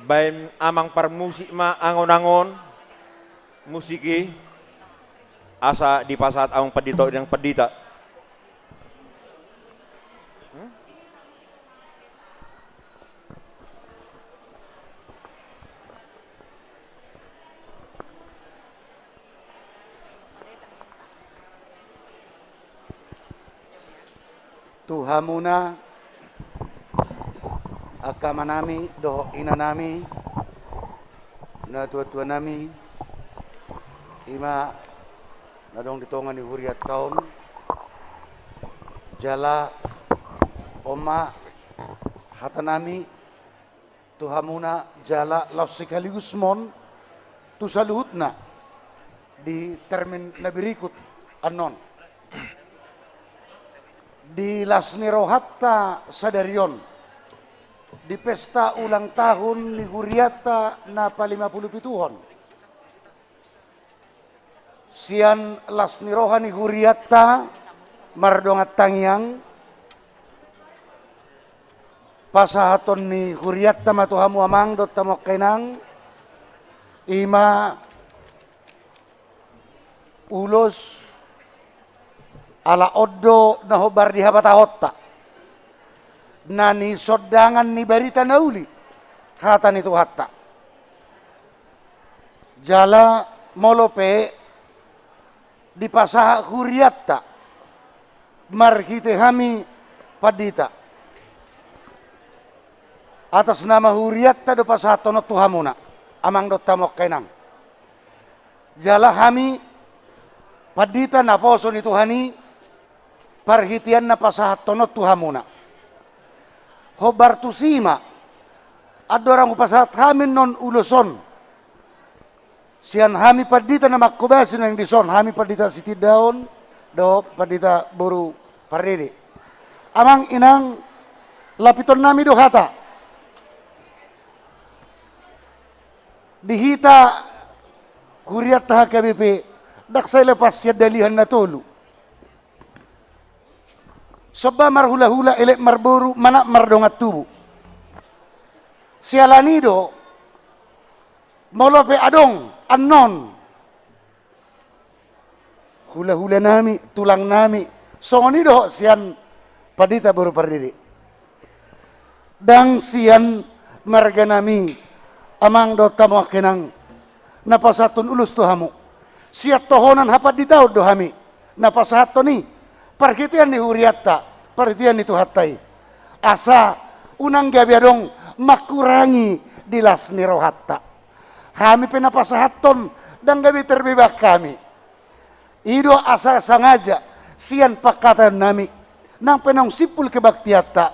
Baen amang parmusik ma angon-angon musik i, asa dipasahat amang pandita, inang pandita. Tu hamuna angka amanami dohot inanami, natuatuanami, i ma na adong di tonga ni hurianta on, jala on ma hatanami tu hamuna, jala laos sekaligus ma on tu saluhutna di termin na berikut annon. Di las ni rohanta sadari on, di pesta ulang tahun ni hurianta na palima pulu pituhon, sian las ni roha ni hurianta mardongan tangiang, pasahaton ni hurianta ma tu hamu amang dohot hamu angka inang, i ma ulos ala on do na hombar di habatahonta, na nisondangan ni barita na uli, hata ni Tuhanta. Jala molo pe dipasahat hurianta marhite hami pandita, atas nama hurianta do pasahathon on tu hamuna amang dohot hamu angka inang. Jala hami pandita naposo ni Tuhan i, parhitean na pasahathon on tu hamuna, hombar tusi ma andorang hupasahat hami annon ulos on, sian hami pandita na manghobasi naeng dison, hami pandita sitindaon dohot pandita boru Pardede. Amang inang, lapitonnami do hata. Di hita hurianta H K B P, ndang sai lepas sian dalihan na tolu. Somba marhulahula, elek marboru, manat mardongan tubu. Siala ni i do, molo pe adong annon hulahulanami, tulangnami, songon i dohot sian pandita boru Pardede. Ndang sian marganami amang dohot hamu angka inang na pasahathon ulos tu hamu. Sian tohonan hapanditaon do hami na pasahathon i, parhitean ni hurianta, parhitean ni Tuhanta i. Asa unang gabe adong mangkurangi di las ni rohanta. Hami pe na pasahathon ndang gabe terbeban hami. I do asa sangaja sian pangkataionnami, nang pe naung simpul kebaktianta,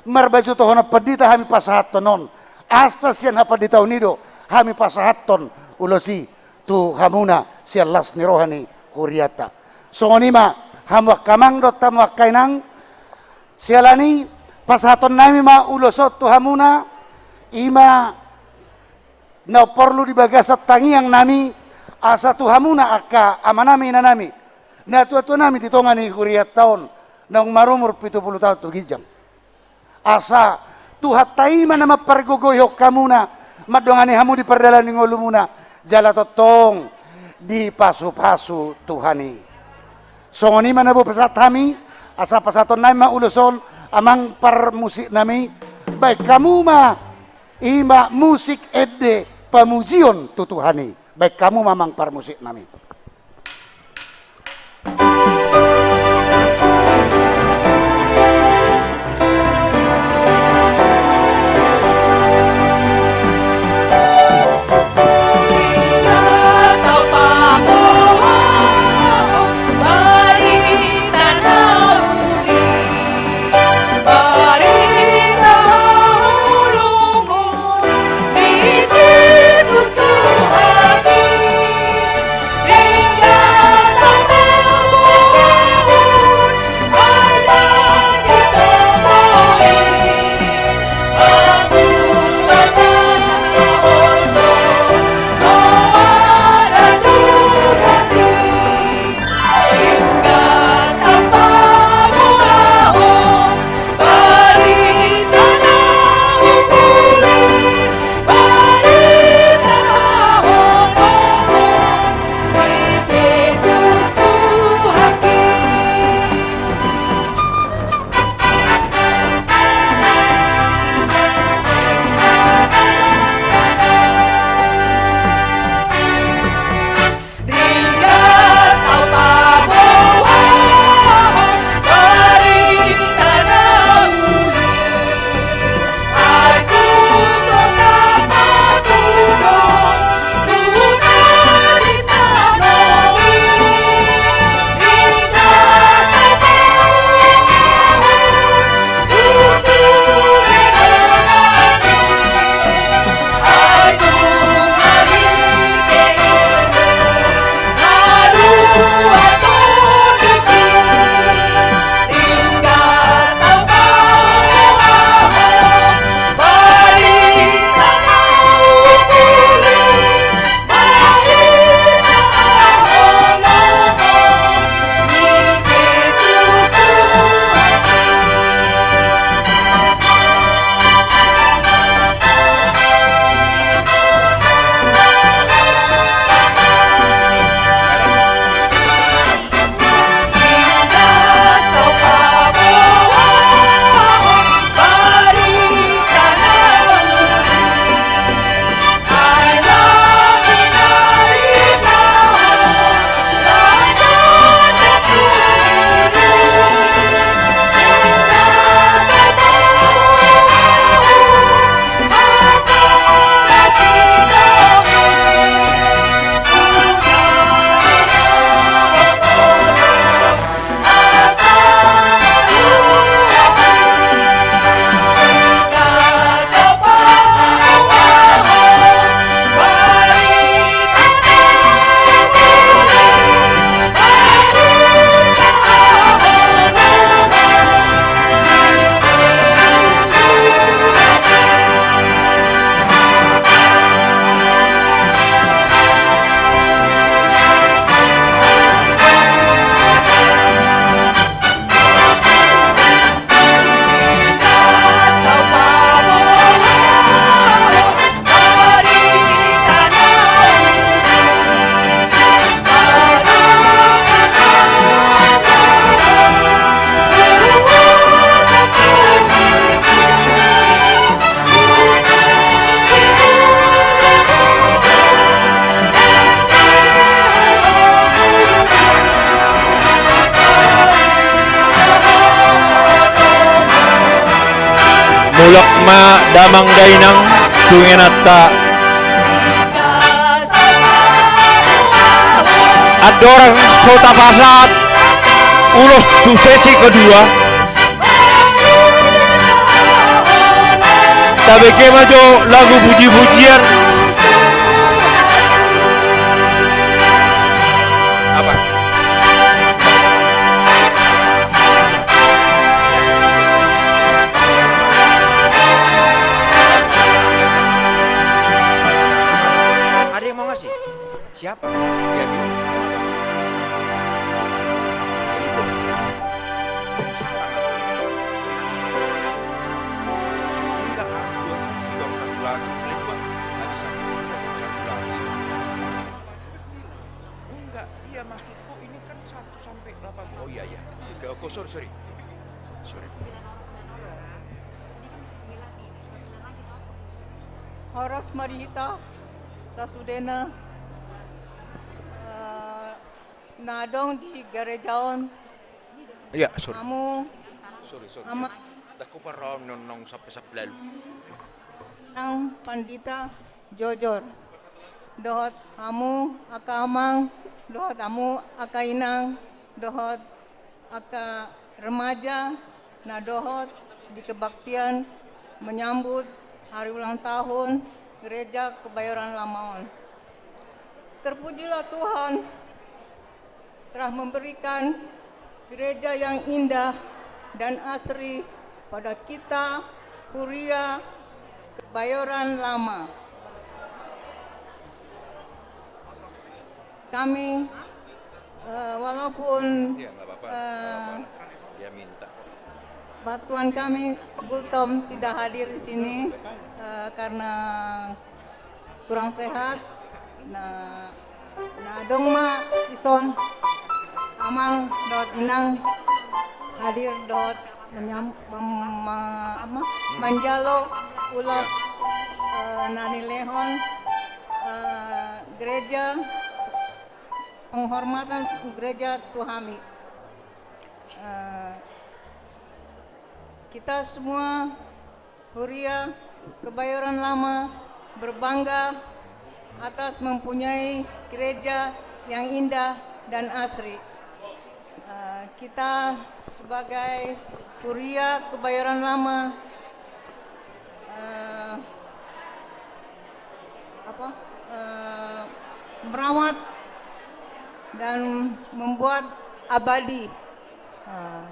marbaju tohonan pandita hami pasahathon on, asa sian hapanditaon i do hami pasahathon ulos i tu hamuna sian las ni roha ni hurianta. Songon i ma hamu angka amang dohot hamu angka inang, siala ni i pasahatonnami ma ulos on tu hamuna, i ma na porlu di bagasan tangiangnami, asa tu hamuna angka amanami inanami, natuatuanami di tonga ni hurianta on, naung marumur pitu pulu taon tu ginjang. Asa Tuhanta i ma na mampargogoihon hamuna, mandongani hamu di pardalanan ni ngolumuna, jala tongtong dipasupasu Tuhan i. Songon i ma na boi pasahat hami, asa pasahatonnami ma ulos on Amang parmusiknami, baen hamu ma, i ma musik ende pamujion tu Tuhan i. Baen hamu ma, amang parmusiknami. Mulak ma damang dainang tu inanta. Andorang so tapasahat ulos tu sesi kedua, tabege ma jo lagu puji-pujian. Apa? Ada yang mau ngasih? Siapa? Ya, dia. Enggak harus dua saksi dong, satu lagi. Ini dua, ada satu, satu lagi. Enggak, iya, maksudku ini kan satu sampai delapan belas. Oh, iya, iya. Oke, oke, sorry, sorry. Sorry. Horas ma di hita sasudena, eh, na adong di gareja on. Iya, sorry. Hamu, sorry, sorry. Ama- Ndang huparrohahon nong sampe sampe lalu. Nang pandita jojor. Dohot hamu angka amang, dohot hamu angka inang, dohot angka remaja na dohot di kebaktian menyambut hari ulang tahun Gereja Kebayoran Lama on. Terpujilah Tuhan telah memberikan gereja yang indah dan asri pada kita, Huria Kebayoran Lama. Kami, eh, walaupun, Iya, nggak apa-apa, nggak eh, apa-apa. Dia minta. Pak Tuan kami, Gultom, tidak hadir di sini, eh, karena kurang sehat. Nah, nah, adong ma dison amang dohot inang hadir dohot menyam-, mem-, ma-, apa, manjalo ulos, eh, na nilehon, eh, gereja, penghormatan gereja tu hami. Eh, kita semua Huria Kebayoran Lama berbangga atas mempunyai gereja yang indah dan asri. Eh, kita sebagai Huria Kebayoran Lama, eh, apa, eh, merawat dan membuat abadi. Eh,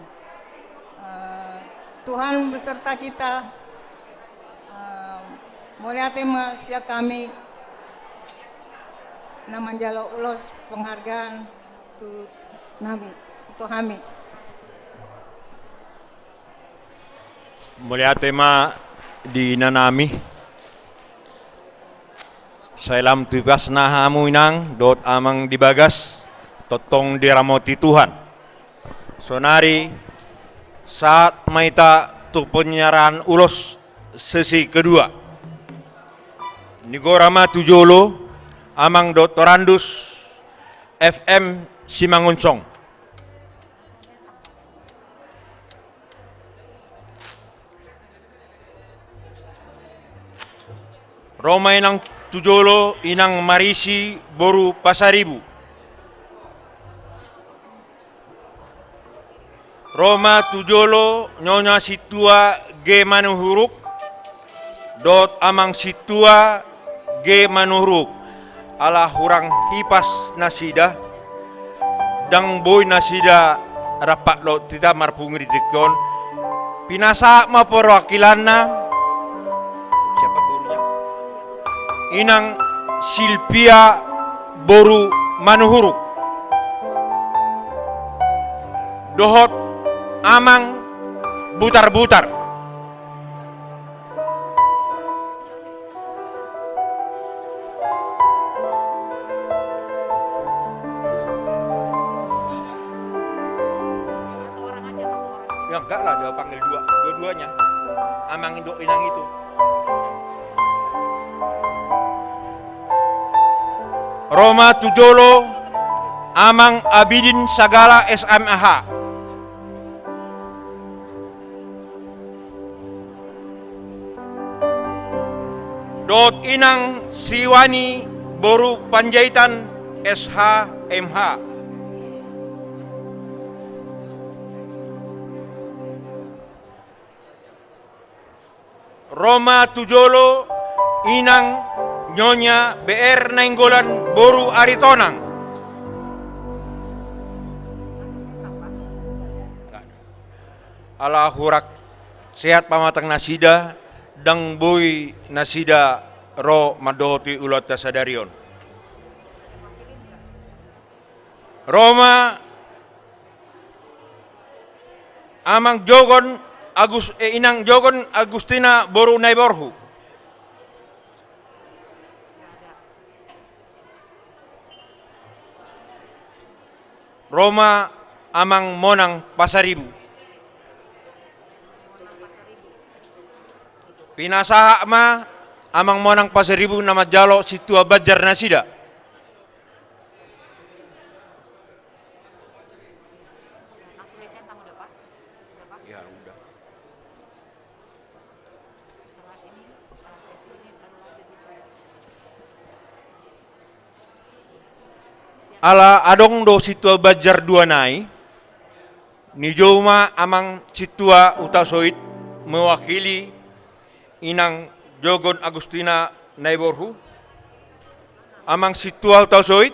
eh, Tuhan beserta kita. Eh, mauliate ma sian hami na manjalo ulos penghargaan tu nami, tu hami. Mauliate ma di inanami. Sai lam tu ipasna hamu inang dohot amang di bagas, tongtong diramoti Tuhan. Sonari sahat ma hita tu penyerahan ulos sesi kedua. Nigora ma tu jolo amang doktorandus F M Simangunsong. Ro ma inang tu jolo, inang Marisi boru Pasaribu. Ro ma tu jolo nyonya sintua G Manuhuruk dohot amang sintua G Manuhuruk. Ala hurang hipas nasida, ndang boi nasida rap dohot hita marpungu di tingki on. Pinasahat ma perwakilanna, siapa borunya? Inang Silvia boru Manuhuruk dohot amang Butar-butar. Ya enggak lah, dia panggil dua, dua-duanya. Amang induk inang itu. Ro ma tu jolo amang Abidin Sagala S M A H. Dohot inang Sriwani boru Panjaitan S H M H. Ro ma tu jolo inang Nyonya B R Nainggolan boru Aritonang. Ala hurang sehat pamatang nasida, ndang boi nasida ro mandohoti ulaonta sadari on. Ro ma amang Jogon Agus-, eh, inang Jogon Agustina boru Naiborhu. Ro ma amang Monang Pasaribu. Pinasahat ma Amang Monang Pasaribu na manjalo sintua banjar nasida. Ya udah. Ala adong do sintua banjar dua nai, nijou ma amang sintua Hutasoit mewakili inang Jogon Agustina Naiborhu, amang sintua Hutasoit,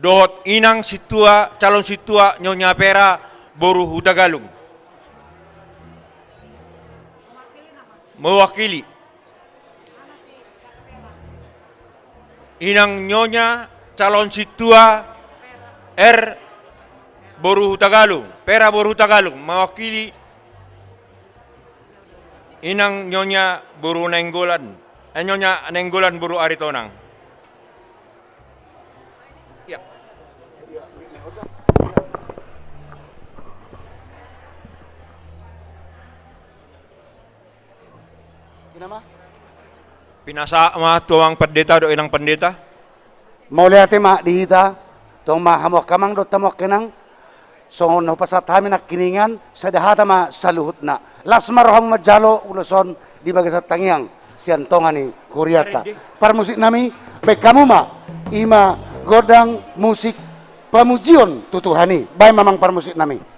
dohot inang sintua, calon sintua Nyonya Pera boru Hutagalung. Mewakili inang Nyonya calon sintua R boru Hutagalung, Pera boru Hutagalung, mewakili inang Nyonya boru Nainggolan, eh, Nyonya Nainggolan boru Aritonang. Ya. Pinasahat ma tu amang pandita dohot inang pandita. Mauliate ma di hita, tong ma hamu angka amang dohot hamu angka inang, songon na hupasahat hami nangkiningan, sada hata ma saluhutna. Las ma rohamu manjalo ulos on di bagasan tangiang sian tonga ni hurianta. Parmusik nami, baen hamu ma, i ma gondang musik pamujion tu Tuhan i, baen ma amang parmusik nami.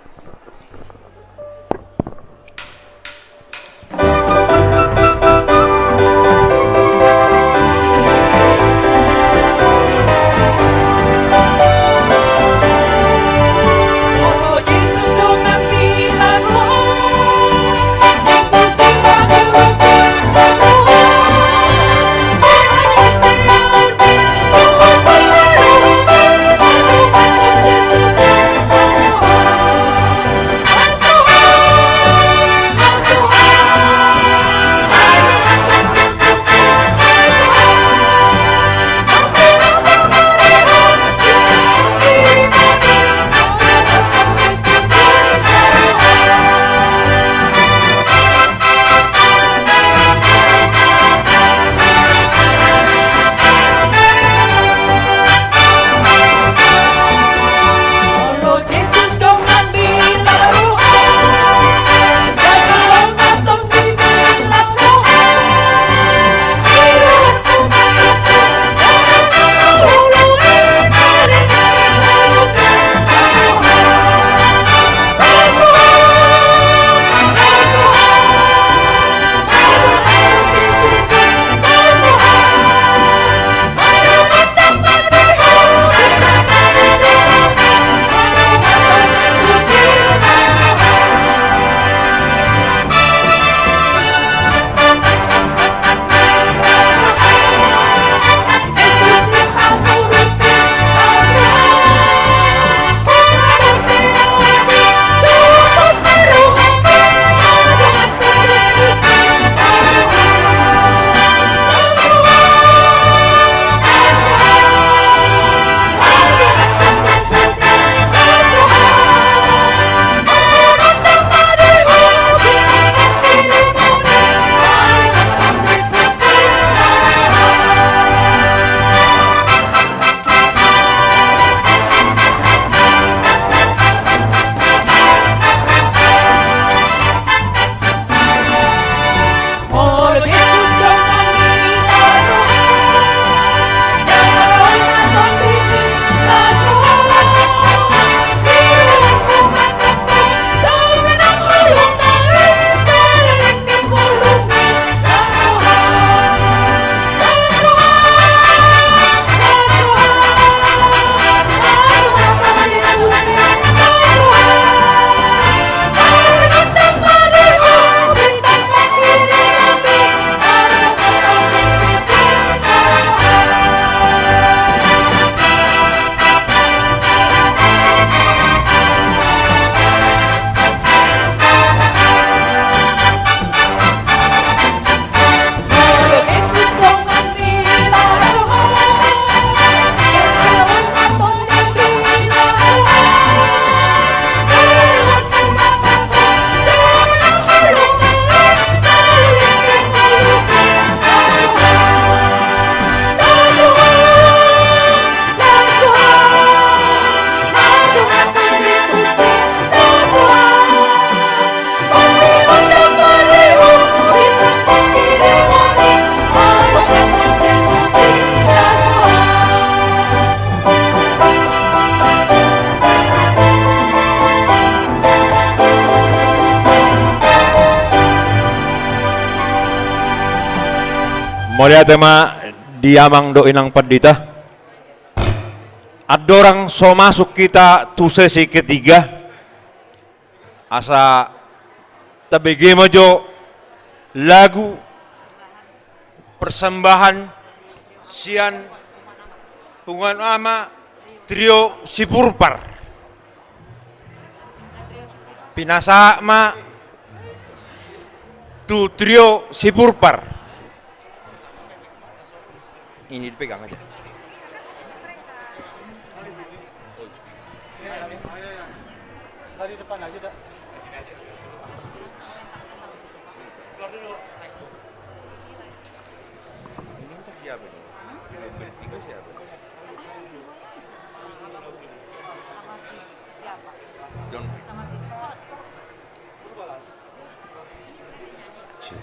Mauliate ma di amang dohot inang pandita. Andorang so masuk hita tu sesi ketiga, asa tabege ma jo lagu persembahan sian punguan ama Trio Sipurpar. Pinasahat ma tu Trio Sipurpar. Ini dipegang aja. Dari depan aja, dah. Ini untuk siapa nih? Bertiga siapa? Sama si, siapa? John. Sama si Son. Si.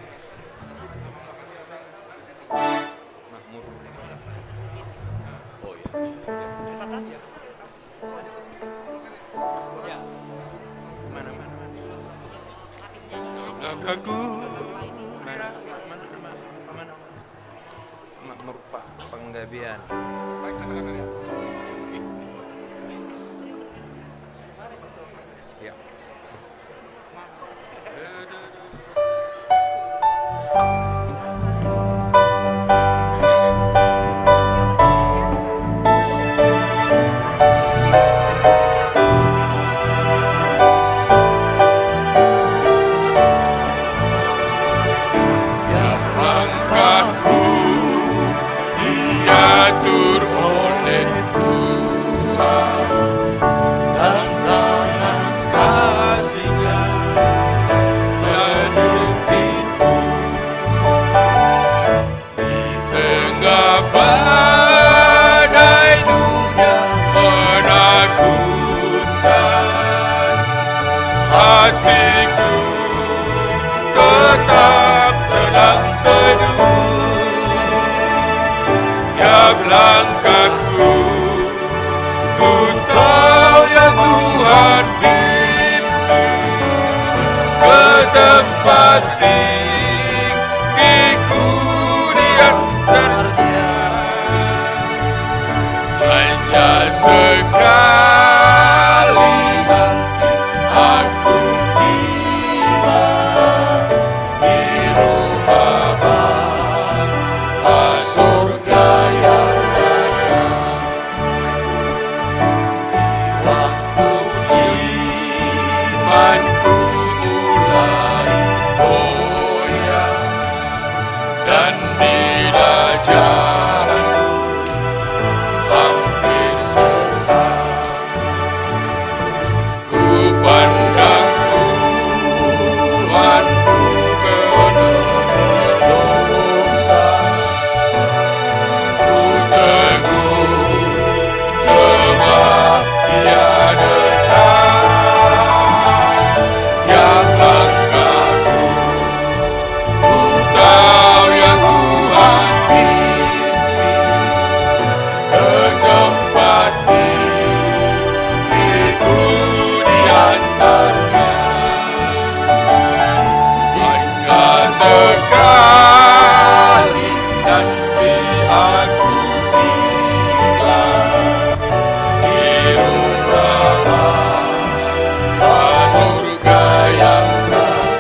Makmur. Oh, iya. Mana, mana, mana? Langkahku. Mana, mana, mana, mana? Makmur Pak Panggabean. Ya. Tiap langkahku diatur oleh Tuhan, dan tangan kasih-Nya menuntunku. Di tengah badai dunia menakutkan, hatiku tetap tenang teduh. Tiap langkahku, ku tahu ya Tuhan pimpin ke tempat tinggiku diantarnya. Hanya sekali nanti aku tiba di rumah Bapa surga yang layak. Di waktu imanku mulai goyah dan bila jalanku hampir sesat, ku pandang Tuhanku penebus dosa. Ku teguh sebab Dia dekat. Tiap langkahku, ku tahu ya Tuhan pimpin ke tempat tinggiku diantarnya. Hingga sekali nanti aku tiba di rumah Bapa surga yang layak.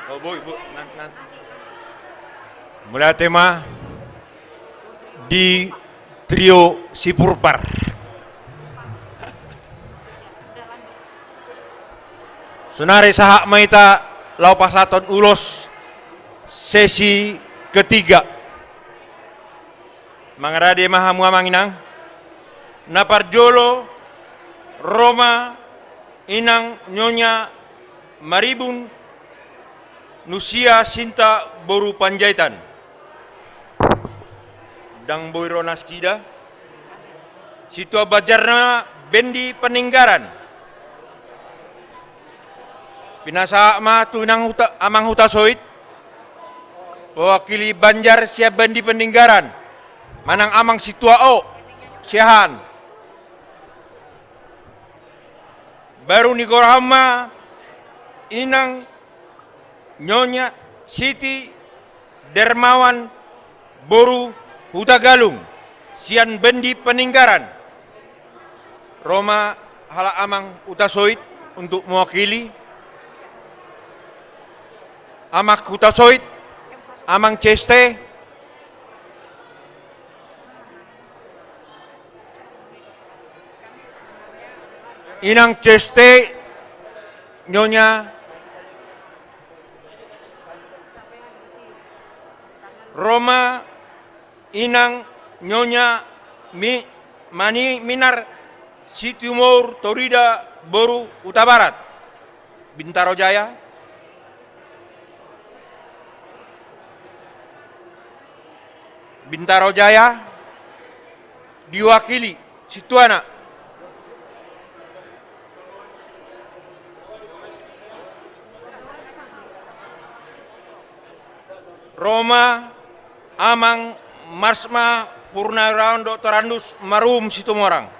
Oh, boi, boi, nan, nan. Mauliate ma di Trio Sipurpar. Sonari sahat ma hita laho pasahathon ulos sesi ketiga. Mangarade ma hamu amang inang. Na parjolo ro ma inang Nyonya Maribun Nusia Sinta boru Panjaitan. Ndang boi ro nasida. Situan banjarna Bendi Peninggaran. Pinasahat ma tu inang huta, amang Hutasoit, mewakili Banjar sian Bendi Peninggaran, manang amang sintua o, siahaan. Baru nigorahan ma inang Nyonya Siti Dermawan boru Hutagalung sian Bendi Peninggaran. Ro ma halak amang Hutasoit untuk mewakili. Amang Hutasoit, amang C S T. Inang C S T, Nyonya. Ro ma inang Nyonya Mi-, Mani Minar Situmour Torida boru Hutabarat. Bintaro Jaya. Bintaro Jaya diwakili sintuana. Ro ma amang Marsma Purnawirawan Doktorandus Marum Situmorang.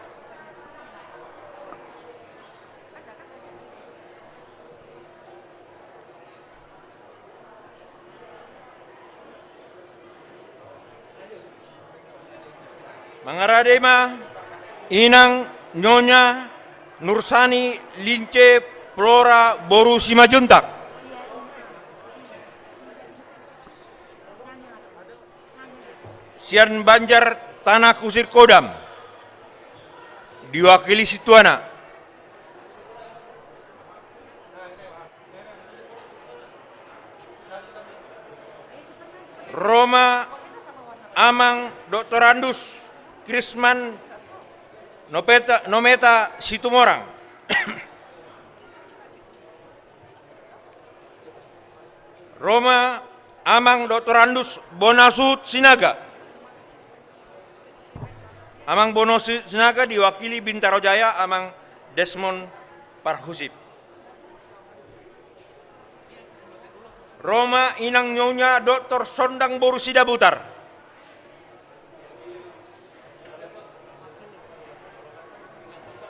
Mangarade ma inang Nyonya Nursani Lince Flora boru Simanjuntak. Sian Banjar Tanah Kusir Kodam. Diwakili sintuana. Ro ma amang Doktorandus Krisman Nopeta, Nometa Situmorang. Ro ma amang Doktorandus Bonasuhut Sinaga. Amang Bonasuhut Sinaga diwakili Bintaro Jaya, amang Desmond Parhusip. Ro ma inang Nyonya Doktor Sondang boru Sidabutar.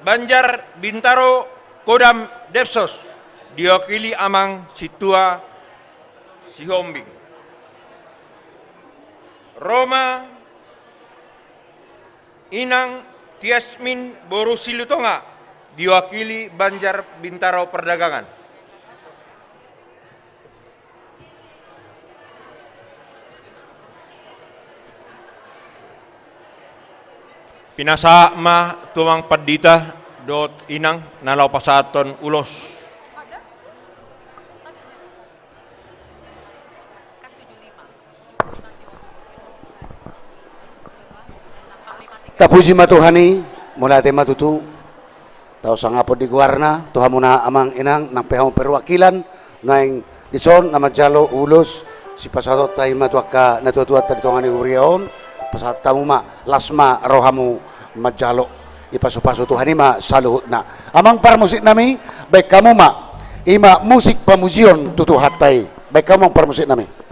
Banjar Bintaro Kodam Depsos, diwakili amang sintua Sihombing. Ro ma inang Tiasmin boru Silutonga, diwakili Banjar Bintaro Perdagangan. Pinasahat ma tu amang pandita dohot inang na laho pasahathon ulos. Tapuji ma Tuhan i, mauliate ma tutu. Tausangapon di goarna tu hamuna amang inang nang pe hamu perwakilan naeng dison na manjalo ulos sipasahatonta i ma tu angka natuatuanta di tonga ni huria on. Pasahat hamu ma, las ma rohamu manjalo. Ipasupasu Tuhan i ma saluhutna. Amang parmusik nami, baen hamu ma i ma musik pamujion tu Tuhanta i. Baen hamu amang parmusik nami.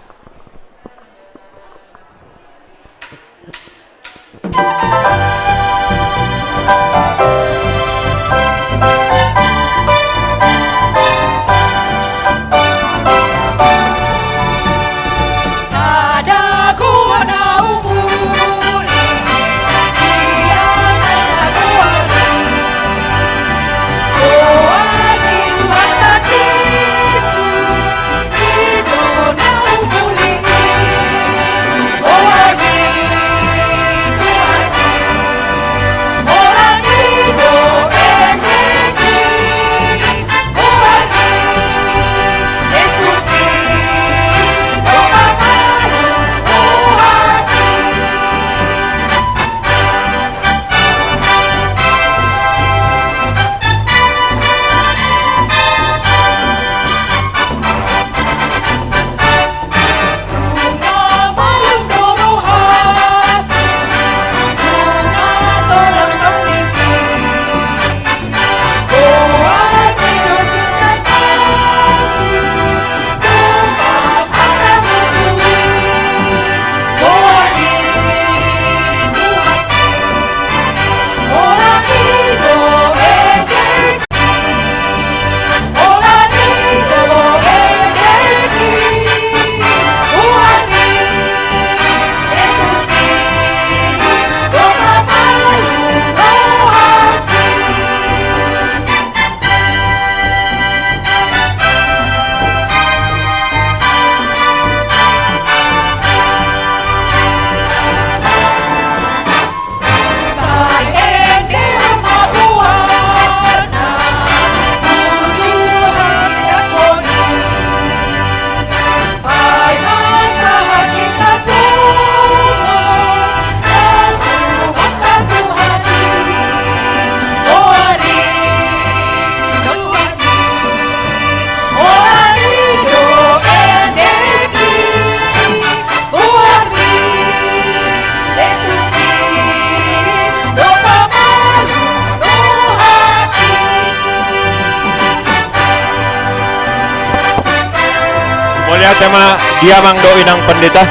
Ama, di amang dohot inang pendeta.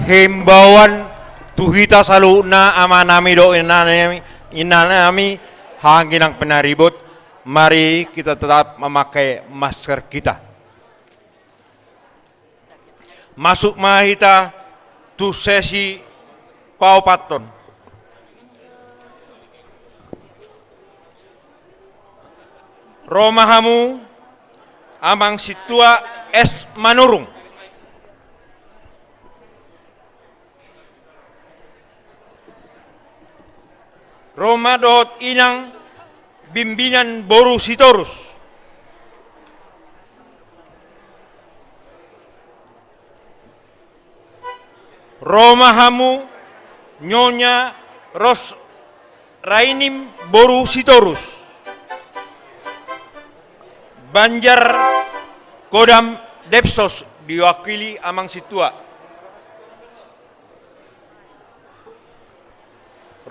Himbauan tu hita saluhutna, amanami dohot inanami, inanami, haha inang panaribot, mari kita tetap memakai masker kita. Masuk ma hita tu sesi paopathon. Ro ma hamu amang sintua S Manurung. Ro ma dohot inang Bimbinan boru Sitorus. Ro ma hamu Nyonya Ros Rainim boru Sitorus, Banjar Kodam Depsos, diwakili amang sintua.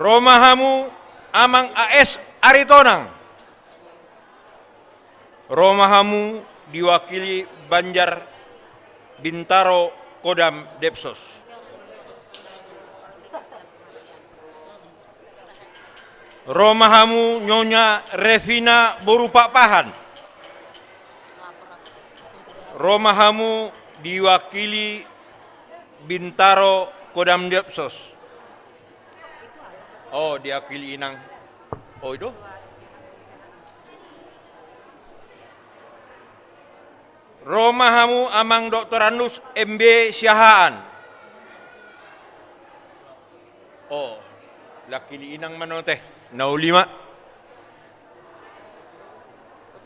Ro ma hamu amang A S Aritonang. Ro ma hamu diwakili Banjar Bintaro Kodam Depsos. Ro ma hamu Nyonya Revina boru Pakpahan. Ro ma hamu diwakili Bintaro Kodam Depsos. Oh, diwakili inang. Oh, i do. Ro ma hamu amang doktorandus M B Siahaan. Oh, diwakili inang ma nonte. Na uli ma.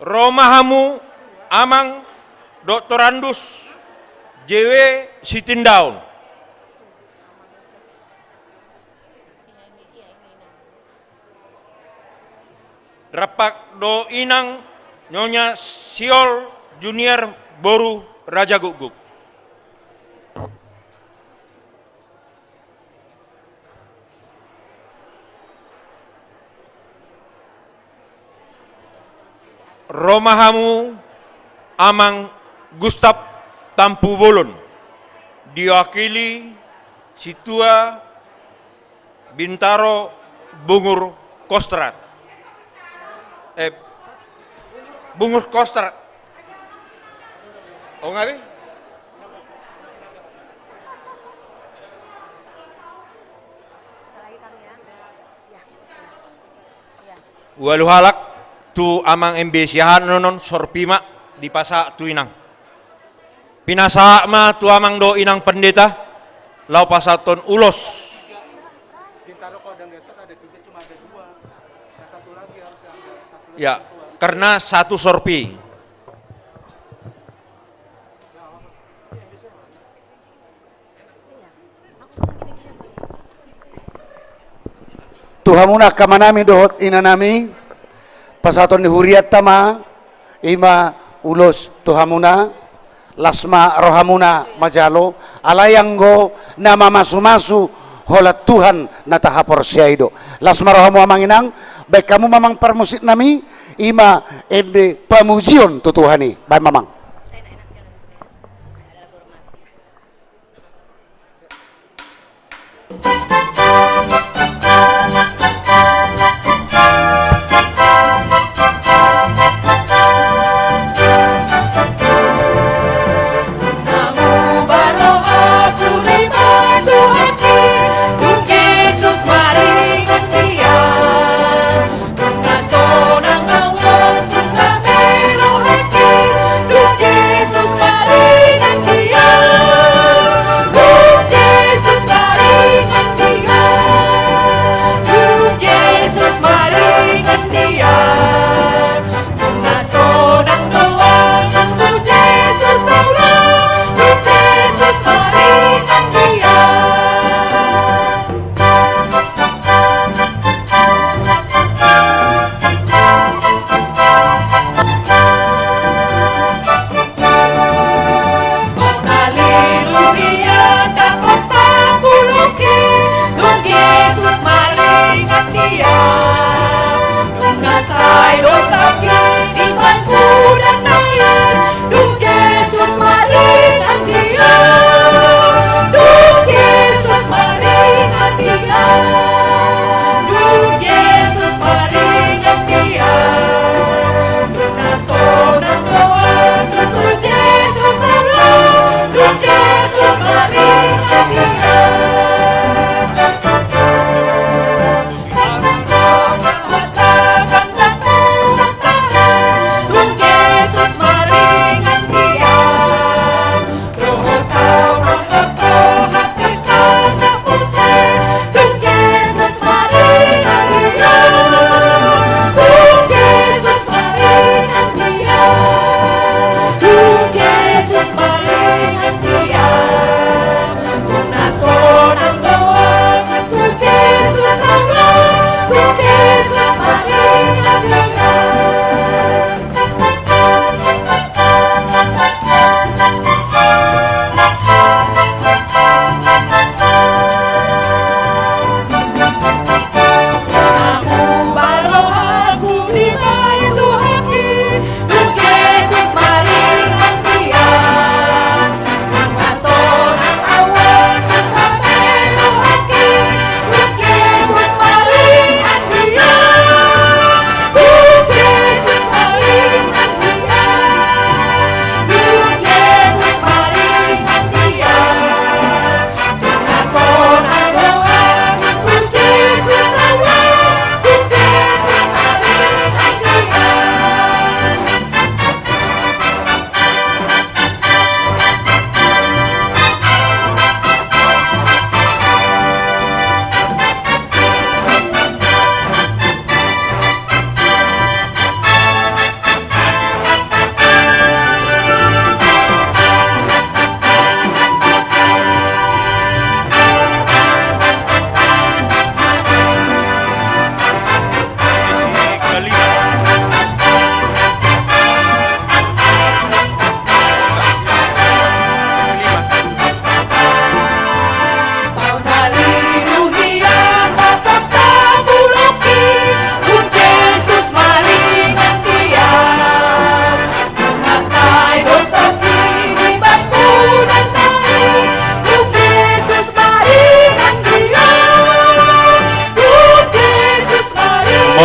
Ro ma hamu amang doktorandus J W Sitindaun. Rap dohot inang Nyonya Siol Junior boru Rajagukguk. Ro ma hamu amang Gustap Tampubolon, diwakili sintua Bintaro Bungur Kostrat. Eh, Bungur Kostrat. Oh, ngabe? Ualu halak tu amang M B Siahaan, annon sorpi ma dipasahat tu inang. Pinasahat ma tu amang dohot inang pendeta laho pasahathon ulos. Ya, karena satu sorpi. Tu hamuna angka amanami dohot inanami, pasahaton ni hurianta ma, i ma ulos tu hamuna, las ma rohamuna manjalo, alai anggo na mamasumasu holan Tuhan na tahaporseai do. Las ma rohamu amang inang, baen hamu ma amang parmusiknami, i ma ende pamujion tu Tuhan i, baen ma amang.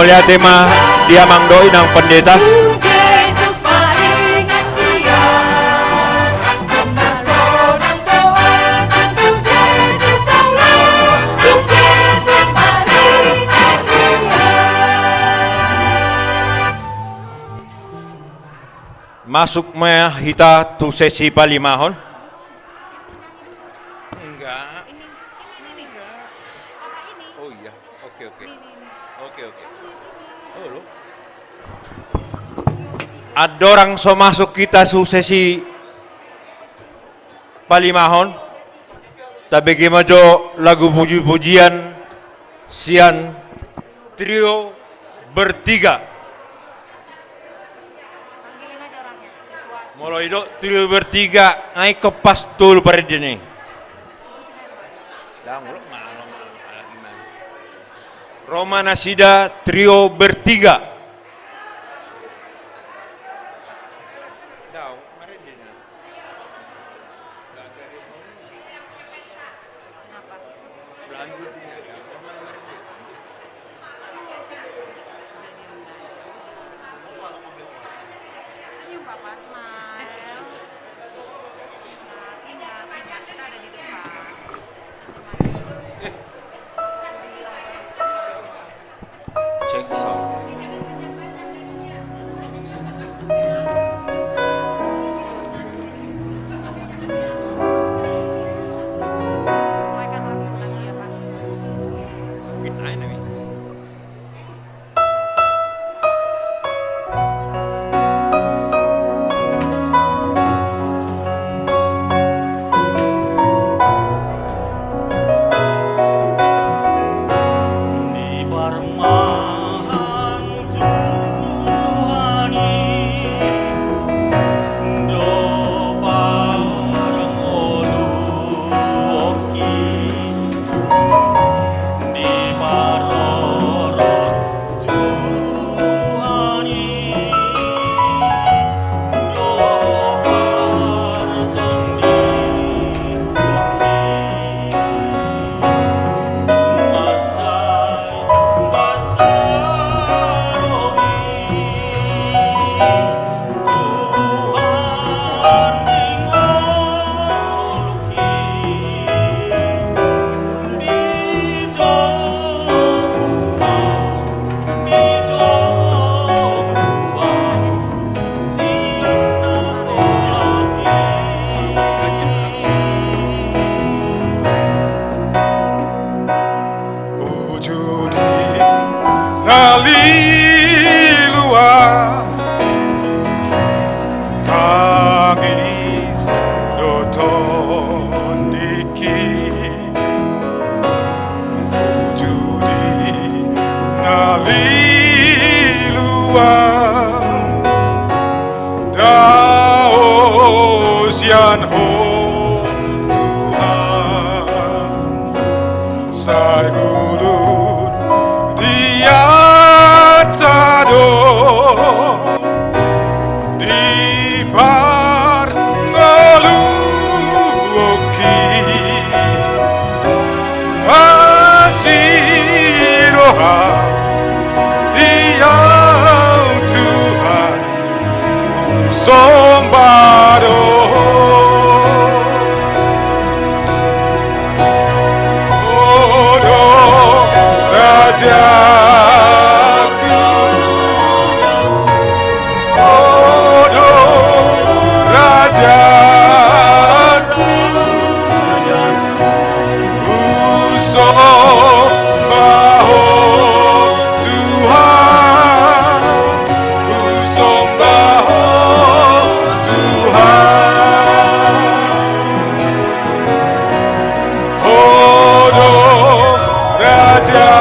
Ate ma di amang dohot inang pendeta. Masuk ma hita tu sesi palimahon. Enggak. Ini, ini nih. Oh iya, oke, oke. Ini, ini, ini. Oke, oke. Oh, lo. Andorang so masuk hita tu sesi palimahon, tabege ma jo lagu puji-pujian sian Trio Bertiga. Molo didok Trio Bertiga, nga ingkon pas tolu parende ni. Ro ma nasida Trio Bertiga. Senyum, Papa, smile. Ingat, ingat, kita ada di depan. Smile. Cek sound. Di parmahan Tuhan i do parngoluonki, diparorot Tuhan i do partondion. Uju di na lilu an, tangis do tondingki. Uju di na lilu an, dao sian Ho Tuhan. Sai gulun di arta do diparngoluonki, asi roham di Ahu Tuhan. Somba do Ho do rajaku, Ho do rajaku. Husomba Ho Tuhan, husomba Ho Tuhan. Ho do raja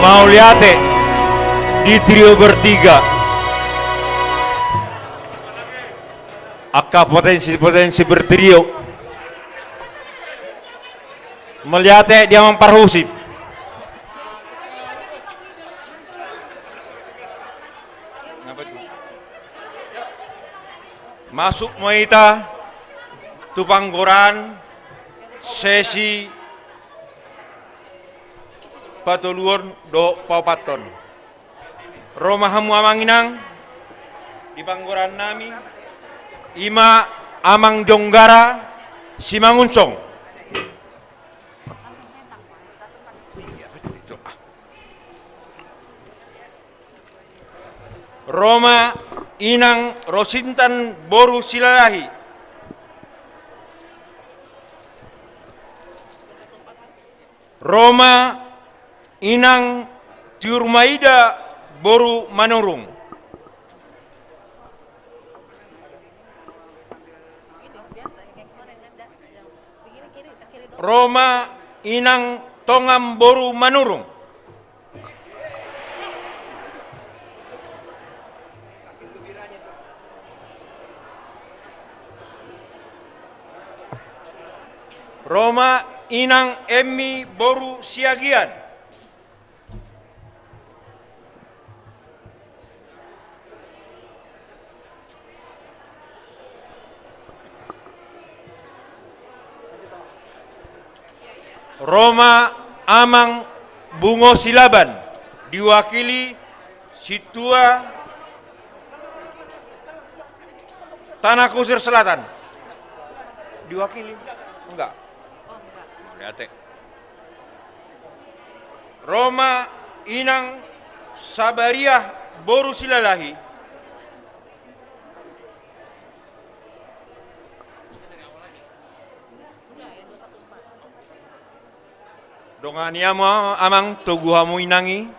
Mauliate di trio bertiga. Angka potensi-potensi bertrio. Mauliate di amang parhusip. Masuk ma hita tu panggoraan sesi patoluhon dohot paopathon. Ro ma hamu amang inang di panggoraan nami, i ma Amang Jonggara Simangunsong. Ro ma Inang Rosintan boru Silalahi. Ro ma Inang Tiur Maida boru Manurung. Ro ma Inang Tongam boru Manurung. Ro ma Inang Emmi boru Siagian. Ro ma Amang Bungo Silaban, diwakili Sintua Tanah Kusir Selatan. Diwakili? Enggak. Mauliate. Ro ma Inang Sabariah boru Silalahi. Dongani hamu amang, togu hamu inang i.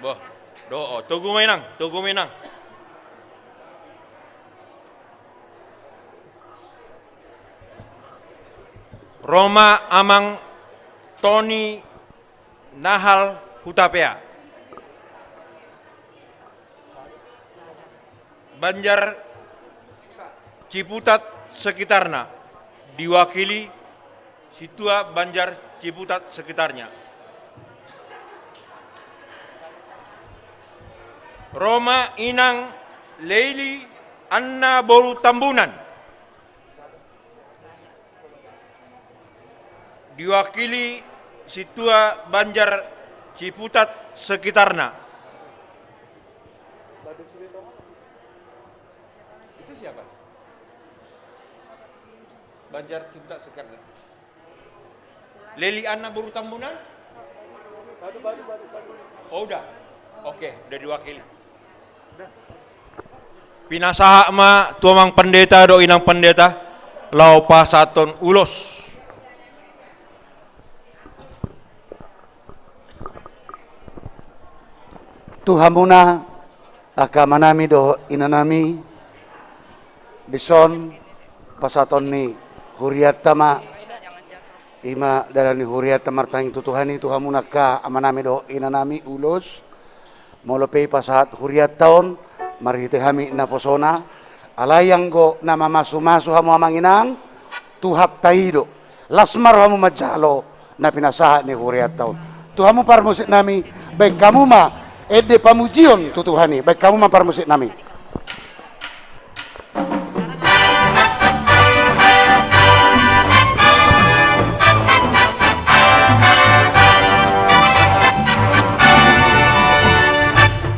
Boh, do, o, togu ma inang, togu ma inang. Ro ma Amang Toni Nahal Hutapea. Banjar Ciputat sekitarna, diwakili Sintua Banjar Ciputat sekitarnya. Ro ma Inang Leili Anna boru Tambunan. Diwakili Sintua Banjar Ciputat sekitarna. Itu siapa? Banjar Ciputat sekitarna. Leli Anna boru Tambunan? Oh, udah. Oke, udah diwakili. Pinasahat ma tu amang pandita dohot inang pandita laho pasahathon ulos. Tu hamuna angka amanami dohot inanami, dison pasahaton ni hurianta ma, i ma dalan ni hurianta martangihon tu Tuhan i tu hamuna angka amanami dohot inanami ulos. Molo pe i pasahat hurianta on marhite hami naposona, alai anggo na mamasumasu hamu amang inang, Tuhanhonta i do. Las ma rohamu manjalo na pinasahat ni hurianta on. Tu hamu parmusiknami, baen hamu ma ende pamujion tu Tuhan i, baen hamu ma parmusiknami.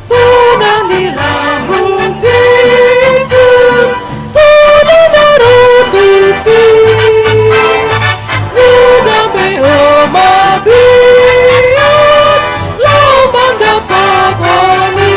Sonang di lambung Jesus, sonang na ro tusi. Nunga be ho mabiar laho mandapothon i.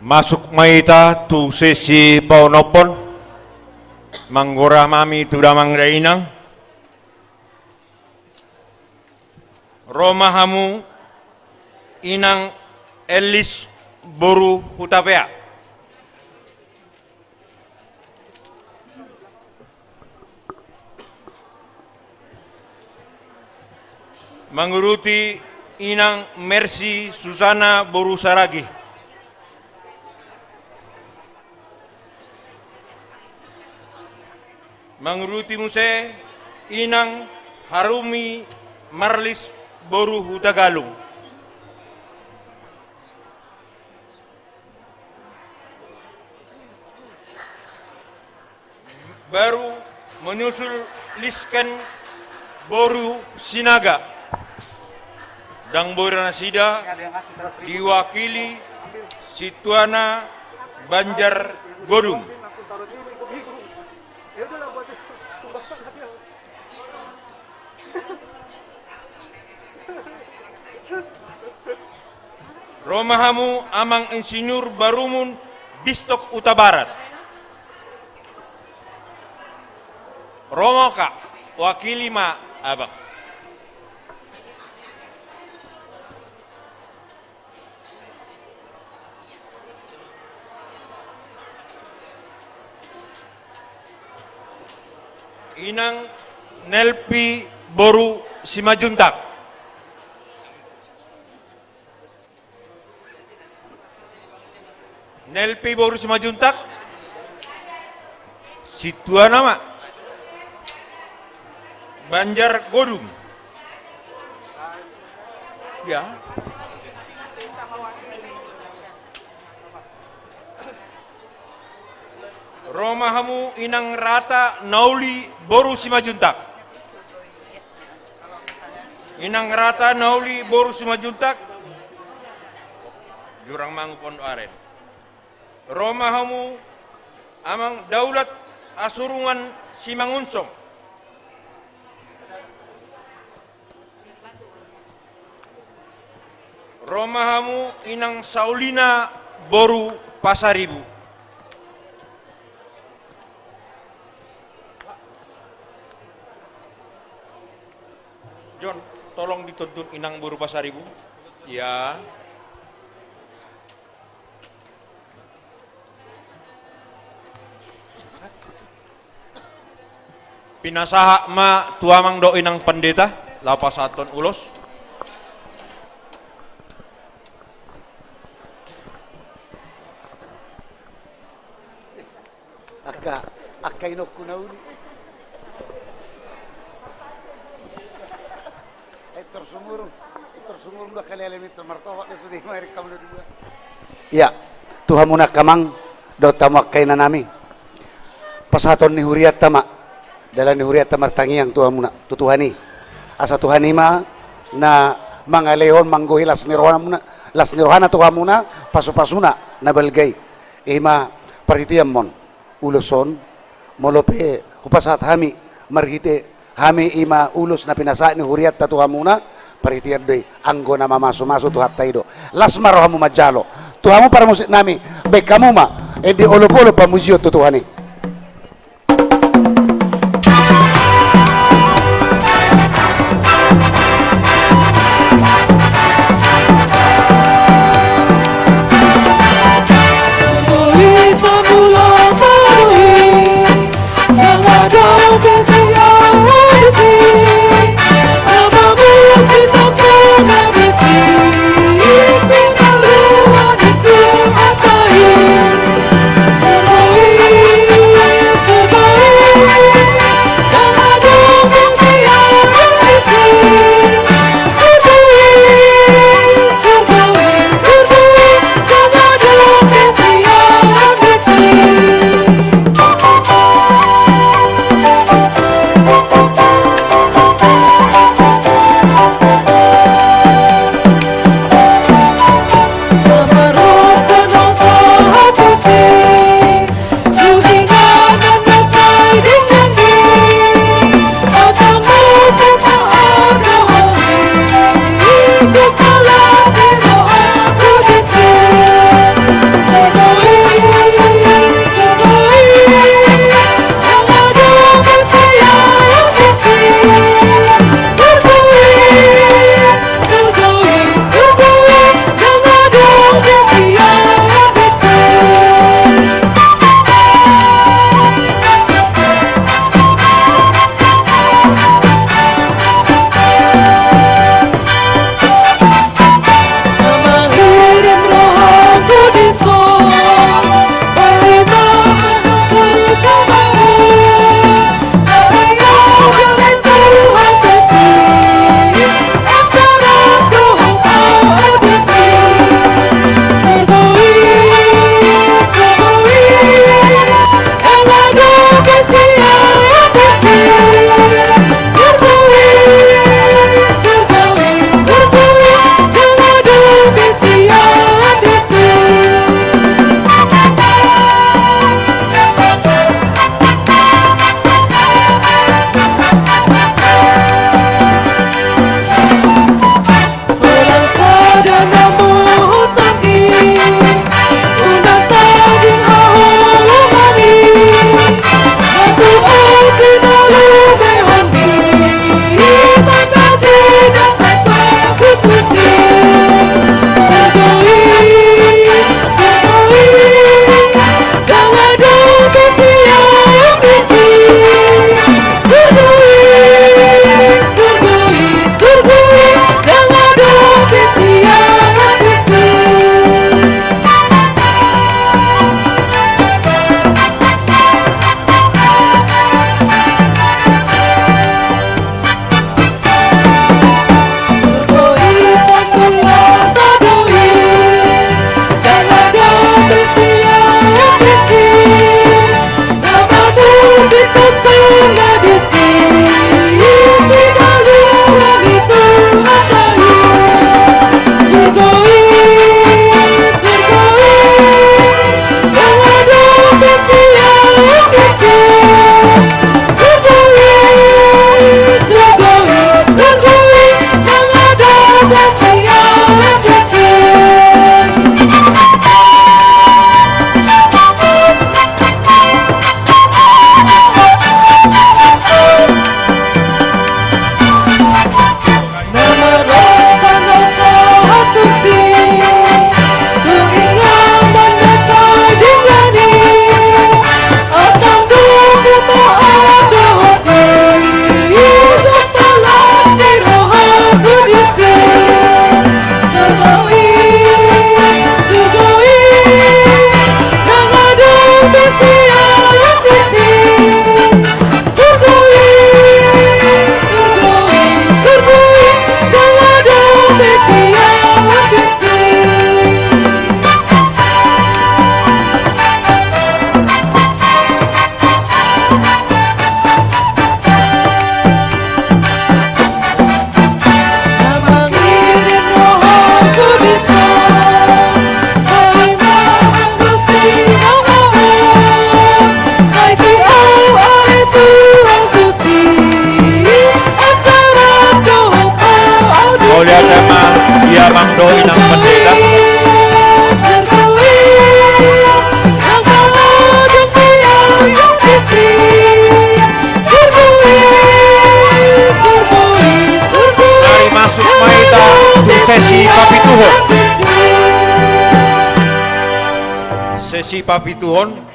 Masuk ma hita tu sesi paonomhon. Manggoram hami tu damang dainang. Ro ma hamu inang Elis boru Hutapea. Manguruti inang Mercy Susana boru Saragih. Manguruti muse inang Harumi Marlis boru Hutagalung. Baru menyusul Lisken boru Sinaga. Ndang boi ra nasida diwakili sintuana Banjar Godung. Ro ma hamu amang insinyur Barumun Bistok Hutabarat. Ro ma hamu, wakili ma abang. Inang Nelpi boru Simanjuntak. Nelpi boru Simanjuntak. Sintuana ma Banjar Godung. Ya. Ro ma hamu inang Rata Nauli boru Simanjuntak. Inang Rata Nauli boru Simanjuntak. Jurang Mangu Pondok Aren. Ro ma hamu amang Daulat Asurungan Simangunsong. Ro ma hamu inang Saulina boru Pasaribu. Jon, tolong dituntun inang boru Pasaribu. Ya. Pinasahat ma tu amang dohot inang pandita, laho pasahathon ulos. Angka, angka inongku na uli. Pintor sumurung, pintor sumurung dua kali ale, pintor martopak do sude, marikam do dua. Ia, tu hamuna angka amang, dohot hamu angka inanami. Pasahaton ni hurianta ma, dalan ni hurianta martangiang tu hamuna, tu Tuhan i. Asa Tuhan i ma na mangalehon, manggohi las ni rohamuna, las ni rohana tu hamuna, pasupasuna na balga i. I ma parhiteanmon ulos on, molo pe hupasahat hami marhite hami i ma ulos na pinasahat ni hurianta tu hamuna, parhitean do i, anggo na mamasumasu Tuhanta i do. Las ma rohamu manjalo. Tu hamu parmusiknami, baen hamu ma ende olopolop pamujion tu Tuhan i. Sipapituhon.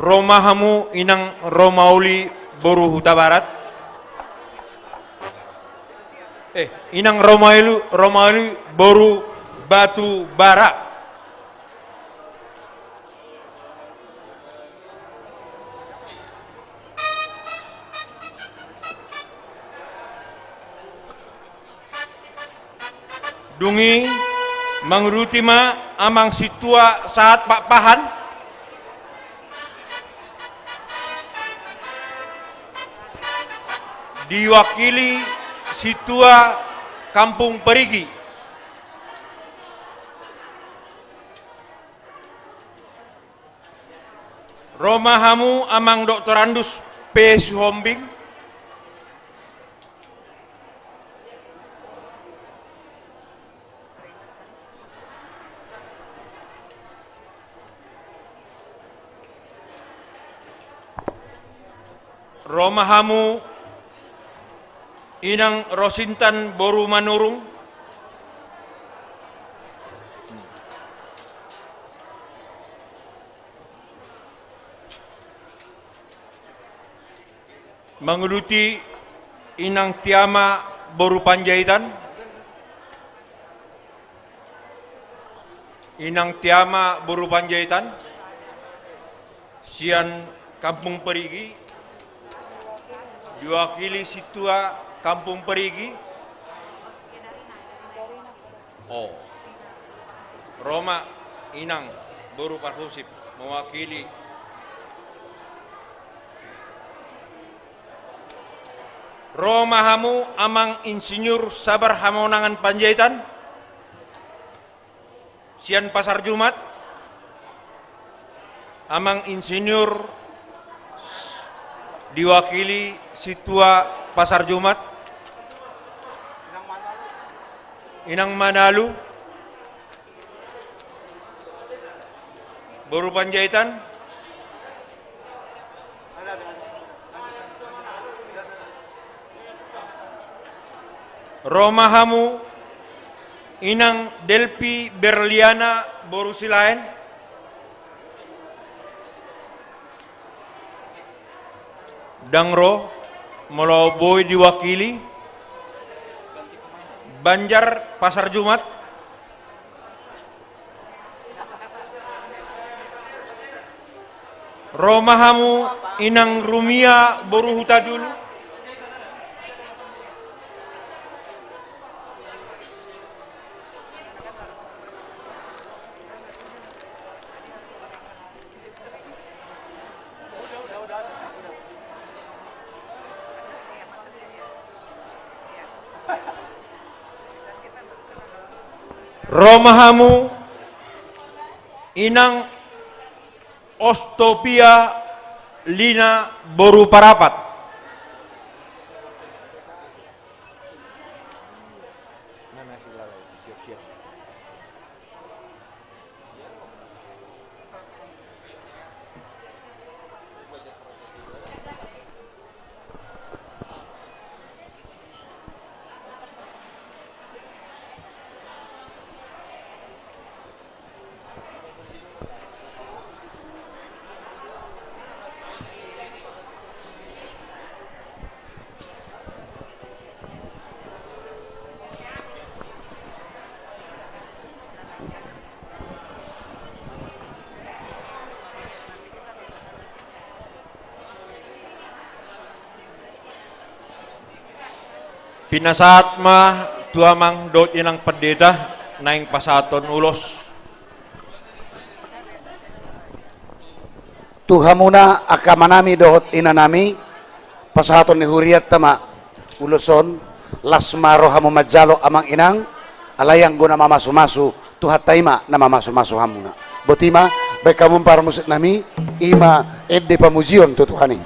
Ro ma hamu inang Romauli boru Hutabarat. Eh, inang Romauli, Romauli boru Batubara. Dung i manguduti ma amang sintua sahat Pakpahan, diwakili sintua Kampung Parigi. Ro ma hamu amang Doktorandus P Sihombing. Ro ma hamu inang Rosintan boru Manurung. Manguduti inang Tiama boru Panjaitan. Inang Tiama boru Panjaitan sian Kampung Parigi, diwakili sintua Kampung Parigi. Oh. Ro ma inang boru Parhusip mewakili. Ro ma hamu amang Insinyur Sabar Hamonangan Panjaitan sian Pasar Jumat. Amang Insinyur diwakili sintua Pasar Jumat. Inang Manalu boru Panjaitan. Ro ma hamu inang Delpi Berliana boru Silaen. Ndang ro, molo boi diwakili Banjar Pasar Jumat. Ro ma hamu inang Rumia boru Hutadulu. Ro ma hamu inang Ostopia Lina boru Parapat. Pinasahat ma tu amang dohot inang pandita naeng pasahathon ulos. Tu hamuna angka amanami dohot inanami, pasahaton ni hurianta ma ulos on. Las ma rohamu manjalo amang inang, alai anggo na mamasumasu, Tuhanta i ma na mamasumasu hamuna. Boti ma, baen hamu parmusiknami, i ma ende pamujion tu Tuhan i.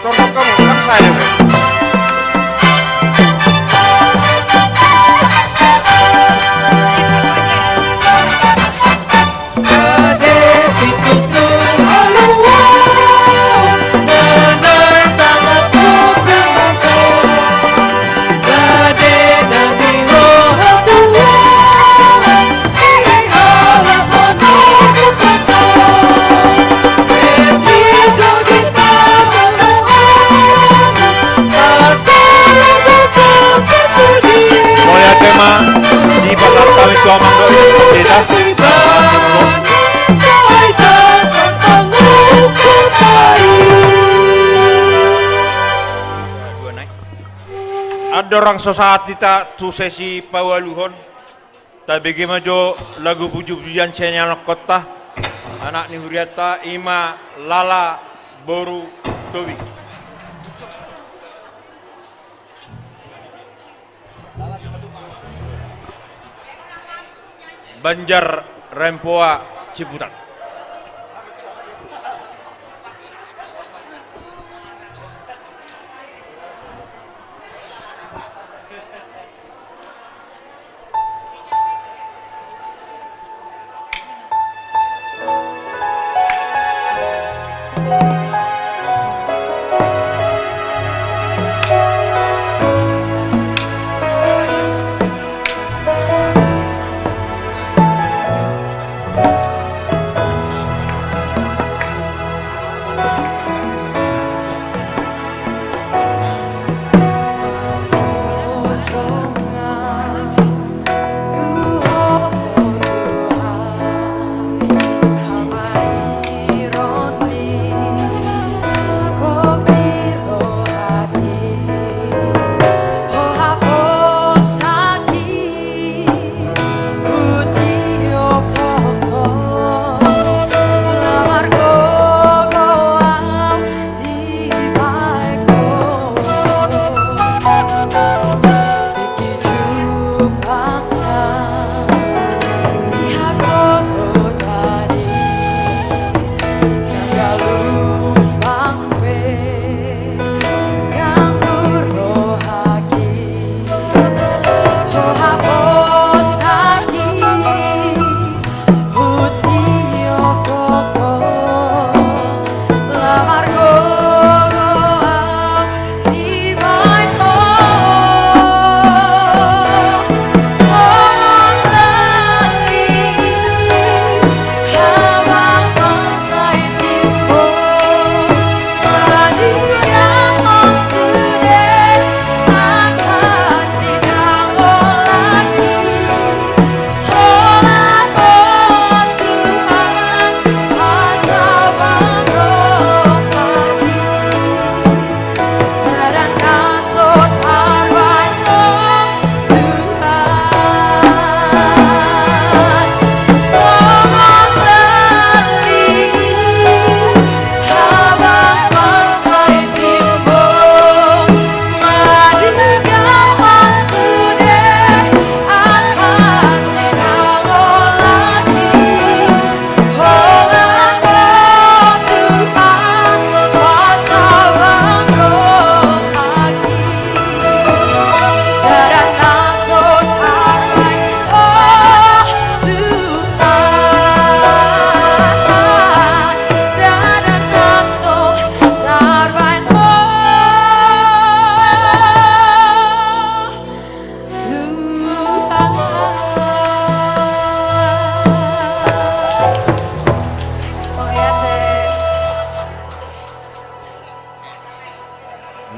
Tordok hamu, nang sae do be. Mauliate ma, dipasahat hami tu amang dohot ina. Andorang so sahat hita tu sesi paualuhon, tabege ma jo lagu pujipujian sian ianakhonta, anak ni hurianta, i ma Lala boru Tobing. Banjar Rempoa Ciputat.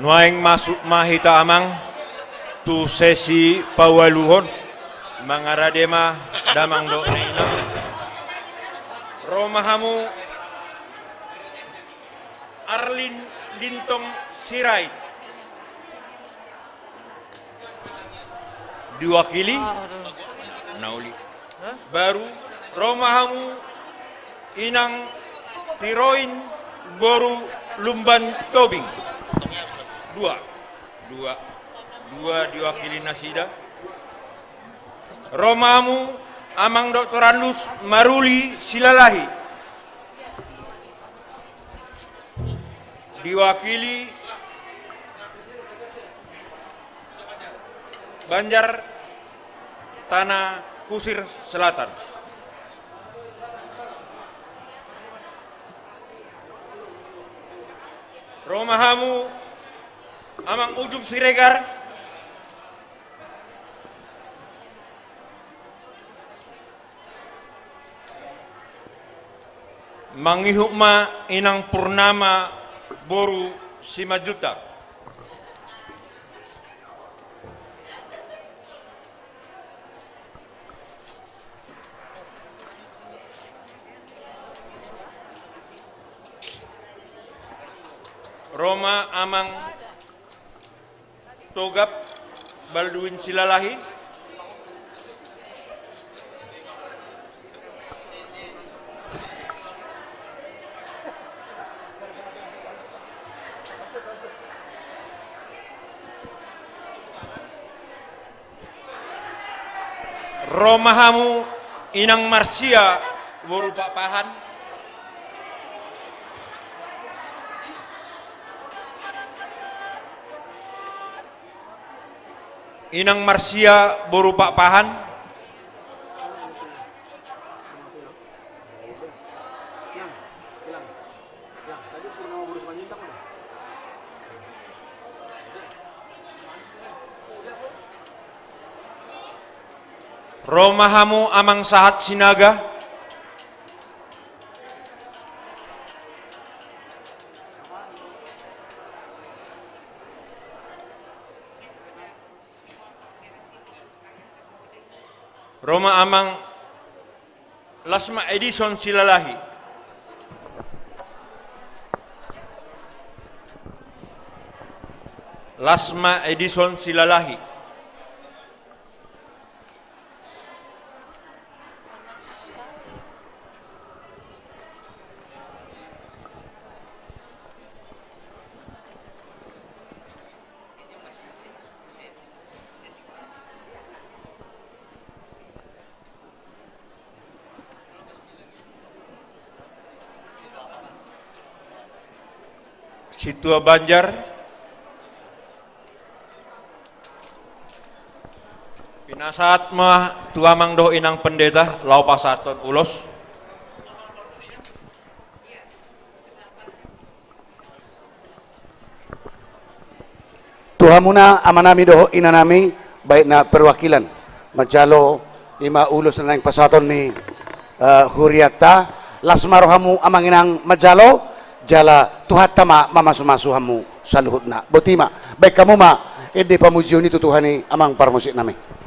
Nuaeng masuk ma hita amang tu sesi paualuhon. Mangarade ma damang dohot inang. Ro ma hamu Arlin Gintong Sirait. Diwakili na uli. Baru ro ma hamu Inang Tiroin boru Lumban Tobing. Dua. Dua. Dua diwakili nasida. Ro ma hamu Amang Doktor Andus Maruli Silalahi. Diwakili Banjar Tanah Kusir Selatan. Ro ma hamu Amang Ujung Siregar. Mangihut ma Inang Purnama boru Simanjuntak. Ro ma Amang Togap Balduin Silalahi. Ro ma hamu Inang Marsia boru Pakpahan. Inang Marsia boru Pakpahan. Ro ma hamu Amang Sahat Sinaga. Ro ma Amang Lasma Edison Silalahi. Lasma Edison Silalahi. Sintua Banjar. Pinasahat ma tu Amang dohot Inang Pendeta laho pasahathon ulos. Tu hamuna amanami dohot inanami, baik na perwakilan manjalo, i ma ulos na naeng pasahaton ni, eh, hurianta. Las ma rohamu Amang Inang manjalo, jala Tuhanta ma mamasumasu hamu saluhutna. Boti ma, baen hamu ma ende pamujion i tu Tuhan i, Amang parmusiknami.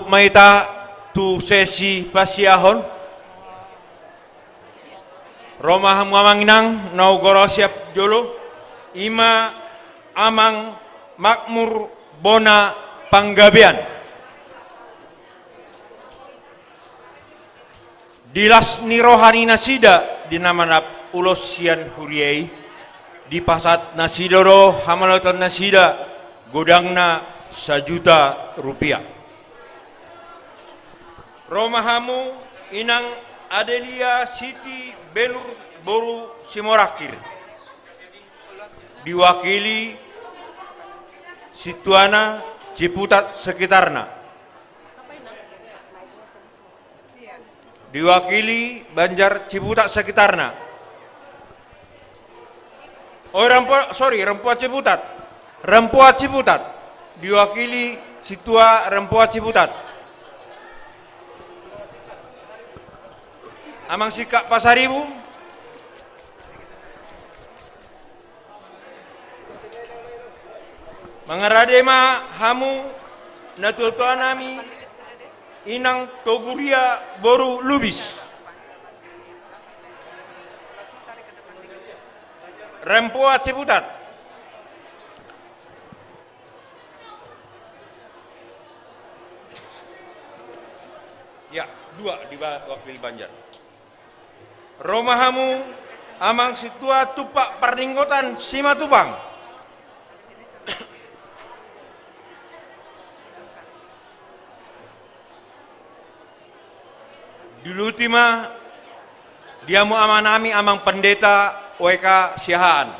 Maita tu sesi pasiahon. Ro ma hamu amang inang na hugoro siap jolo. I ma amang Makmur bona Panggabean. Di las ni roha ni nasida di na manap ulos sian huria i, dipasahat nasida do hamauliateon nasida godangna sajuta rupiah. Ro ma hamu inang Adelia Siti Benur boru Simorangkir, diwakili sintuana Ciputat sekitarna. Diwakili Banjar Ciputat sekitarna. Oh, Rempoa, sorry, Rempoa Ciputat. Rempoa Ciputat. Diwakili sintua Rempoa Ciputat. Amang Sikak Pasaribu. Mangarade ma hamu natuatuanami, inang Toguria boru Lubis, Rempoa Ciputat. Ya, dua di ba-, wakil Banjar. Ro ma hamu amang sintua Tumpak Parningotan Simatupang. Diluti ma di hamu amanami amang pendeta O E K Siahaan.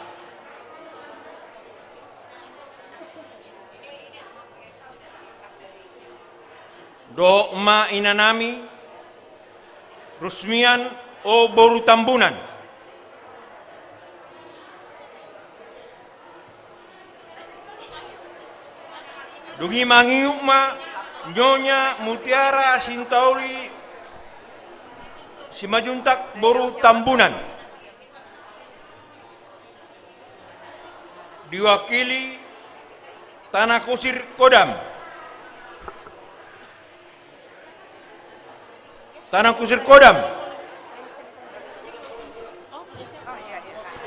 Dohot ma inanami Rusmian, o boru Tambunan. Dung i mangihut ma Nyonya Mutiara Sintauli Simanjuntak boru Tambunan. Diwakili Tanah Kusir Kodam. Tanah Kusir Kodam.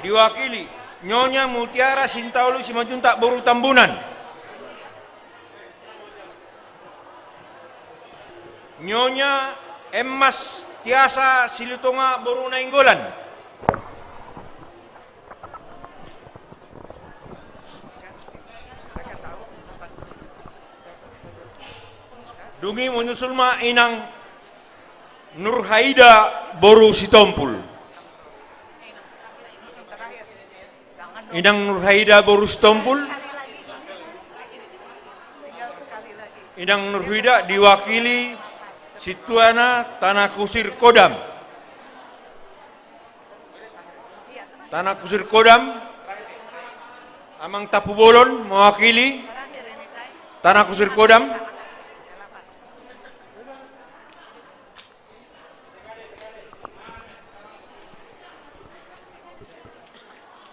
Diwakili Nyonya Mutiara Sintauli Simanjuntak boru Tambunan. Nyonya Emmas Tiasa Silitonga boru Nainggolan. Dung i manyusul ma inang Nurhaida boru Sitompul. Inang Nurhaida boru Sitompul. Inang Nurhaida diwakili sintuana Tanah Kusir Kodam. Tanah Kusir Kodam, amang Tampubolon mewakili Tanah Kusir Kodam.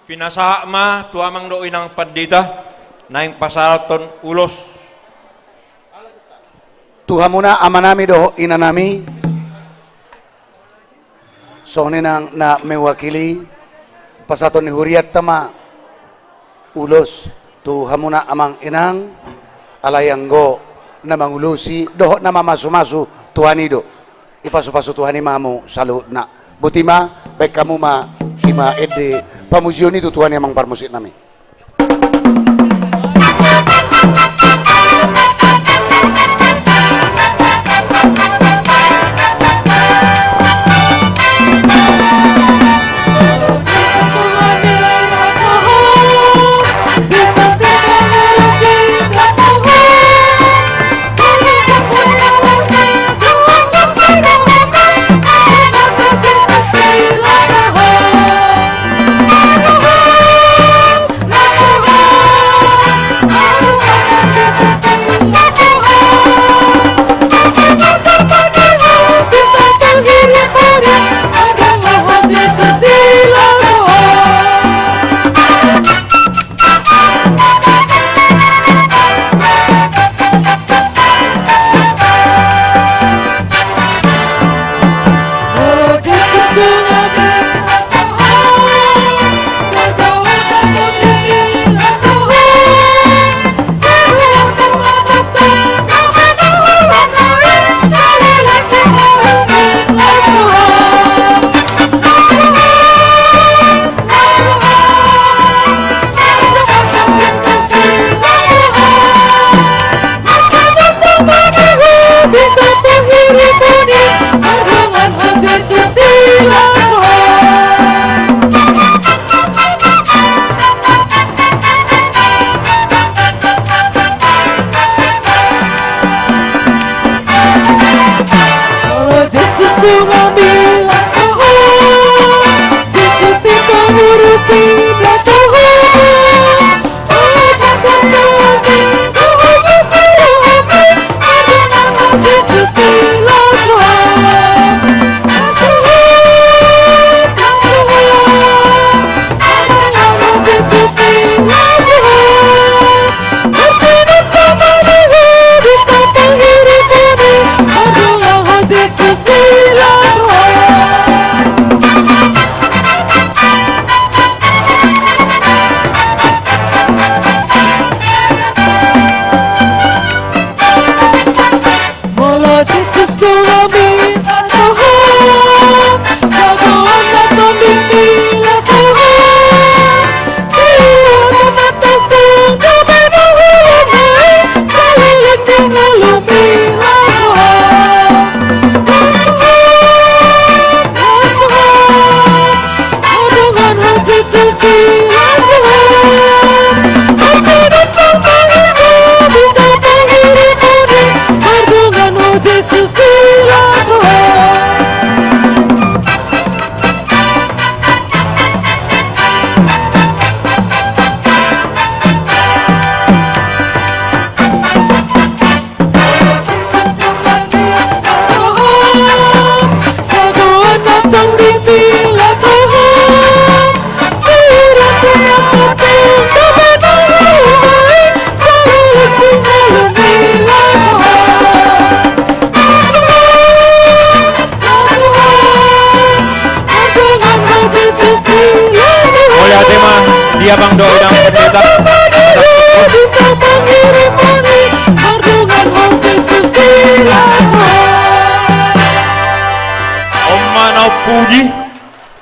Pinasahat ma tu amang dohot inang pandita naeng pasahathon ulos. Tu hamuna amanami dohot inanami, songon i nang na mewakili pasahaton ni hurianta ma ulos tu hamuna amang inang, alai anggo na mangulosi dohot na mamasumasu Tuhan i do. Ipasupasu Tuhan i ma hamu saluhutna. Boti ma, baen hamu ma i ma ende pamujion i tu Tuhan i amang parmusiknami. Ia bang dohot inang pendeta. On ma na umpudi,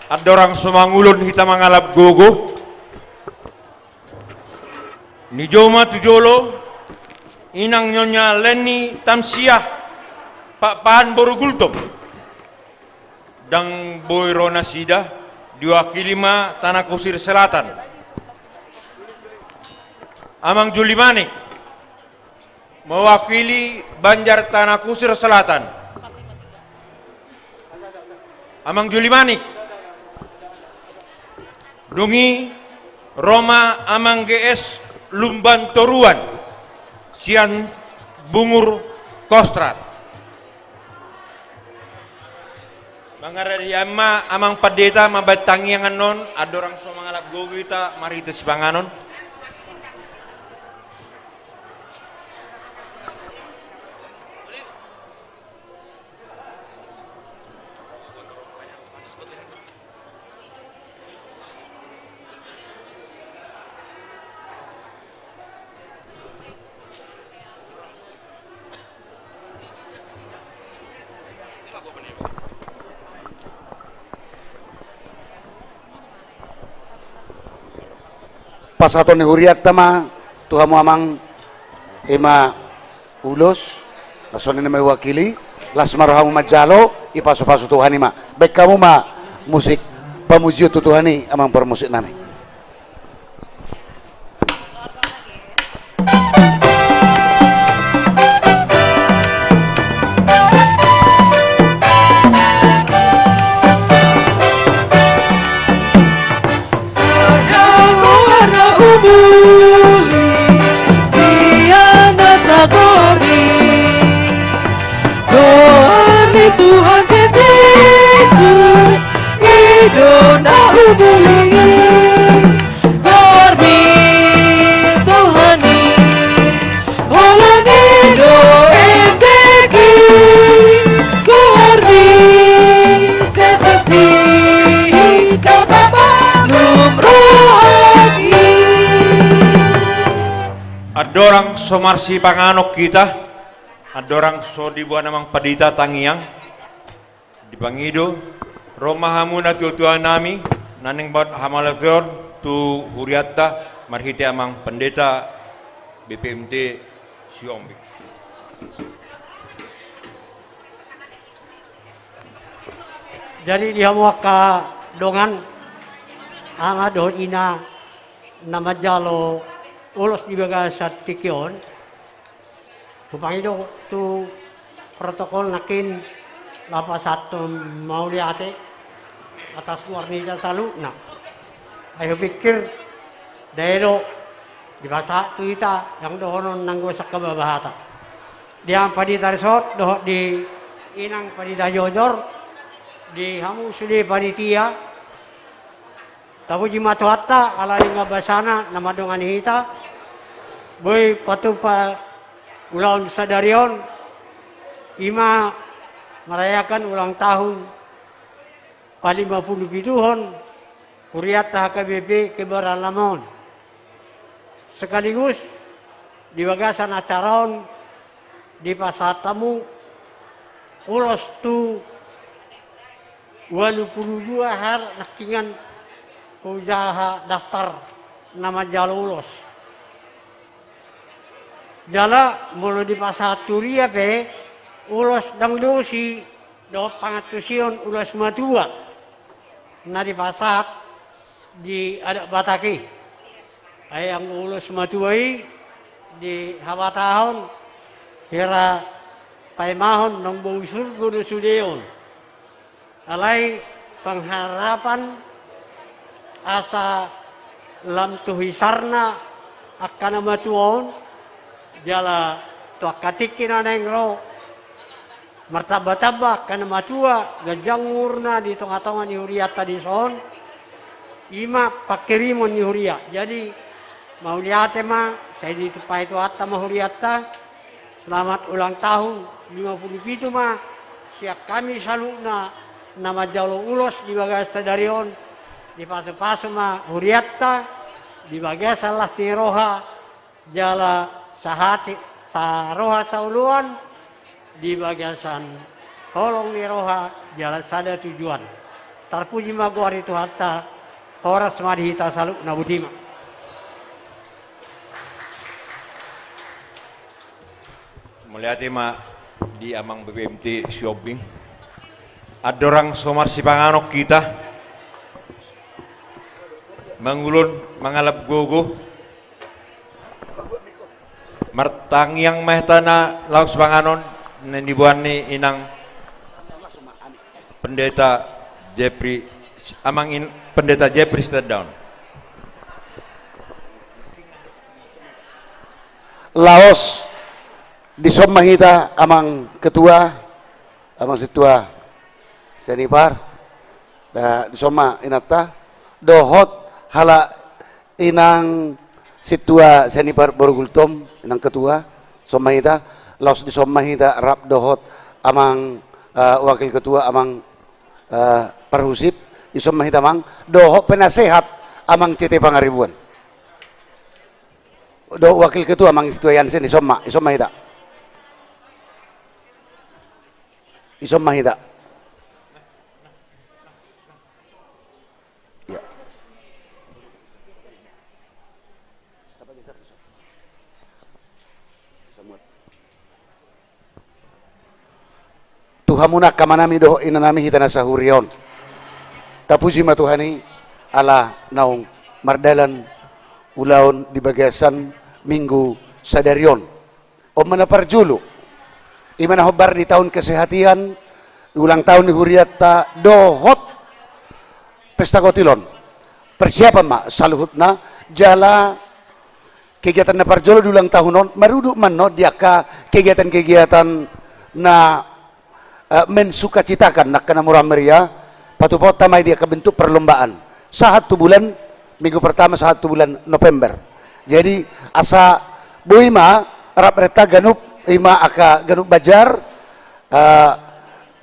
andorang so mangulon hita mangalap gogo. Nijou ma tu jolo, inang Nyonya Leni Tamsiah, Pakpahan boru Gultom. Ndang boi ro nasida, diwakili ma Tanah Kusir Selatan. Amang Juli Manik, mewakili Banjar Tanah Kusir Selatan. Amang Juli Manik. Dung i ro ma Amang G S Lumban Toruan, sian Bungur Kostrad. Mangarade hian ma Amang Pandeta mambahen tangiang annon, andorang so mangalap gogo hita marhite sipanganon. Pasahaton ni hurianta ma tu hamu amang, i ma ulos, na songon i na mewakili, las ma rohamu manjalo, dipasupasu Tuhan i ma. Bahen hamu ma musik pamujion tu Tuhan i, amang parmusik nami. Sada goar na huboli sian na sagor i, goar ni Tuhan Jesus, i do na huboli. Goar ni Tuhan i, holan i do endek i, goar ni Jesus i, i do na malum rohangki. Andorang so marsipanganon hita, andorang so diboan amang pandita tangiang, dipangido, ro ma hamu natuatua nami, na naeng bahen hamauliateon tu hurianta, marhite amang pandita B P M T Sihombing. Jadi di hamu angka dongan, ama dohot ina na manjalo ulos di bagasan tingki on, hupangido tu protokol nangkin laho pasahat mauliate atas goar ni hita saluhutna. Ai hupikir, dai do dipasahat tu hita, ndang dohonon nanggo sangkababa hata. Di amang pandita dison dohot di inang pandita jojor, di hamu sude panitia, tapuji ma Tuhanta, ala denggan basana na mandongani hita, boi patupa ulaon sadari on, i ma merayakan ulang tahun palima pulu pituhon hurianta H K B P Kebaran Lama on. Sekaligus di bagasan acara on dipasahat hamu ulos tu ualu pulu dua halak nangkiningan hujaha daftar na manjalo ulos. Jala molo dipasahat tu huria pe, ulos dang dosi dohot pangantusion ulos matua na dipasahat di adat Batak i. Ai anggo ulos matua i dihabatahon hira paimahon naung boi surgo do sude on. Alai pengharapan asa lam tu hisarna angka na matua on, jala tu angka tingki na naeng ro, martambatamba angka na matua, ganjang umurna di tongatonga ni hurianta dison, i ma pangkirimon ni huria. Jadi mauliate ma, sai ditumpahi Tuhanta ma hurianta. Selamat ulang tahun lima pulu pitu ma sian hami saluhutna na manjalo ulos di bagasan sadari on. Dipasupasu ma hurianta, Di bagasan las ni roha jala sahati, saroha saoloan, di bagasan holong ni roha jala sada tujuan. Tarpuji ma goar ni Tuhanta, horas ma di hita saluhutna, botima. Mauliate ma di amang B P M T Sihombing. Andorang so marsipanganon hita, mangulon mangalap gogo, martangiang ma hita na laos panganon na niboan ni inang Pendeta Jeffrey, amang in, Pendeta Jeffrey Stendaon. Laos dison ma hita amang ketua, amang sintua Sianipar, da, dison ma inanta, dohot halak inang sintua Sianipar boru Gultom, inang ketua, dison ma hita, laos dison ma hita rap dohot amang, eh, wakil ketua, amang, eh, Parhusip, dison ma hita amang, dohot penasehat amang C T Pangaribuan. Dohot wakil ketua amang sintua Yansen, dison ma, dison ma hita. Dison ma hita. Ya. Tu hamuna angka amanami dohot inanami hita na sahuria on. Tapuji ma Tuhan i ala naung mardalan ulaon di bagasan minggu sadari on. On ma na parjolo, i ma na hombar di tahun kesehatian, ulang tahun ni hurianta dohot pesta gotil on. Persiapan ma saluhutna, jala kegiatan na parjolo di ulang tahun on marudut ma annon di angka kegiatan-kegiatan na eh, mensukacitakan angka na murah meriah, patupaonta ma i di angka bentuk perlombaan. Sahat tu bulan, minggu pertama sahat tu bulan November. Jadi, asa boi ma rap renta ganup, i ma angka ganup banjar, eh,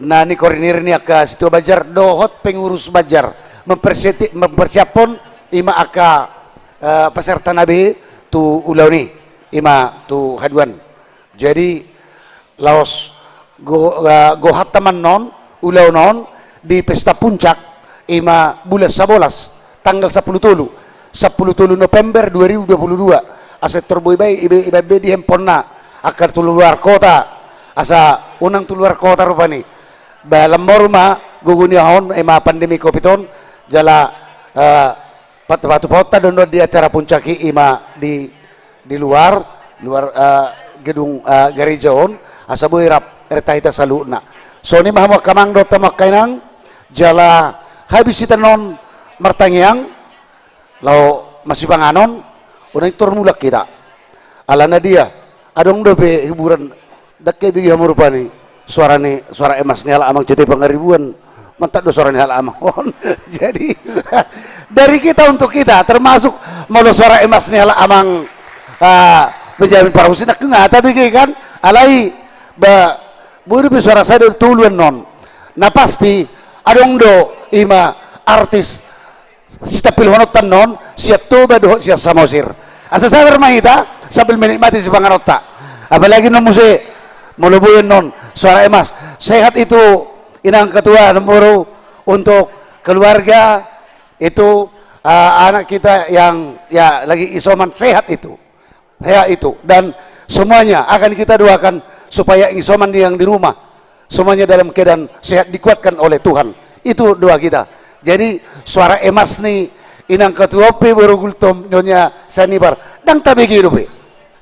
na nikoordinir ni angka sintua banjar dohot pengurus banjar mempersiati-, mempersiaphon i ma angka, eh, peserta na behe tu ulaon i, i ma tu haduan. Jadi, laos go-, eh, gohanta ma annon, ulaon on, di pesta puncak, i ma bulan sabolas, tanggal sampulu tolu, sampulu tolu November dua ribu dua puluh dua, asa tor boi baen, ibe-, ibaen be di handphonena, angka tu luar kota, asa unang tu luar kota rupani. Ba lam moru ma gogo ni aha on, i ma pandemi covid on, jala, eh, pat-, patupaonta do annon di acara puncak i, i ma di di luar, luar, eh, gedung, eh, gareja on, asa boi rap renta hita saluhutna. Songon i ma hamu angka amang dohot hamu angka inang, jala habis hita annon martangiang, laho masipanganon, unang tor mulak hita. Alana dia, adong dope hiburan, ndang hubege hamu rupani. Suara ni, suara emas ni halak amang C T Pangaribuan. Mantap do suara ni halak amang on. Jadi, dari kita untuk kita, termasuk molo suara emas ni halak amang, ah, Benjamin Parhusip, nangkin nga tabege kan? Alai, ba, boi dope suara sada tolu annon. Na pasti, adong do, i ma artis sitampilhononta annon, sian Toba dohot sian Samosir. Asa sabar ma hita, sambil menikmati sipanganonta. Apalagi annon muse, molo boi annon, suara emas. Sehat itu, inang ketua, namboru, untuk keluarga, itu, eh, anak kita yang, ya, lagi isoman, sehat itu. Ya, itu. Dan semuanya akan kita doakan supaya isoman yang di rumah, semuanya dalam keadaan sehat, dikuatkan oleh Tuhan. Itu doa kita. Jadi, suara emas ni inang ketua pe boru Gultom, Nyonya Sianipar, ndang tabege dope.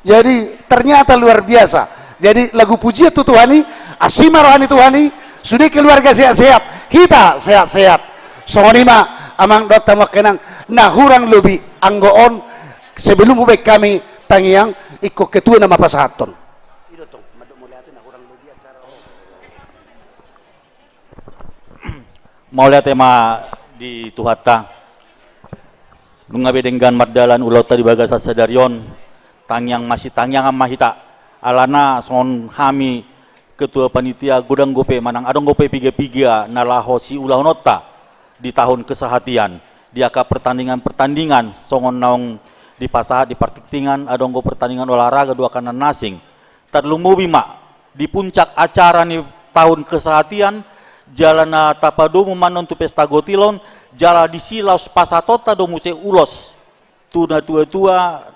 Jadi, ternyata luar biasa. Jadi, lagu pujian tu Tuhan i, asi ma roha ni Tuhan i, sude keluarga sehat-sehat, hita sehat-sehat. Songon i ma, amang dohot hamu angka inang, na hurang lobi anggo on, sebelum hubaen hami tangiang, ingkon ketua nama pasahathon. Mauliate ma di Tuhanta. Nunga be denggan mardalan ulaonta di bagasan sadari on, tangiang masitangiangan ma hita. Alana songon hami ketua panitia, godang dope manang adong dope piga-piga na laho siulahononta di tahun kesehatian. di angka pertandingan-pertandingan, songon naung dipasahat di partingtingan, adong do pertandingan olahraga, dua angka na asing. Tarlumobi ma di puncak acara ni tahun kesehatian, jala na tapadomu ma annon tu pesta gotil on, jala disi laos pasahatonta do muse ulos tu natua-tua,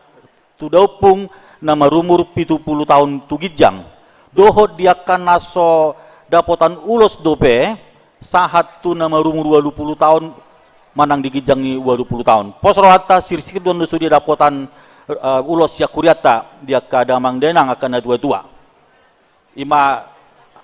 tu daompung na marumur pitu pulu taon tu ginjang. Dohot di angka na so dapotan ulos dope, sahat tu na marumur ualu pulu taon manang di ginjang ni ualu pulu taon. Pos rohanta, sirsir do annon sude dapotan, eh, ulos sian hurianta di angka damang dainang, angka natua-tua. I ma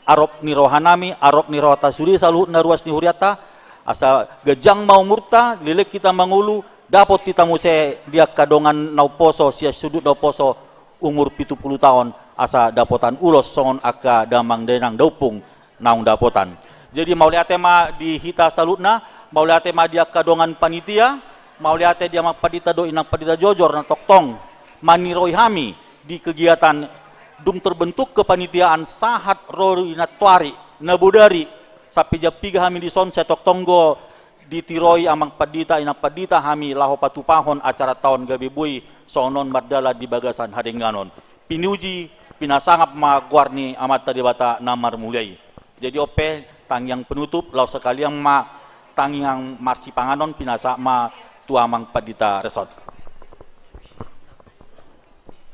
arop ni rohanami, arop ni rohanta sude saluhutna ruas ni hurianta, asa ganjang ma umurta, leleng hita mangolu, dapot hita muse di angka dongan na umposo, sian sundut na umposo, umur pitu pulu taon, asa dapotan ulos songon angka damang dainang daompung naung dapotan. Jadi mauliate ma di hita saluhutna, mauliate ma di angka dongan panitia, mauliate di amang pandita dohot inang pandita jojor na tongtong maniroi hami di kegiatan dung terbentuk kepanitiaan sahat ro di nantoari na bodari, sampe jam piga hami dison, sai tongtong do ditiroi amang pandita, inang pandita hami laho patupahon acaranta on gabe boi songon on mardalan di bagasan hadengganon. Pinuji, pinasangap ma goar ni Amanta Debata na marmulia i. Jadi on pe tangiang penutup, laos sekalian ma tangiang marsipanganon pinasahat ma tu amang pandita Resot.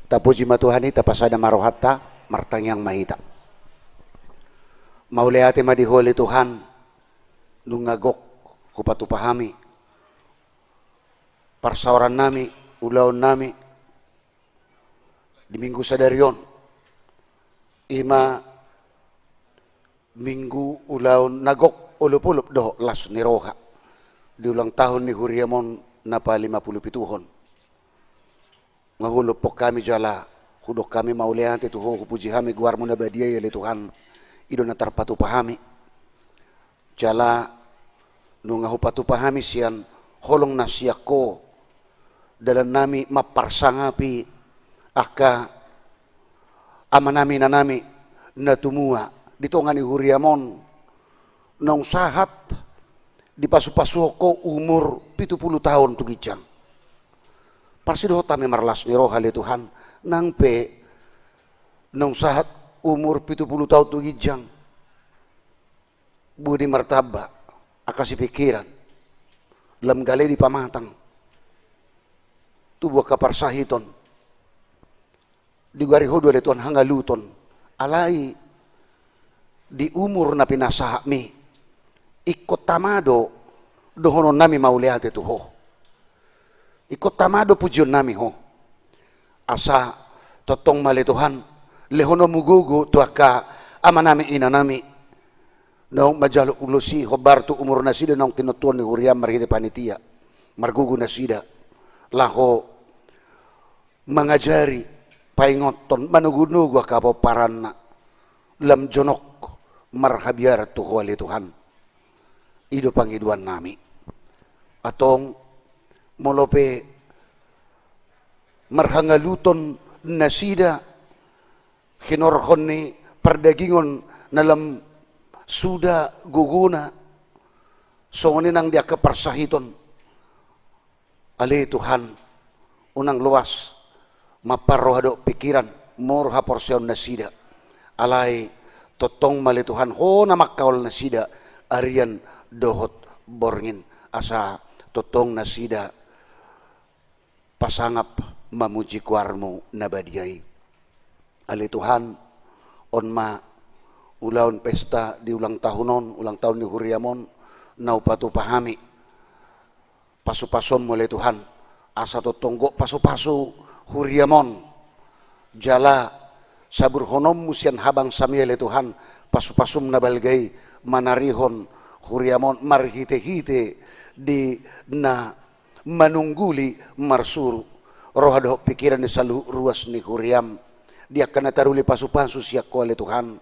Tapuji ma Tuhan i, tapasada ma rohanta, martangiang ma hita. Mauliate ma di Ho ale Tuhan, nunga gok hupatupa hami parsaorannami, ulaonnami di Minggu sadari on. I ma Minggu ulaon na gok olopolop dohot las ni roha di ulang tahun ni huriam on na palima pulu pituhon. Nga hulompok hami jala hudok hami mauliate tu Ho, hupuji hami goarmu na badia i ale Tuhan, i do na tarpatupa hami. Jala nunga hupatupa hami sian holong na sian Ho dalannami mamparsangapi angka amanami inanami na tumua di tonga ni huriam on, naung sahat dipasupasuhon Ho umur pitu pulu taon tu ginjang. Parsidohot hami marlas ni roha ale Tuhan, nang pe naung sahat umur pitu pulu taon tu ginjang, boi di martamba angka sipikiran, lam gale di pamatang, tubu angka parsahiton, digoari Ho do ale Tuhan hangaluton. Alai di umur na pinasahatmi, ingkon tama do dohononnami mauliate tu Ho. Ingkon tama do pujionnami Ho. Asa tongtong ma ale Tuhan, lehononmu gogo tu angka amanami inanami naung manjalo ulos i, hombar tu umur nasida naung tinontuhon ni huriam marhite panitia, margogo nasida laho mangajari, paingothon, manogunogu angka pomparanna, lam jonok marhabiaran tu Ho ale Tuhan. I do pangidoannami. Antong molo pe marhangaluton nasida, hinorhon ni pardagingon na lam suda gogona, songon i nang di angka parsahiton. Ale Tuhan, unang loas mamparroha dohot pikiran, molo haporseaon nasida. Alai tongtong ma ale Tuhan Ho na mangkaol nasida arian dohot borngin, asa tongtong nasida pasangap mamuji goarmu na badia i. Ale Tuhan, on ma ulaon pesta di ulang tahun on, ulang tahun ni huriam on, na hupatupa hami. Pasupasuonmu ale Tuhan, asa tongtong gok pasupasu huriam on. Jala saburhononmu sian habangsami ale Tuhan, pasupasum na balga i manarihon huriam on marhitehite di na manungguli marsuru roha dohot pikiran ni saluhut ruas ni huriam. Di angka na taruli pasupasu sian Ho ale Tuhan,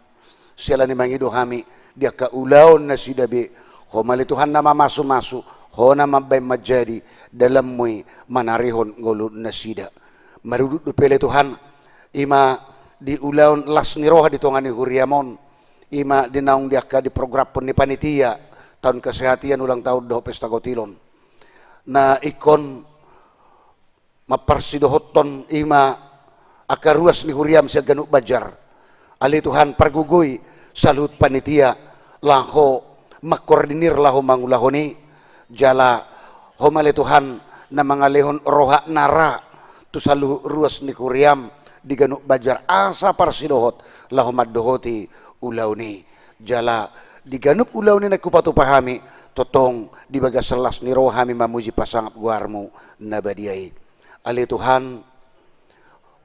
siala ni mangido hami di angka ulaon nasida be, Ho ma ale Tuhan na mamasumasu, Ho na mambahen manjadi, dalanmu i manarihon ngolu nasida. Marudut dope ale Tuhan, i ma di ulaon las ni roha di tonga ni huriam on, i ma di naung di angka diprogramhon ni panitia, tahun kesehatian, ulang tahun dohot pesta gotil on. na ingkon mamparsidohothon i ma angka ruas ni huriaM sian ganup Banjar. Ale Tuhan, pargogoi saluhut panitia laho mangkoordinir laho mangulahon i, jala Ho ma ale Tuhan na mangalehon roha na ra tu saluhut ruas ni huriaM di ganup Banjar asa parsidohot laho mandohoti ulaon i. Jala di ganup ulaon i naeng hupatupa hami, tongtong di bagasan las ni roha hami mamuji pasangap goarMu na badia i. Ale Tuhan,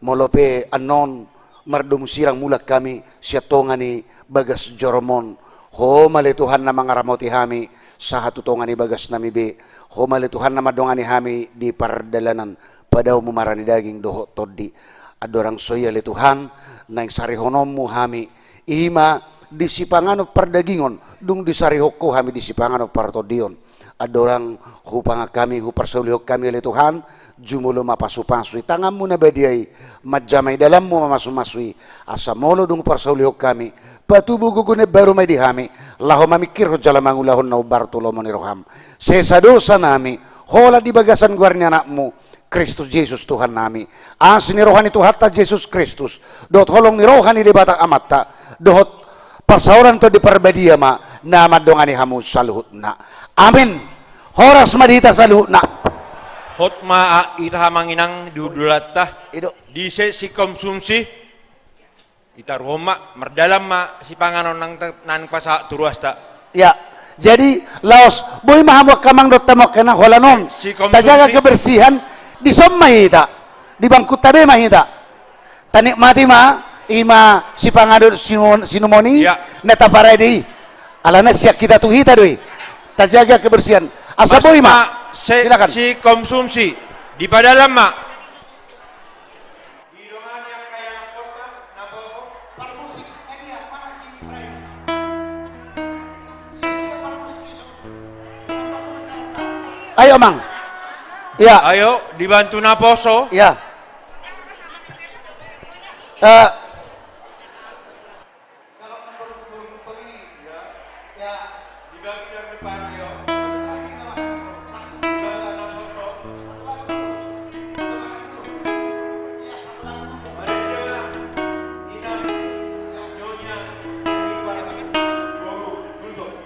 molo pe annon mardomu sirang mulak hami sian tonga ni bagas joromon, Ho ma ale Tuhan na mangaramoti hami sahat tu tonga ni bagasnami be. Ho ma ale Tuhan na mandongani hami di pardalanan, padaoMu marani daging dohot tondi. Andorang so i ale Tuhan, naeng sarihononMu hami, i ma di sipanganon pardagingon, dung disarihon Ho hami di sipanganon partondion. Andorang hupangan hami, huparsaulihon hami ale Tuhan, jumolo ma pasupasu i tanganMu na badia i, manjamai dalanMu mamasumasu i, asa molo dung huparsaulihon hami, patubu gogo na imbaru ma i di hami, laho mamingkirhon jala mangulahon na hombar tu lomo ni rohaM. Sesa dosanami, holan di bagasan goar ni AnakMu, Kristus Jesus Tuhannami. Asi ni roha ni Tuhanta Jesus Kristus, dohot holong ni roha ni Debata Amanta, dohot parsaoran Tondi Parbadia ma na mandongani hamu saluhutna. Amin. Horas ma di hita saluhutna. Hot ma, a, hita amang inang di hundulanta. I do. Disi sikonsumsi. Ditaruhon ma, mardalan ma sipanganon nang ta-, naeng pasahat tu ruasta. Ya, jadi laos boi ma hamu angka amang dohot hamu angka inang holan on. Si-, sikonsumsi. Tajaga kebersihan, dison ma hita. Di bangkunta be ma hita. Tanikmati ma, i ma sipanganon sinumon-, sinumon i, ya, na taparade i. Alana sian hita tu hita do i. Tajaga kebersihan. Asa boi ma. Masuk ma, si-, silakan. Sikonsumsi. Dipadalan ma. Didongani angka ianakhonta naposo. Parmusik, eh, dia, mana si Ibrahim? Siap-siap parmusik, Yusuf. Ayo, Mang. Ya. Ayo, dibantu naposo. Ya. Eh, Kalau kan baru, baru nonton ini, ya. Ya. Dibagi dari depan, ayo. Lagi kita makan, langsung kita makan. Satu lagu dulu. Kita makan dulu. Iya, satu lagu dulu. Mari kita makan. Inang, ya, nyonya, seniman, boru, bulldog.